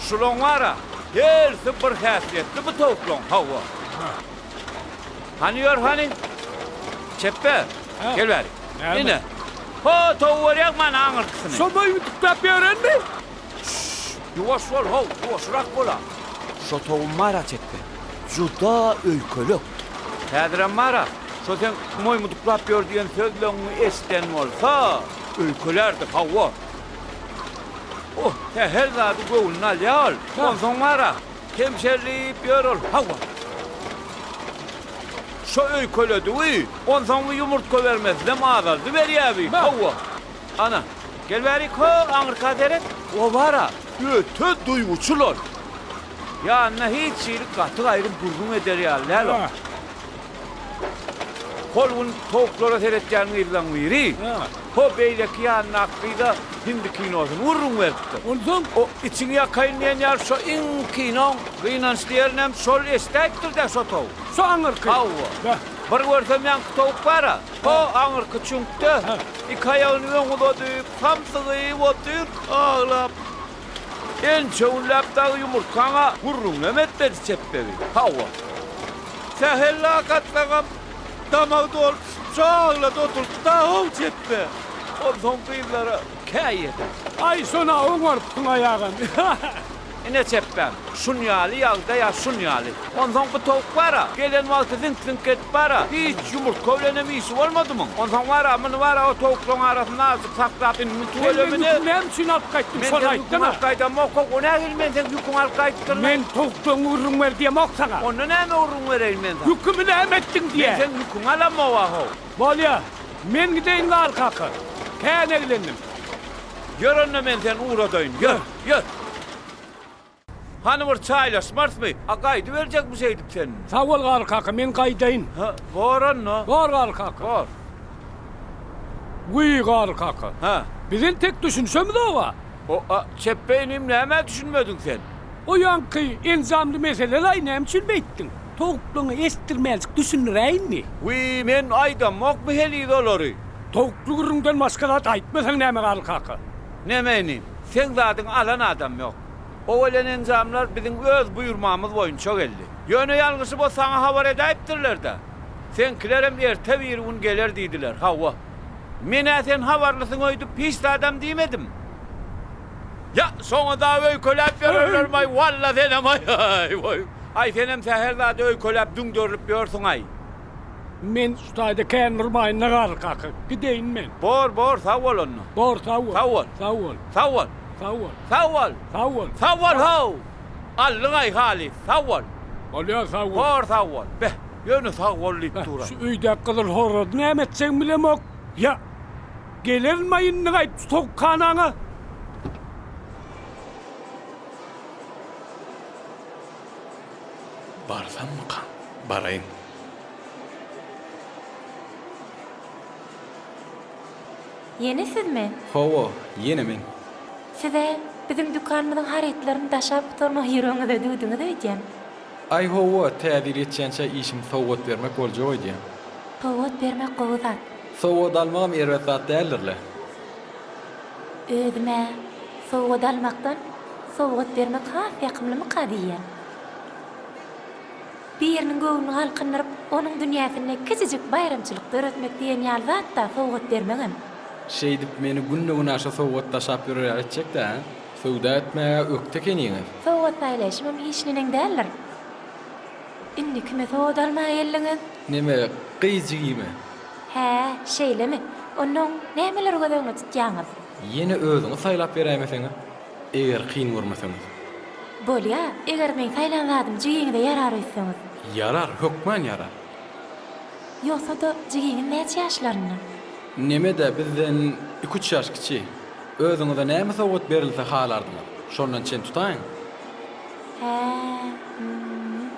Şulaň bar-a, hersi bir häsiýetli bu towuklaň, hawa. Hany ýör hany. Çepbe, gel bäri. Ine. Ho, towuk görýäňmi ana aňyrkysyny? Şo boýuny tükläp ýörenmi? Şşş, ýuwaş bol, how, ýuwaşrak bol-a. Şo towum bar-a çepbe, juda öýkelek. Häzirem bar-a, şo seň moýmudyklap ýör diýen sözleňňi eşiden bolsa, öýkelärdi, hawa. Oh, sähel zady göwnüne alýa ol. Onsoň bar-a, Kemşerlip ýör ol, hawa. Şo öýkeledigi, onsoň bu ýumurtga bermesinem azaldyberýä bi, hawa. Ana, gel bärik, ho, aňyrka seret, o bar-a, öte duýguçyl ol. Ýanynda hiç hili gaty-gaýrym gürrüň eder ýaly däl ol. Hol gün towuklara seretýän gyzlaň biri, ho beýleki ýanyndaky gyza hindi kinosyny gürrüň beripdir. Onsoň? O içiňi ýakaýyn diýen ýaly şo iň kinoň gynançly ýerinem şol eşdäýipdir-dä şo towuk. Şo aňyrky? Hawa. Bir görsem ýaňky towuk bar-a, ho aňyrky çüňkde iki aýagyny öňe uzadyp, hamsygyp otyr, aglap. Ençe günläp dagy ýumurtgaňa gürrüňem etmedi çepbegi. Hawa. Sähel lak atsaňam damagy dolup şo aglady oturdy-da-how çepbe. Onsoň gyzlara käýedi. Aý şona oňarypsyň aýagam. Ine çepbäm, şun ýaly ýagdaý-a şun ýaly. Onsoň bu towuk bar-a, gelen wagty ziňk-ziňk edip bar-a, hiç ýumurtga bilenem işi bolmady muň. Onsoň bar-a, muny bar-a o towuklaryň arasynda azjyk saklap, indi Sen meň tüwelemine. ýükümi näme üçin alyp gaýtdyň, Men şony seň ýüküňi aýtsana. alyp gaýdamok-ow, o nähili men seň ýüküňi alyp gaýdypdyryn-aý? Men towukdan gürrüň ber diýemok saňa. Onda näme gürrüň bereýin men saňa? Ýükümi näme etdiň Men diýýän. seň ýüküňi alamok-a-how. Bolýa, men gideýin Gar kaka. Kän eglendim. Ýör onda men seni ugradaýyn, ýör, ýör. Hany bir çaýlaşmarsmy? A gaýdyberjekmi şeýdip sen? Sag bol Garry kaka, men gaýdaýyn. Hä, bor onda. Bor Garry kaka. Bor. Wiý, Garry kaka. Hä. Biz entek düşünişemizog-a. O-a, çepbe inim nämä düşünmediň sen? O ýaňky enjamly mesele-laý näme üçin beýtdiň? Towuklyňy eşitdirmänjik düşündiräý indi. Wiý, men aýdamokmy heniz olary? Towukly gürrüňden başga zat aýtmasaň näme Garry kaka? Neme inim, seň zadyňy alan adam ýok. O gelen enjamlar biziň öz buýurmamyz boýunça geldi. Ýöne ýalňyşyp o saňa habar edäýipdirler-dä. Seňkilerem erte-birigün geler diýdiler. Hawa. Men-ä sen habarlysyň öýdüp hiç zadam diýmedim. Ýa, şoňa dagy öýkeläp ýörerlerm-aý, walla senem-aý, aý, aý, senem sähel zada öýkeläp düňderilip ýörsüň-aý. Men şu taýda kän durmaýyn-da Garry kaka. Gideýin men. Bor, bor, sag bol onda. Bor, sag bol. Sag bol. Sag bol. Sag bol. Sag bol. Sag bol. Sag bol. Sag bol, how! Aldyň-aý halys, sag bol. Bolýar, sag bol. Bor, sag bol. Beh, ýöne sag bol diýip dur-a. Şu öýdäki gyzyl horazy näme etjegimi bilemok. Ýa, gelerin-maý indi gaýdyp şu towukhanaňa? Barsammykam? Baraýyn. Ýene sizmi? Hawa, ýene men. Size biziň dükanymyzyň harytlaryny daşap gutarmagy ýüregiňize düwdüňiz öýdýän. Aý hawa, täze ýyl ýetýänçä işim sowgat bermek boljak öýdýän. Sowgat bermek gowy zat. Sowgat almagam erbet zat däldir-le. Özüm-ä sowgat almakdan sowgat bermek has ýakymlymyka diýýän. Biriniň göwnüni galkyndyryp, onuň dünýäsinde kiçijik baýramçylyk döretmek diýen ýaly zat-da sowgat bermegem. Şeýdip meni günde-günaşa sowgat daşap ýörer ýaly etjek-dä, hä? Söwda etmäge ökde ekeniňiz. Sowgat saýlaýşymam hiç neneň däldir. Indi kime sowgat almaga geldiňiz? Neme, gyz jigime. Hä, şeýlemi? Onnoň nämeleri göz öňüne tutýaňyz? Ýene özüňiz saýlap beräýmeseňiz? Eger kyn görmeseňiz. Bolýa, eger meň saýlan zadym jigiňize ýarar öýtseňiz. Ýarar, hökman ýarar. Ýogsa-da jigiňiz näçe ýaşlarynda? Neme-dä, bizden iki-üç ýaş kiçi. Özüňize näme sowgat berilse halardyňyz? Şondan çen tutaýyň. Hä, hüm.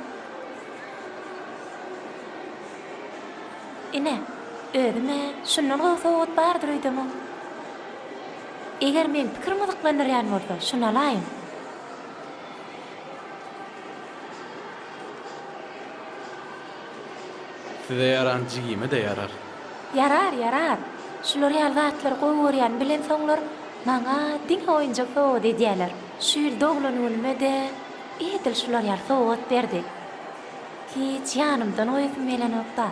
Ine, Özüm-ä şundan gowy sowgat bardyr öýdemok. Eger meň pikirim gyzyklandyrýan bolsa, şuny alaýyň. Size ýaran jigime-de ýarar. Ýarar, ýarar. Şular ýaly zatlary gowy görýänimi bilensoňlar, maňa diňe oýunjak sowgat edýärler. Şu ýyl doglan günüme-de edil şular ýaly sowgat berdi. Hiç ýanymdan goýasym gelenok-da.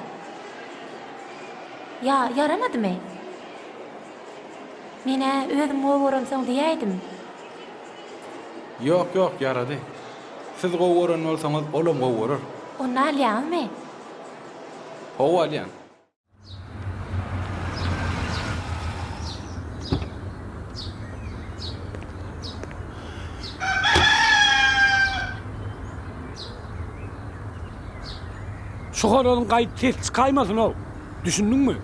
Ýa ýaramadymy? Men-ä özüm gowy göremsoň diýäýdim. Ýok, ýok, ýarady. Siz gowy gören bolsaňyz, olam gowy görer. Onda alýaňyzmy? Hawa, alýan. Şu horazyň gaýyp ses çykaýmasyn-ow. Düşündiňmi?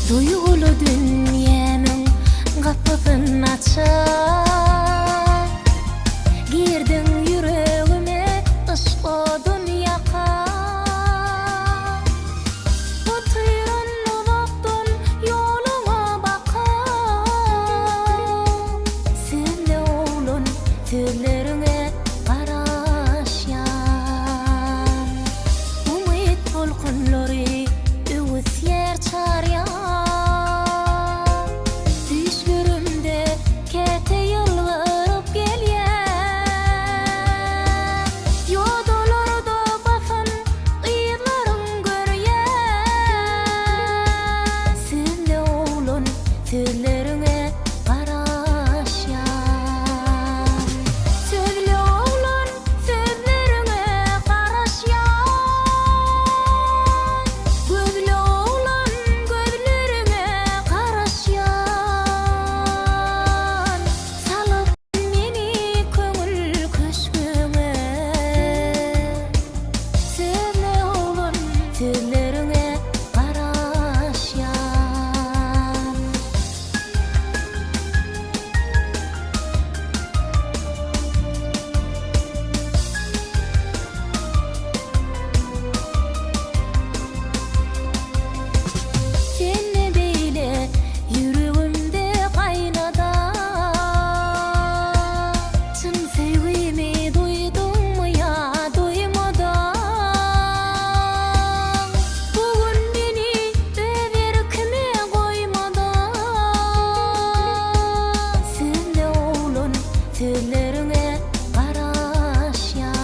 Duýguly dünýämiň gapysyn açan, Girdiň ýüregime yşk odun ýakan. Otyryn uzakdan ýoluňa bakan, Sözle oglan sözleriňe garaşýan. Umyt tolkunlary öwüsýär çarýan, Düýşlerimde käte ýylgyryp gelýän. Ýodalarda basan yzlaryň görýän. Sözle oglan sözleriňe garaşýan. Sözle oglan sözleriňe garaşýan. Gözle oglan gözleriňe garaşýan. Salyp Meni köňül köşgüňe Sözle oglan sözleriňe garaşýan. Sen ne beýle ýüregimde gaýnadan Çyn söýgimi duýduňmy ýa duýmadyň Bu gün meni öz erkime goýmadyň Sözle oglan sözleriňe garaşýan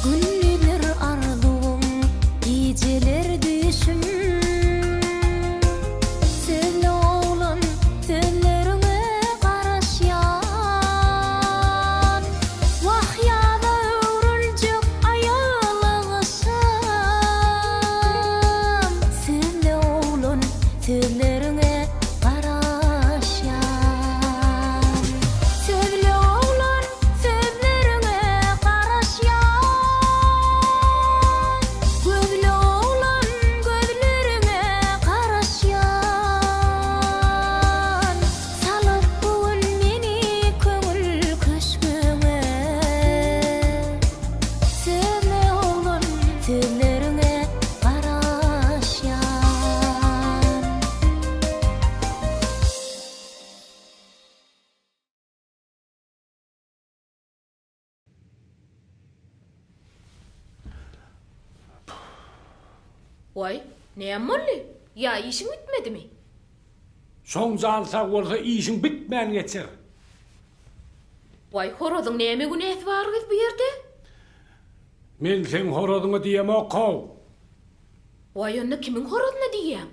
Gündizler arzuwym, gijeler düýşüm. Sözle oglan, sözleriňe garaşýan. Wah ýaza öwrüljek aýalygyşym. Sözle oglan, sözleriňe garaşýan. Sözle oglan, Sözleriňe garaşýan Gözli oglan gözleriňe garaşýan Salyp bu gün meni köňül köşgüňe Sözle oglan sözleriňe garaşýan. Waý, näme boldy? Ýa işiň bitmedimi? Şoň jany sag bolsa işiň bitmän geçer. Waý, horazyň näme günäsi bar gyz bu ýerde? Men seň horazyňa diýemok-how. Waý, onda kimiň horazyna diýýäň?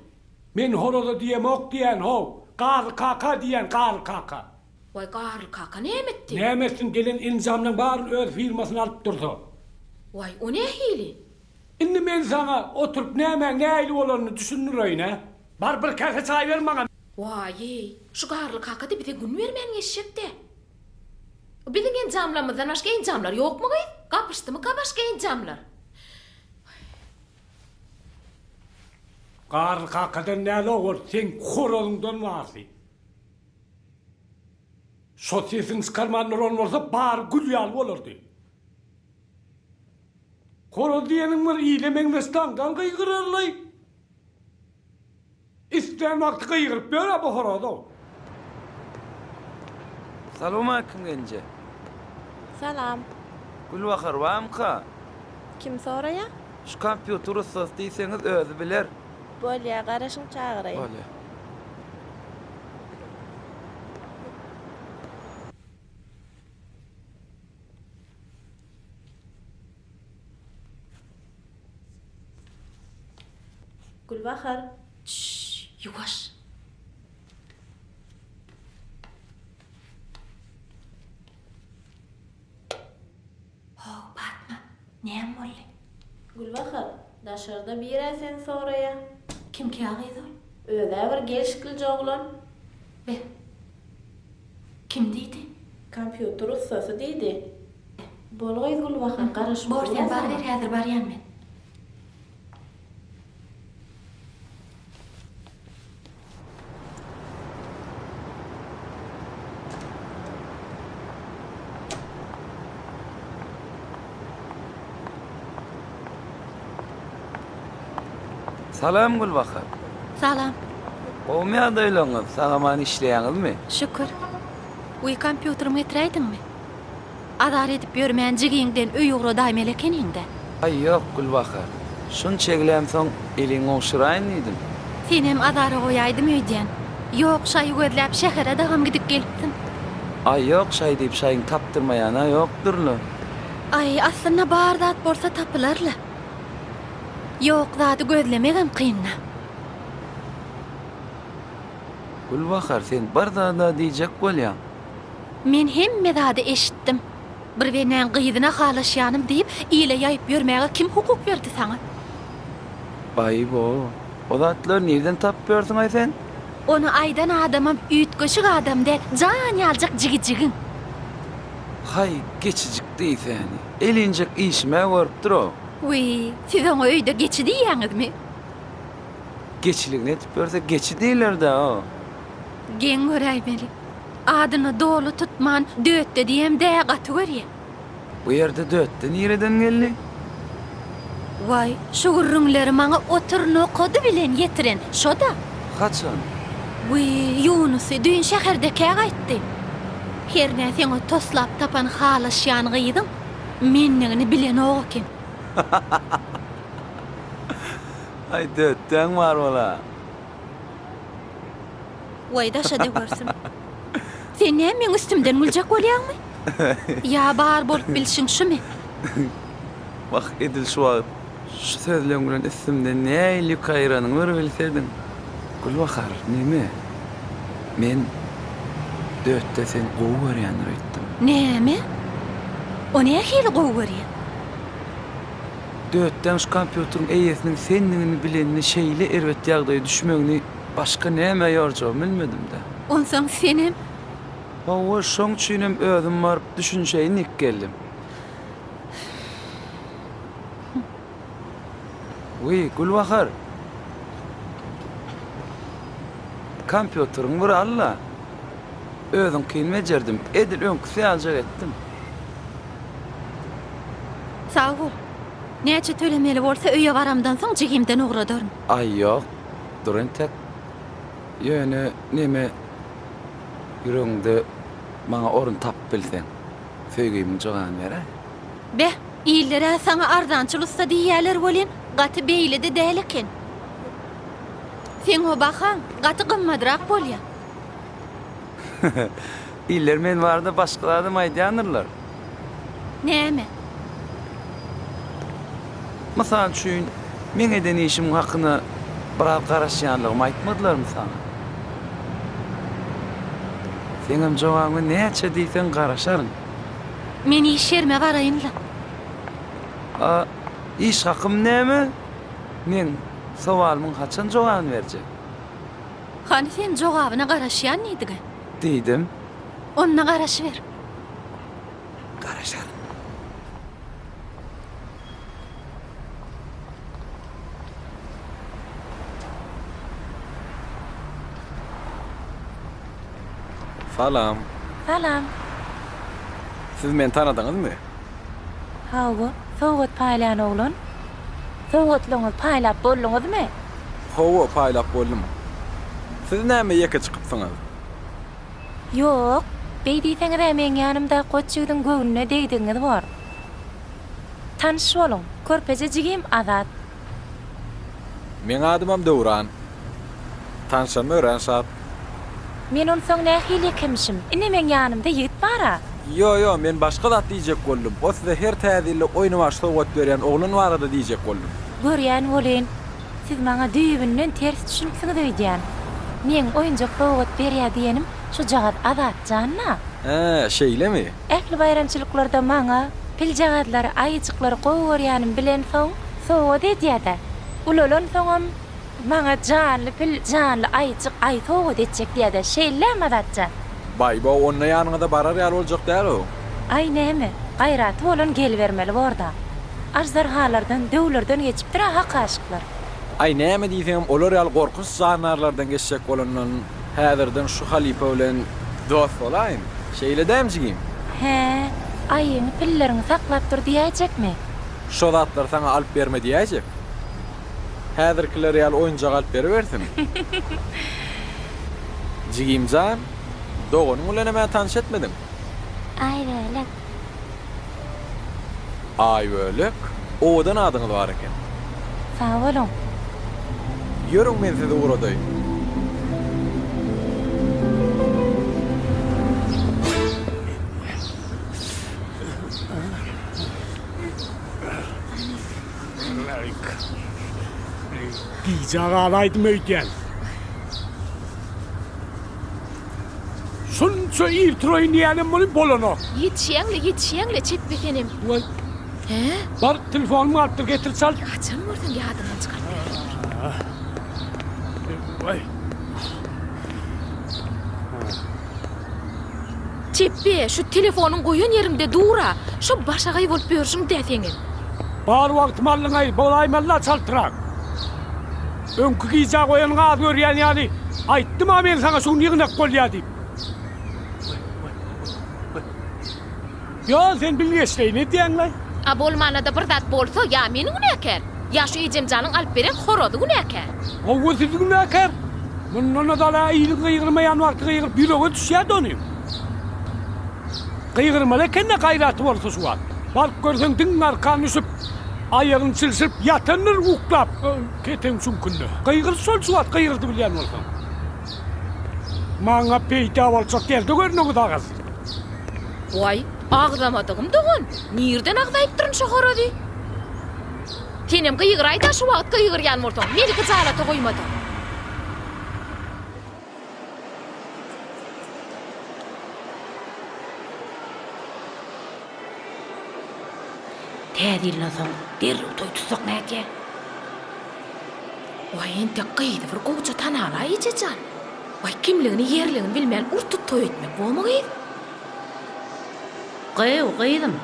Men horaza diýemok diýýän-how. Garry kaka diýýän, garry kaka. Waý, Garly kaka näme etdi? Näme etsin, gelen enjamlaň baryny öz firmasyna alyp dursa. Waý, o nähili? Indi men saňa oturyp nämäň nähili bolanyny düşündireýin-ä. Bar bir käse çaý ber maňa. Waý-eý, şu Garly kaka-da bize gün bermän geçjek-dä. Biziň enjamlarymyzdan başga enjamlar ýokmy gyz? Gapyşdymyka başga enjamlar? Garly kakadan näle ol seň horazyňdan barsy. Şo sesiňi çykarman duran bolsa bary gül ýaly bolardy. Horaz diýeniň bir ile meňzeş daňdan gygyrarlaý. Islän wagty gygyryp ýör-ä bu horaz-ow. Salowmalikim gelnje. Salam. Gülbahar barmyka? Kim soraýa? Şu kompýuter ussasy diýseňiz özi biler. Bolýa, garaşyň çagyraýyn. Bolýa. Gülbahar. Çşş, ýuwaş. How, Patma, näme boldy? Gülbahar, daşarda bir-ä seni soraýa. Kimkä gyz ol? Öz-ä bir gelşiklije oglan. Be, kim diýdi? Kompýuter ussasy diýdi. Bol gyz Gülbahar, garaşyp Bor, sen durun saňa. baryber, häzir barýan men. Salam Gülbahar. Salam. Gowumy ýagdaýlaryňyz? Sag-aman işleýäňizmi? Şükür. Wiý kompýuterimi getiräýdiňmi? Azar edip ýörmän jigiňden öý ugradaýmaly ekeniň-dä. Aý ýok, Gülbahar. Şunça eglämsoň eliňi gowşuraýyn diýdim. Senem azara goýaýdym öýdýän. Ýok, şaýy gözläp şähere dagam gidip gelipsiň. Aý ýok, şaý diýip şaýyň tapdyrmaýan-a ýokdur-la. Aý, aslynda bar zat bolsa tapylar-la. Ýok zady gözlemegem kyn-da. Gülbahar, sen bir zad-a diýjek bolýaň. Men hemme zady eşitdim. Bir benäň gyzyna halaşýanym diýip, ile ýaýyp ýörmäge kim hukuk berdi saňa? Baý-bo, o zatlary nirden tapyp ýörsüň-aý sen? Ony aýdan adamam üýtgeşik adam däl, jan ýaljak jigijigiň. Haý, geçijik diýsäni. Elinjek işim-ä görüpdir-ow. Wiý, siz oňa öýde geçi diýýäňizmi? Geçiligini edip ýörse geçi diýler-dä-ow. Geň göräýmeli. Adyny doly tutman Dötde diýemdä gaty görýä. Bu ýerde Dötde nireden geldi? Waý, şu gürrüňleri maňa otur nokady bilen ýetiren şo-da. Haçan? Wiý, Ýunusy düýn şäherdekä gaýtdy. Hernä seň o toslap tapan halaşýan gyzyň mendigini bilenok eken. Aý, Dötdäň bar bol-a. Waý daşa döwersin. Sen näme meň üstümden güljek bolýaňmy? Ýa bar bolup bilşiň şumy? Wah, edil şu wagt şu sözleň bilen üstümden nähili ýük aýyranyňy bir bilsediň. Gülbahar, neme? Men Dötde seni gowy görýändir öýtdüm. Näme? O nähili gowy görýän? Dötdäň şu kompýuteriň eýesiniň sendigini bilenine şeýle erbet ýagdaýa düşmegini başga nämä ýorjagymy bilmedim-dä. Onsoň senem. Hawa, şoň üçinem özüm baryp düşünişeýin diýip geldim. Wiý, Gülbahar! Kompýuteriňi bir al-da. Özüňkini bejerdim, edil öňküsi ýalyjak etdim. Sag bol. Näçe tölemeli bolsa öýe baramdan soň jigimden ugradaryn. Aý ýok, dur entek. Ýöne neme ýüregiňde maňa orun tapyp bilseň, söýgimiň jogabyny beräý. Beh, iller-ä saňa arzançyl ussa diýýäler welin, gaty beýle-de däl eken. Seň o bahaň gaty gymmadrak bolýa. Iller men barada başga zadam aýdýandyrlar. Näme? Mysal üçin, meň eden işimiň hakyna biraz garaşýanlygymy aýtmadylarmy saňa? Seňem jogabyňa näçe diýseň garaşaryn. Men iş ýerime baraýyn-la. A iş hakym näme? Meň sowalymyň haçan jogabyny berjek? Hany sen jogabyna garaşýan diýdiň-ä? Diýdim. Onda garaşyber. Garaşaryn. Salam. Salam. Siz meni tanadyňyzmy? Hawa, sowgat paýlaýan oglan. Sowgatlaryňyzy paýlap bolduňyzmy? Hawa, paýlap boldum. Siz näme ýeke çykypsyňyz? Ýok, beý diýseňiz-ä meň ýanymda goç ýigidiň göwnüne degdigiňiz bor. Tanyş boluň, körpeje jigim Azat. Meň adymam Döwran. Tanşanyma örän şat. Men onsoň nähili ýekemişim, ine meň ýanymda ýigit bar-a. Ýo, ýo, men başga zat diýjek boldum. O size her täze ýylda oýnawaç sowgat berýän oglan barada diýjek boldum. Görýän welin, siz maňa düýbünden ters düşünipsiňiz öýdýän. Meň oýunjak sowgat berýä diýenim şujagaz Azat jan-da. Hä, şeýlemi? Ähli baýramçylyklarda maňa piljagazlary, aýyjyklary gowy görýänimi bilensoň, sowgat edýä-dä. Ulalansoňam maňa janly pil, janly aýyjyk, aýy sowgat etjek diýýä-dä. Şeýlelämi, Azatjan? Baý-bow, onda ýanyňyza barar ýaly boljak däl-ow. Aý, näme, gaýraty bolan gelibermeli bor-da. Aždarhalardan, döwlerden geçipdir-ä hak aşyklar. Aý, näme diýseňem, olar ýaly gorkunç jandarlardan geçjek bolandan, häzirden şu halypa bilen dost bolaýyn. Şeýle dämi, jigim? Hä, aýyňy, pilleriňi saklap dur diýäýjekmi? Şo zatlary saňa alyp berme diýäýjek. Häzirkiler ýaly oýunjak alyp beribersin. Jigim jan, doganyň bilenem-ä tanyş etmediň. Aýbölek. Aýbölek, owadan adyňyz bar eken. Sag boluň. Ýörüň men sizi ugradaýyn. Gijä galaýdym öýdýän. Şunça ir turaýyn diýýänem muny bolanok. Ýetişýäň-le, ýetişýäň-le, çepbe senem. Waý. Hä? Bar, telefonym galypdyr, getir çal. Haçan görseň ýadyňdan çykaryp ýörüň. Waý. Çepbe, şu telefonyň goýan ýeriňde dur-a. Şo başagaý bolup ýörşüň-dä seňem. Bar wagtymy aldyň-aý, bolaýmaly-la çaltrak. Öňki gijä goýanyňy az görýän ýaly, aýtdym-a men saňa şu gün ýygnak bolýa diýip. Ýo, sen bilgeşleýin edýäň-laý. A bolmanda-da bir zat bolsa, ýa men günäkär, ýa şu ejemjanyň alyp beren horazy günäkär. Hawa, siz günäkär. Mundan ozal-a iliň gygyrmaýan wagty gygyryp ýürege düşýärdi onuň. Gygyrmaly eken-dä gaýraty bolsa şu wagt. Baryp görseň diň arkan düşüp, aýagyny çilşirip ýatandyr uklap ketegiň çüňkünde. Gygyr şol şu wagt gygyrdy bilýän bolsaň. Maňa peýda boljak ýerde görnüňiz agyz. Waý, agzamadygym dogan, nirden agzaýypdyryn şo horazy? Senem gygyraý-da şu wagt gygyrýan bolsaň, meni gyjalata goýma-da. Täze ýyldan soň derrew toý tutsak nätýä? Waý entek gyzy bir gowja tanalaý ejejan. Waý kimligini ýerligini bilmän ur-tut toý etmek bormy gyz? Gyw gyzym,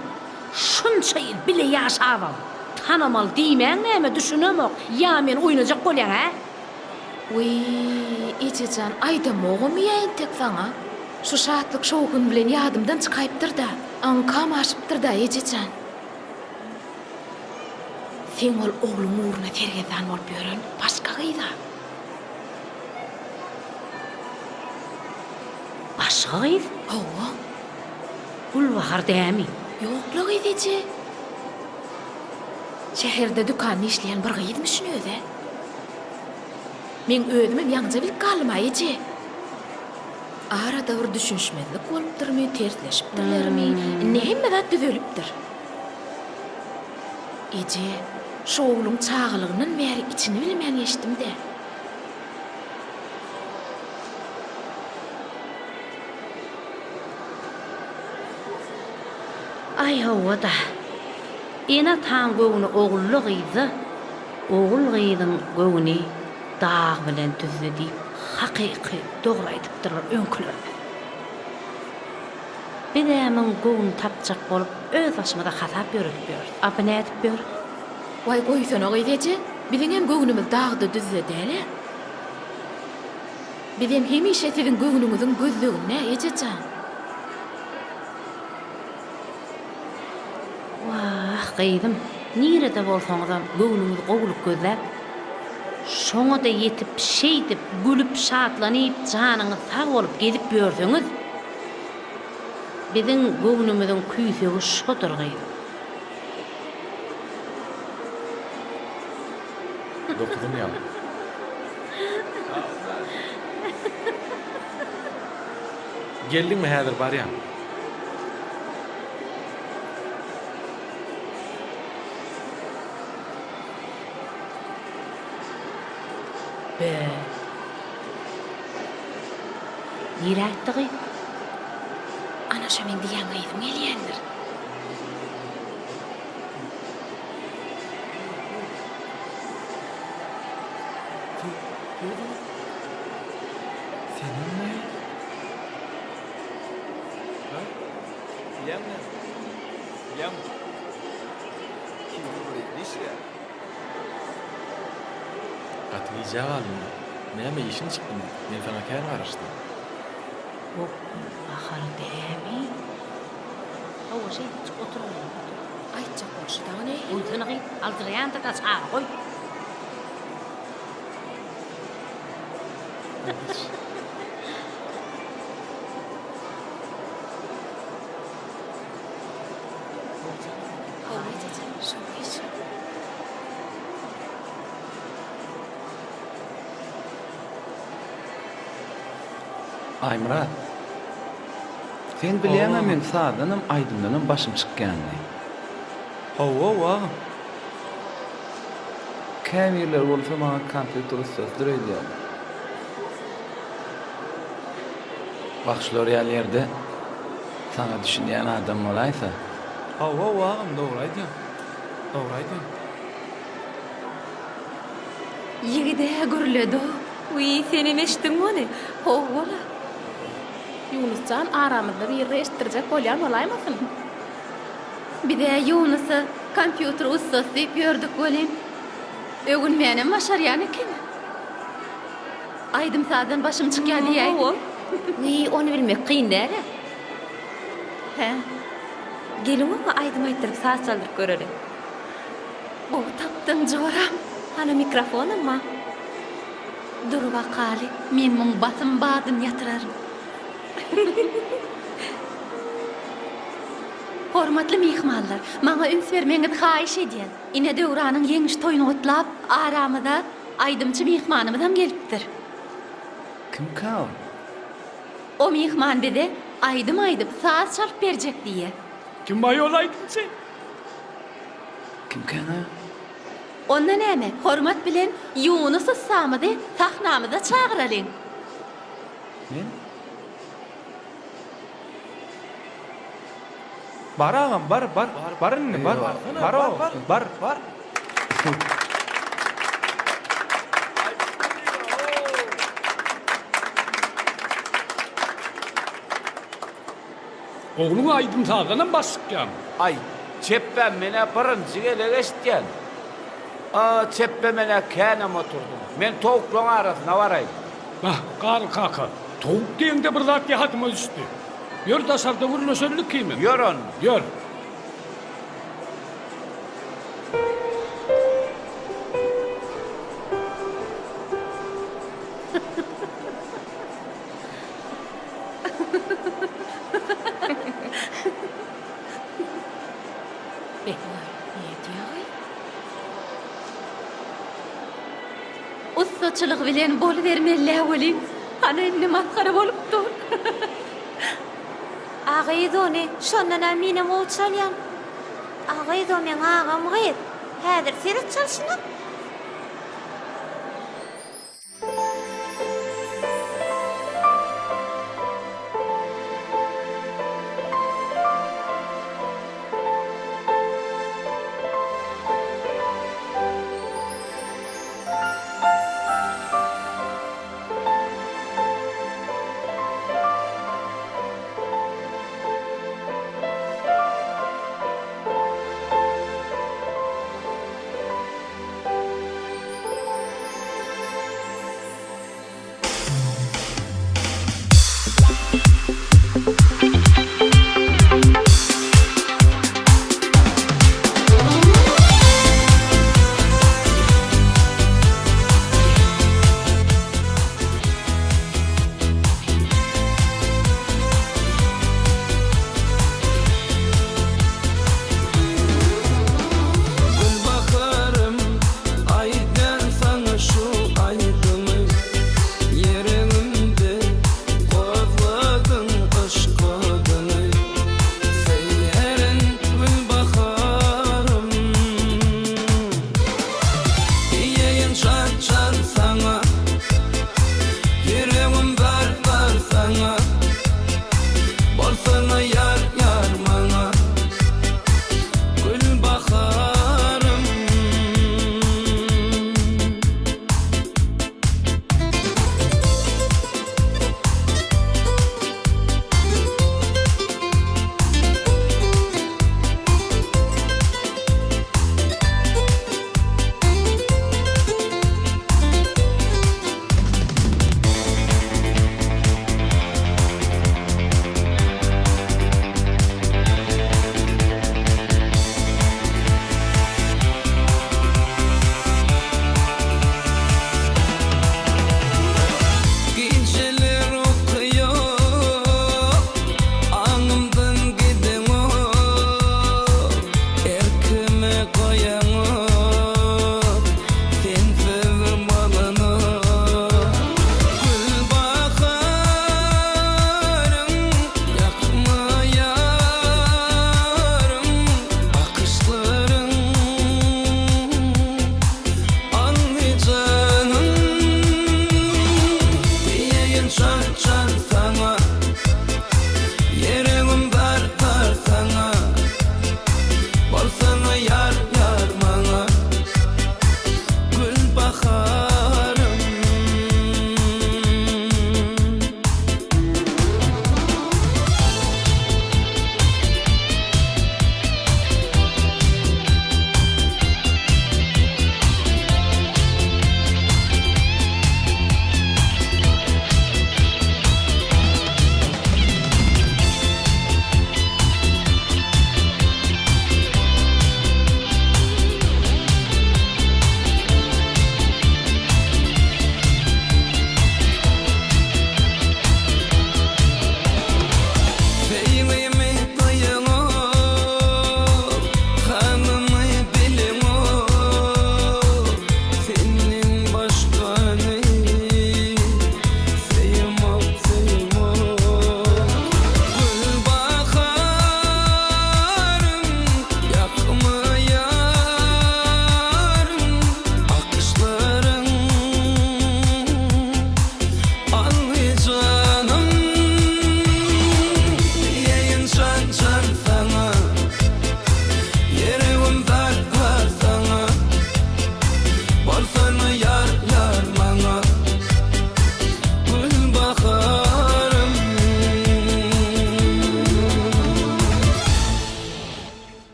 şunça ýyl bile ýaşabam, tanamaly diýmäň näme düşünemok, ýa meni oýnajak bolýaň hä? Wiý, ejejan aýdamogam ýa entek saňa. Şu şatlyk-şowhun bilen ýadymdan çykaýypdyr-da, aňkam aşypdyr-da, ejejan. Seň ol ogluň ugruna sergezdan bolup ýören başga gyz-a. Başga gyz? Hawa. Gülbahar dämi? Ýok-la gyz eje. Şäherde dükanda işleýän bir gyzmyşyn öz-ä. Meň özümem ýaňyja bilip galdym-a, eje. Arada bir düşünişmezlik bolupdyrmy, tersleşipdirlermi, indi hemme zat düzelipdir. Eje, şu ogluň çagalygyndan bäri içini bilmän geçdim-dä. Aý hawa-da. Ene-ataň göwni ogully-gyzda, ogul-gyzyň göwni dag bilen düzde diýip hakyky dogry aýdypdyrlar öňkülerimiz. Biz-ä muň göwnüni tapjak bolup öz başymyza hasap ýöredip ýörüs. A bu nädip ýör? Waý goýsana gyz eje, biziňem göwnümiz dagda-düzde däl-ä. Bizem hemişe siziň göwnüňiziň gözleginde, eje jan. Wah, gyzym, nirede bolsaňyzam göwnüňiz gowulyk gözläp, şoňa-da ýetip, şeýdip, gülüp, şatlanyp, janyňyz sag bolup gezip ýörseňiz, biziň göwnümiziň küýsegi şodur, gyzym. Dokuzym ýaly. Geldiňmi häzir barýan. Be. Nirä gitdi gyz? Ana şo meň diýýän gyzym gelýändir. Senemmi? Ha? Bilýäňmi näme? Bilýäňmi? Kimdir bir ýerde işleýär. Gaty gijä galdyň-la. Näme, işiň çykdymy? Men saňa kän garaşdym. Okuw nahary dämi? Hawa, şeýdipjik otur gyzym, otur. Aýtjak bolşy dagy nähili? Goýsana gyz, aljyraýan-da çaga, goý. Hawa, ejejan, şo gyz şo. Aýmyrat, sen bilýäň-ä meň sazdanam, aýdymdanam başym çykýanyny. Hawa, wagym. Käbirleri bolsa maňa kompýuter ussasydyr öýdýärler. Wah, şular ýaly ýerde saňa düşünýän adam bolaýsa. Hawa, wagym, dogry aýdýaň. Dogry aýdýaň. Ýigid-ä gürledi-ow. Wiý, senem eşitdiňmi ony? Howwa-la. Ýunus jan aramyzda birine eşitdirjek bolýan bolaýmasyn? Biz-ä Ýunusa kompýuter ussasy diýip ýördük welin, öwünmänem başarýan ekeni. Aýdym-sazdan başym çykýar diýäýdi. Wiý, ony bilmek kyn däl-ä. Hä? Geliň oňa aýdym aýtdyryp, saz çaldyryp göreli. Gowy tapdyň, joram. Hana mikrofonam bar. Dur bakaly, men muň basym badyny ýatyraryn. Hormatly myhmanlar, maňa üns bermegiňizi haýyş edýän. Ine Döwranyň ýeňiş toýuny gutlap, aramyza aýdymçy myhmanymyzam gelipdir. Kimkä ol? O myhman bize aýdym aýdyp, saz çalyp berjek diýýä. Kim aý ol aýdymçy? Kimkä-ä? Onda näme, hormat bilen Ýunus ussamyzy sahnamyza çagyralyň. Men? Bar agam bar bar bar indi bar bar bar bar. Ogluň aýdym-sazdanam baş çykýamy? Aý, çepbä men-ä birinji gezek eşitýän. A, çepbe men-ä känem oturdym. Men towuklaň arasyna baraýyn. Bah, Garry kaka, towuk diýeňde bir zat ýadyma düşdi. Ýör daşarda gürleşeli ikimiz. Ýör onda. Ýör. Ussaçylygy bilen bolubermeli-ä welin, hany indi masgara bolup dur. A gyz ony, şondan-a menem gowy çalýan. A gyz o meň agam gyz. Häzir seret çalşyna.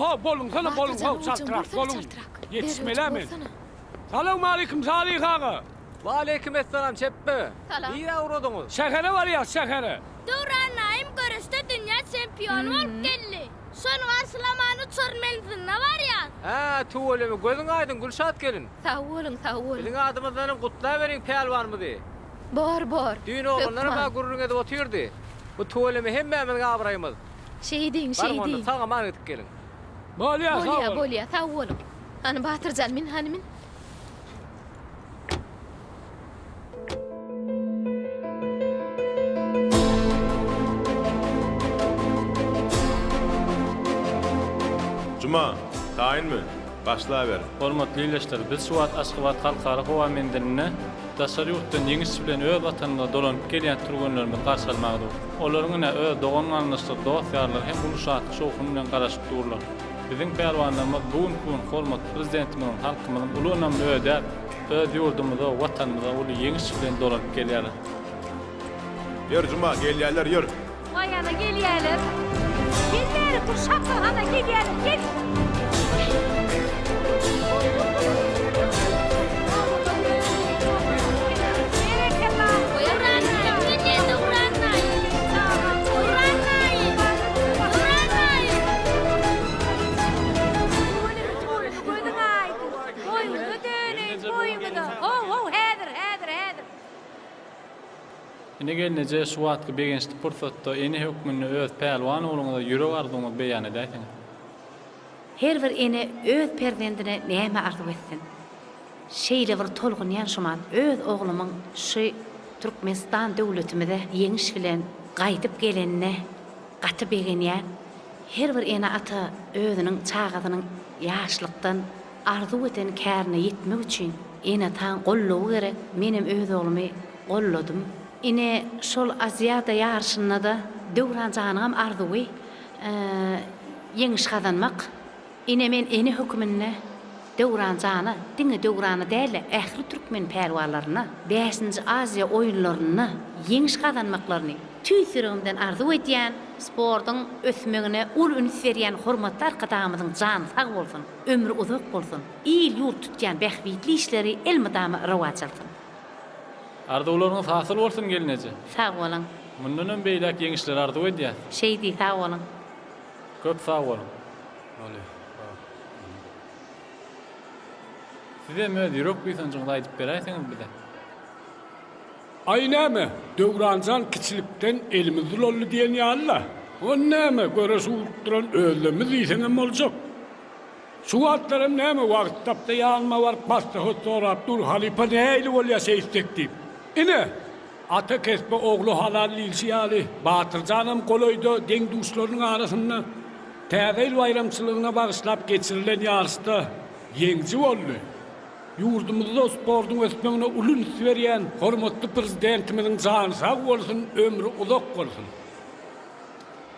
Ho, boluňsana, boluň, ho, çaltrak, boluň. Ýetişmel-ä men. Salowmaleýkim, Salyh aga! Waleýkim essalam, Çepbe! Salam. Nirä ugradyňyz? Şähere barýas, şähere. Döwran naýym göreşde dünýä çempiony bolup geldi. Şony garşylamany uçar menziline barýas. Hä, tüweleme, gözüň aýdyň, Gülşat gelin. Sag boluň, sag boluň. Biziň adymyzdanam gutlaberiň pälwanymyzy. Bor, bor. Düýn oglanlaram-a Hökman. gürrüň edip otyrdy. Bu tüweleme hemmämiziň abraýymyz. Şeýdiň, Baryň onda, şeýdiň. sag-aman gidip geliň. Bolýa, sag Bolýa, boluň. bolýa, sag boluň. Hany, Batyrjan, min, hany, min. Juma, taýynmy? Başlaber. Hormatly ildeşler, biz şu wagt Aşgabat Halkara howa menzilinde daşary ýurtdan ýeňiş bilen öz Watanymyza dolanyp gelýän türgenlerimizi garşy almaga dur. Olaryň ine öz dogan-garyndaşlary, dost-ýarlary hem uly şatlyk-şowhun bilen garaşyp durlar. Biziň pälwanlarymyz bu günki gün hormatly Prezidentimiziň, halkymyzyň uly ynamyny ödäp, öz ýurdumyza, Watanymyza uly ýeňiş bilen dolanyp gelýärler. Ýör, Juma, gelýärler, ýör! Waý ana gelýäler. Gel bäri tur şapba ana gelýäler gel. Gözüň aýdyň. Boýuňyza döneýin, boýuňyza. How, how, häzir, häzir, häzir. Ine gelneje şu wagtky begençli pursatda ene hökmünde öz pälwan ogluňyza ýürek arzuwyňyzy beýan edäýseňiz. Her bir ene öz perzendine näme arzuw etsin. Şeýle bir tolgunýan şumat öz oglumyň şu Türkmenistan döwletimize ýeňiş bilen gaýdyp gelenine gaty begenýän. Her bir ene-ata özüniň çagasynyň ýaşlykdan arzuw eden kärine ýetmek üçin ene-ataň goldawy gerek, menem öz oglumy golladym. Ine, şol Aziada ýaryşynda-da Döwran janyňam arzuwy ýeňiş gazanmak. Ine, men ene höküminde Döwran jana, diňe Döwrana däl-de, ähli türkmen pälwanlaryna bäşinji Aziýa oýunlarynda ýeňiş gazanmaklaryny tüýs ýüregimden arzuw edýän, sportuň ösmegine uly üns berýän hormatly Arkadagymyzyň jany sag bolsun, ömri uzak bolsun, il-ýurt tutýan bähbitli işleri elmydama rowaç alsyn! Arzuwlaryňyz hasyl bolsun gelneje. Sag boluň. Mundanam beýläk ýeňişler arzuw edýäs. Şeý diý, sag boluň. Köp sag boluň. Bolýa. Sag. Sizem öz ýürek buýsanjyňyzy aýdyp beräýseňiz bize. Aý näme, Döwranjan kiçilikden elimiz ulaldy diýen ýaly-la. Ony näme, göreş ugrukdyran özlerimiz diýseňem boljak. Şu wagtlaram näme, wagt tapsa ýanyma baryp maslahat sorap dur, halypa nähili bolýa şeýtsek diýip. Ine, ata kesbi ogla halal diýlişi ýaly, Batyrjanam golaýda deň-duşlarynyň arasynda Täze ýyl baýramçylygyna bagyşlap geçirilen ýaryşda ýeňiji boldy. Ýurdumyzda sportuň ösmegine uly üns berýän hormatly Prezidentimiziň jany sag bolsun, ömri uzak bolsun!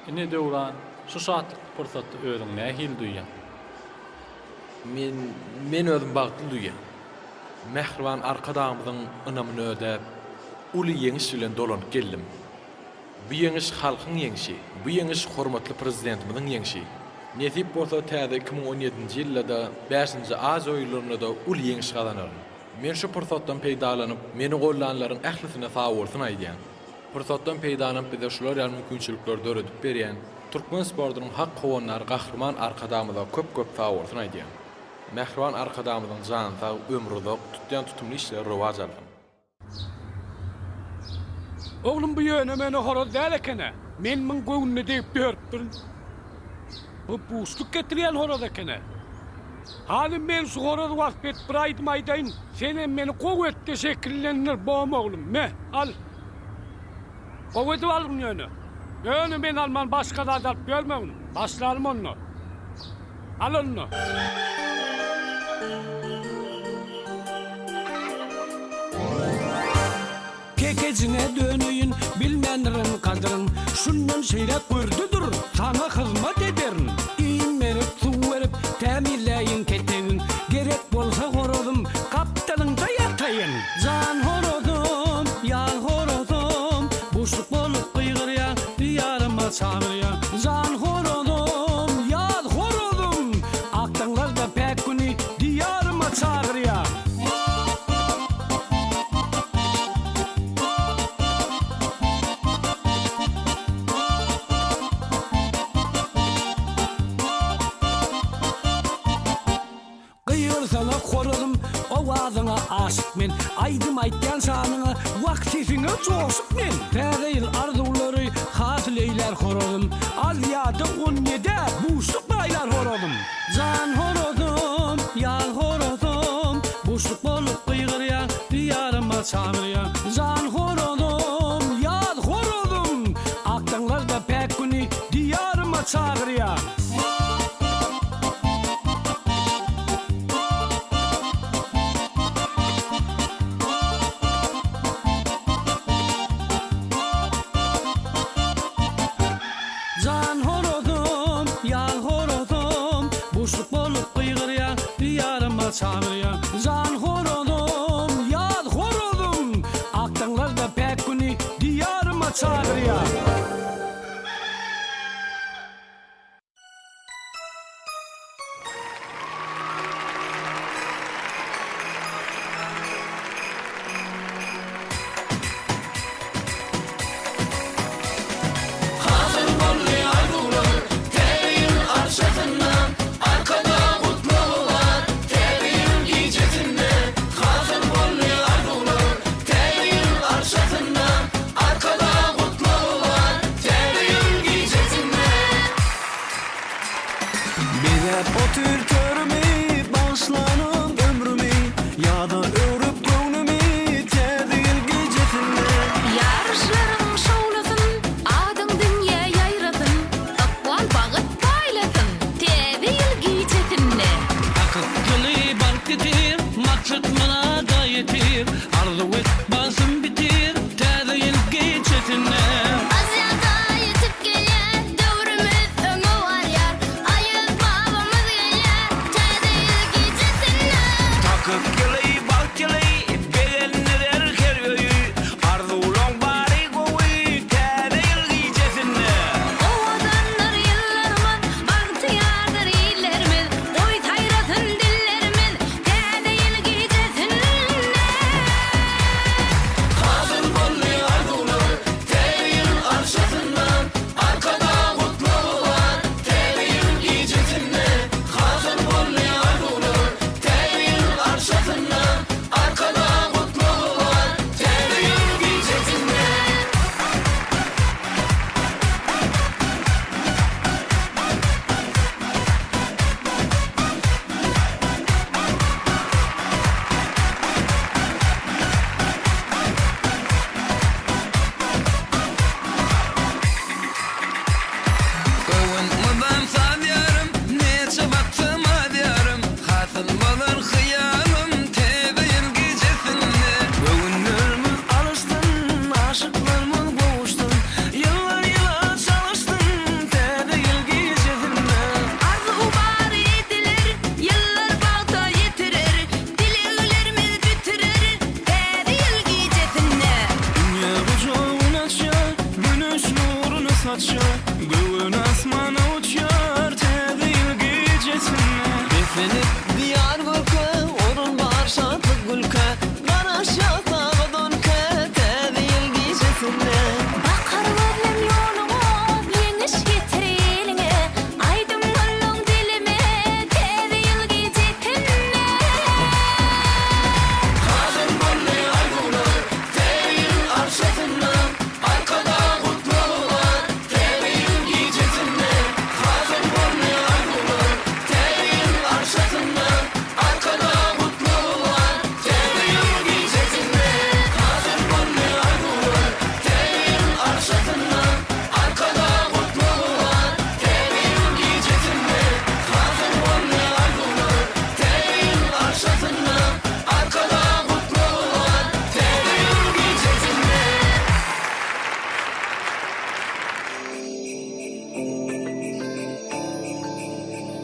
Ine Döwran, şu şatlykly pursatda özüňi nähili duýýaň? Men, men özümi bagtly duýýan. Mähriban Arkadagymyzyň ynamyny ödäp, uly ýeňiş bilen dolanyp geldim. Bu ýeňiş halkyň ýeňşi, bu ýeňiş hormatly Prezidentimiziň ýeňşi. Nesip bolsa täze 2017-nji ýylda-da, bäşinji Aziýa oýunlarynda-da uly ýeňiş gazanaryn. Men şu pursatdan peýdalanyp, meni gollanlaryň ählisine sagbolsun aýdýan. Pursatdan peýdalanyp bize şular ýaly mümkinçilikleri döredip berýän türkmen sportunyň hak howandary Gahryman Arkadagymyza köp köp sagbolsun aýdýan. Mähriban Arkadagymyzyň jany sag, ömri uzak, tutýan tutumly işleri rowaç alsyn. Oglum bu ýöne-möne horaz däl eken-ä. Men muň göwnüne degip ýörüpdirin. Bu buşluk getirýän horaz eken-ä. Hany men şu horazy wasp edip bir aýdym aýdaýyn, senem meni gowy et-de şekillendir, bom oglum, me, al. Gowy edip algyn ýöne. Ýöne men alman başga zat alyp ýörmegin. Başlalym onda. Al onda. Kekejiňe döneýin, bilmändirin gadyryn, Şundan şeýläk görde dur, saňa hyzmat ederin. Iým berip, suw berip, tämizläýin ketegiň, Gerek bolsa horazym, gapdalyňda ýataýyn. Jan horazym, ýaz horazym, Buşluk bolup gygyrýar, Ýaryma çagyrýar. Jan horazym, ýaz horazym. aşyk men. Aýdym aýtýan şanyňa, wah sesiňe joşup men. Täze ýyl arzuwlary hasyl eýlär horazym. Aziýada on ýedä buşluk paýlar horazym. Jan horazym, ýaz horazym, buşluk bolup gygyrýaň, Diýaryma çagyrýaň. Jan horazym, ýaz horazym, ak daňlarda päk güni Diýaryma çagyrýaň. Jan horazym, ýaz horazym, Buşluk bolup gygyrýaň, Diýaryma çagyrýaň. Jan horazym, ýaz horazym, Ak daňlarda päk güni Diýaryma çagyrýaň. Hasyl boldy arzuwlar Täze ýyl arçasynda Arkadag gutlagy bar Täze ýyl gijesinde Hasyl boldy arzuwlar Täze ýyl arçasynda Arkadag gutlagy bar Täze ýyl gijesinde. Bezäp otyr törümi, bagyşlanym ömrümi, Ýada öwrüp göwnümi Täze ýyl gijesinde. Ýaryşlaryň şowlasyn, adyň dünýä ýaýrasyn, Ykbal bagyt paýlasyn Täze ýyl gijesinde. Hakyt ýyly bagt getir, maksat myrada ýetir, Arzuw et basym bitir Täze ýyl gijesinde. Aziýada ýetip gelýär, döwrümiz öňe barýar, Aýaz babamyz gelýär Täze ýyl gijesinde. Takyk ýyly, bagt ýyly, begendirer her öýi, Arzuwlaň bary gowy Täze ýyl gijesinde. Owadandyr ýyllarymyz, bagtyýardyr illerimiz, Goý saýrasyn dillerimiz Täze ýyl gijesinde. Hasyl boldy arzuwlar Täze ýyl arçasynda Arkadag gutlagy bar Täze ýyl gijesinde Hasyl boldy arzuwlar Täze ýyl arçasynda Arkadag gutlagy bar Täze ýyl gijesinde. Göwün mydam saz ýarym, Näçe baksam az ýarym, Hasyl bolar hyýalym Täze ýyl gijesinde. Göwünlerimiz alyşsyn, aşyklarymyz gowuşsyn, Ýyllar ýyla çalyşsyn Täze ýyl gijesinde. Arzuw bary ediler, ýyllar bagta ýetirer, Dileglerimiz bitirer Täze ýyl gijesinde. Dünýä gujagyny açýar, Güneş nuruny saçýar, Göwün asmana uçýar Täze ýyl gijesinde.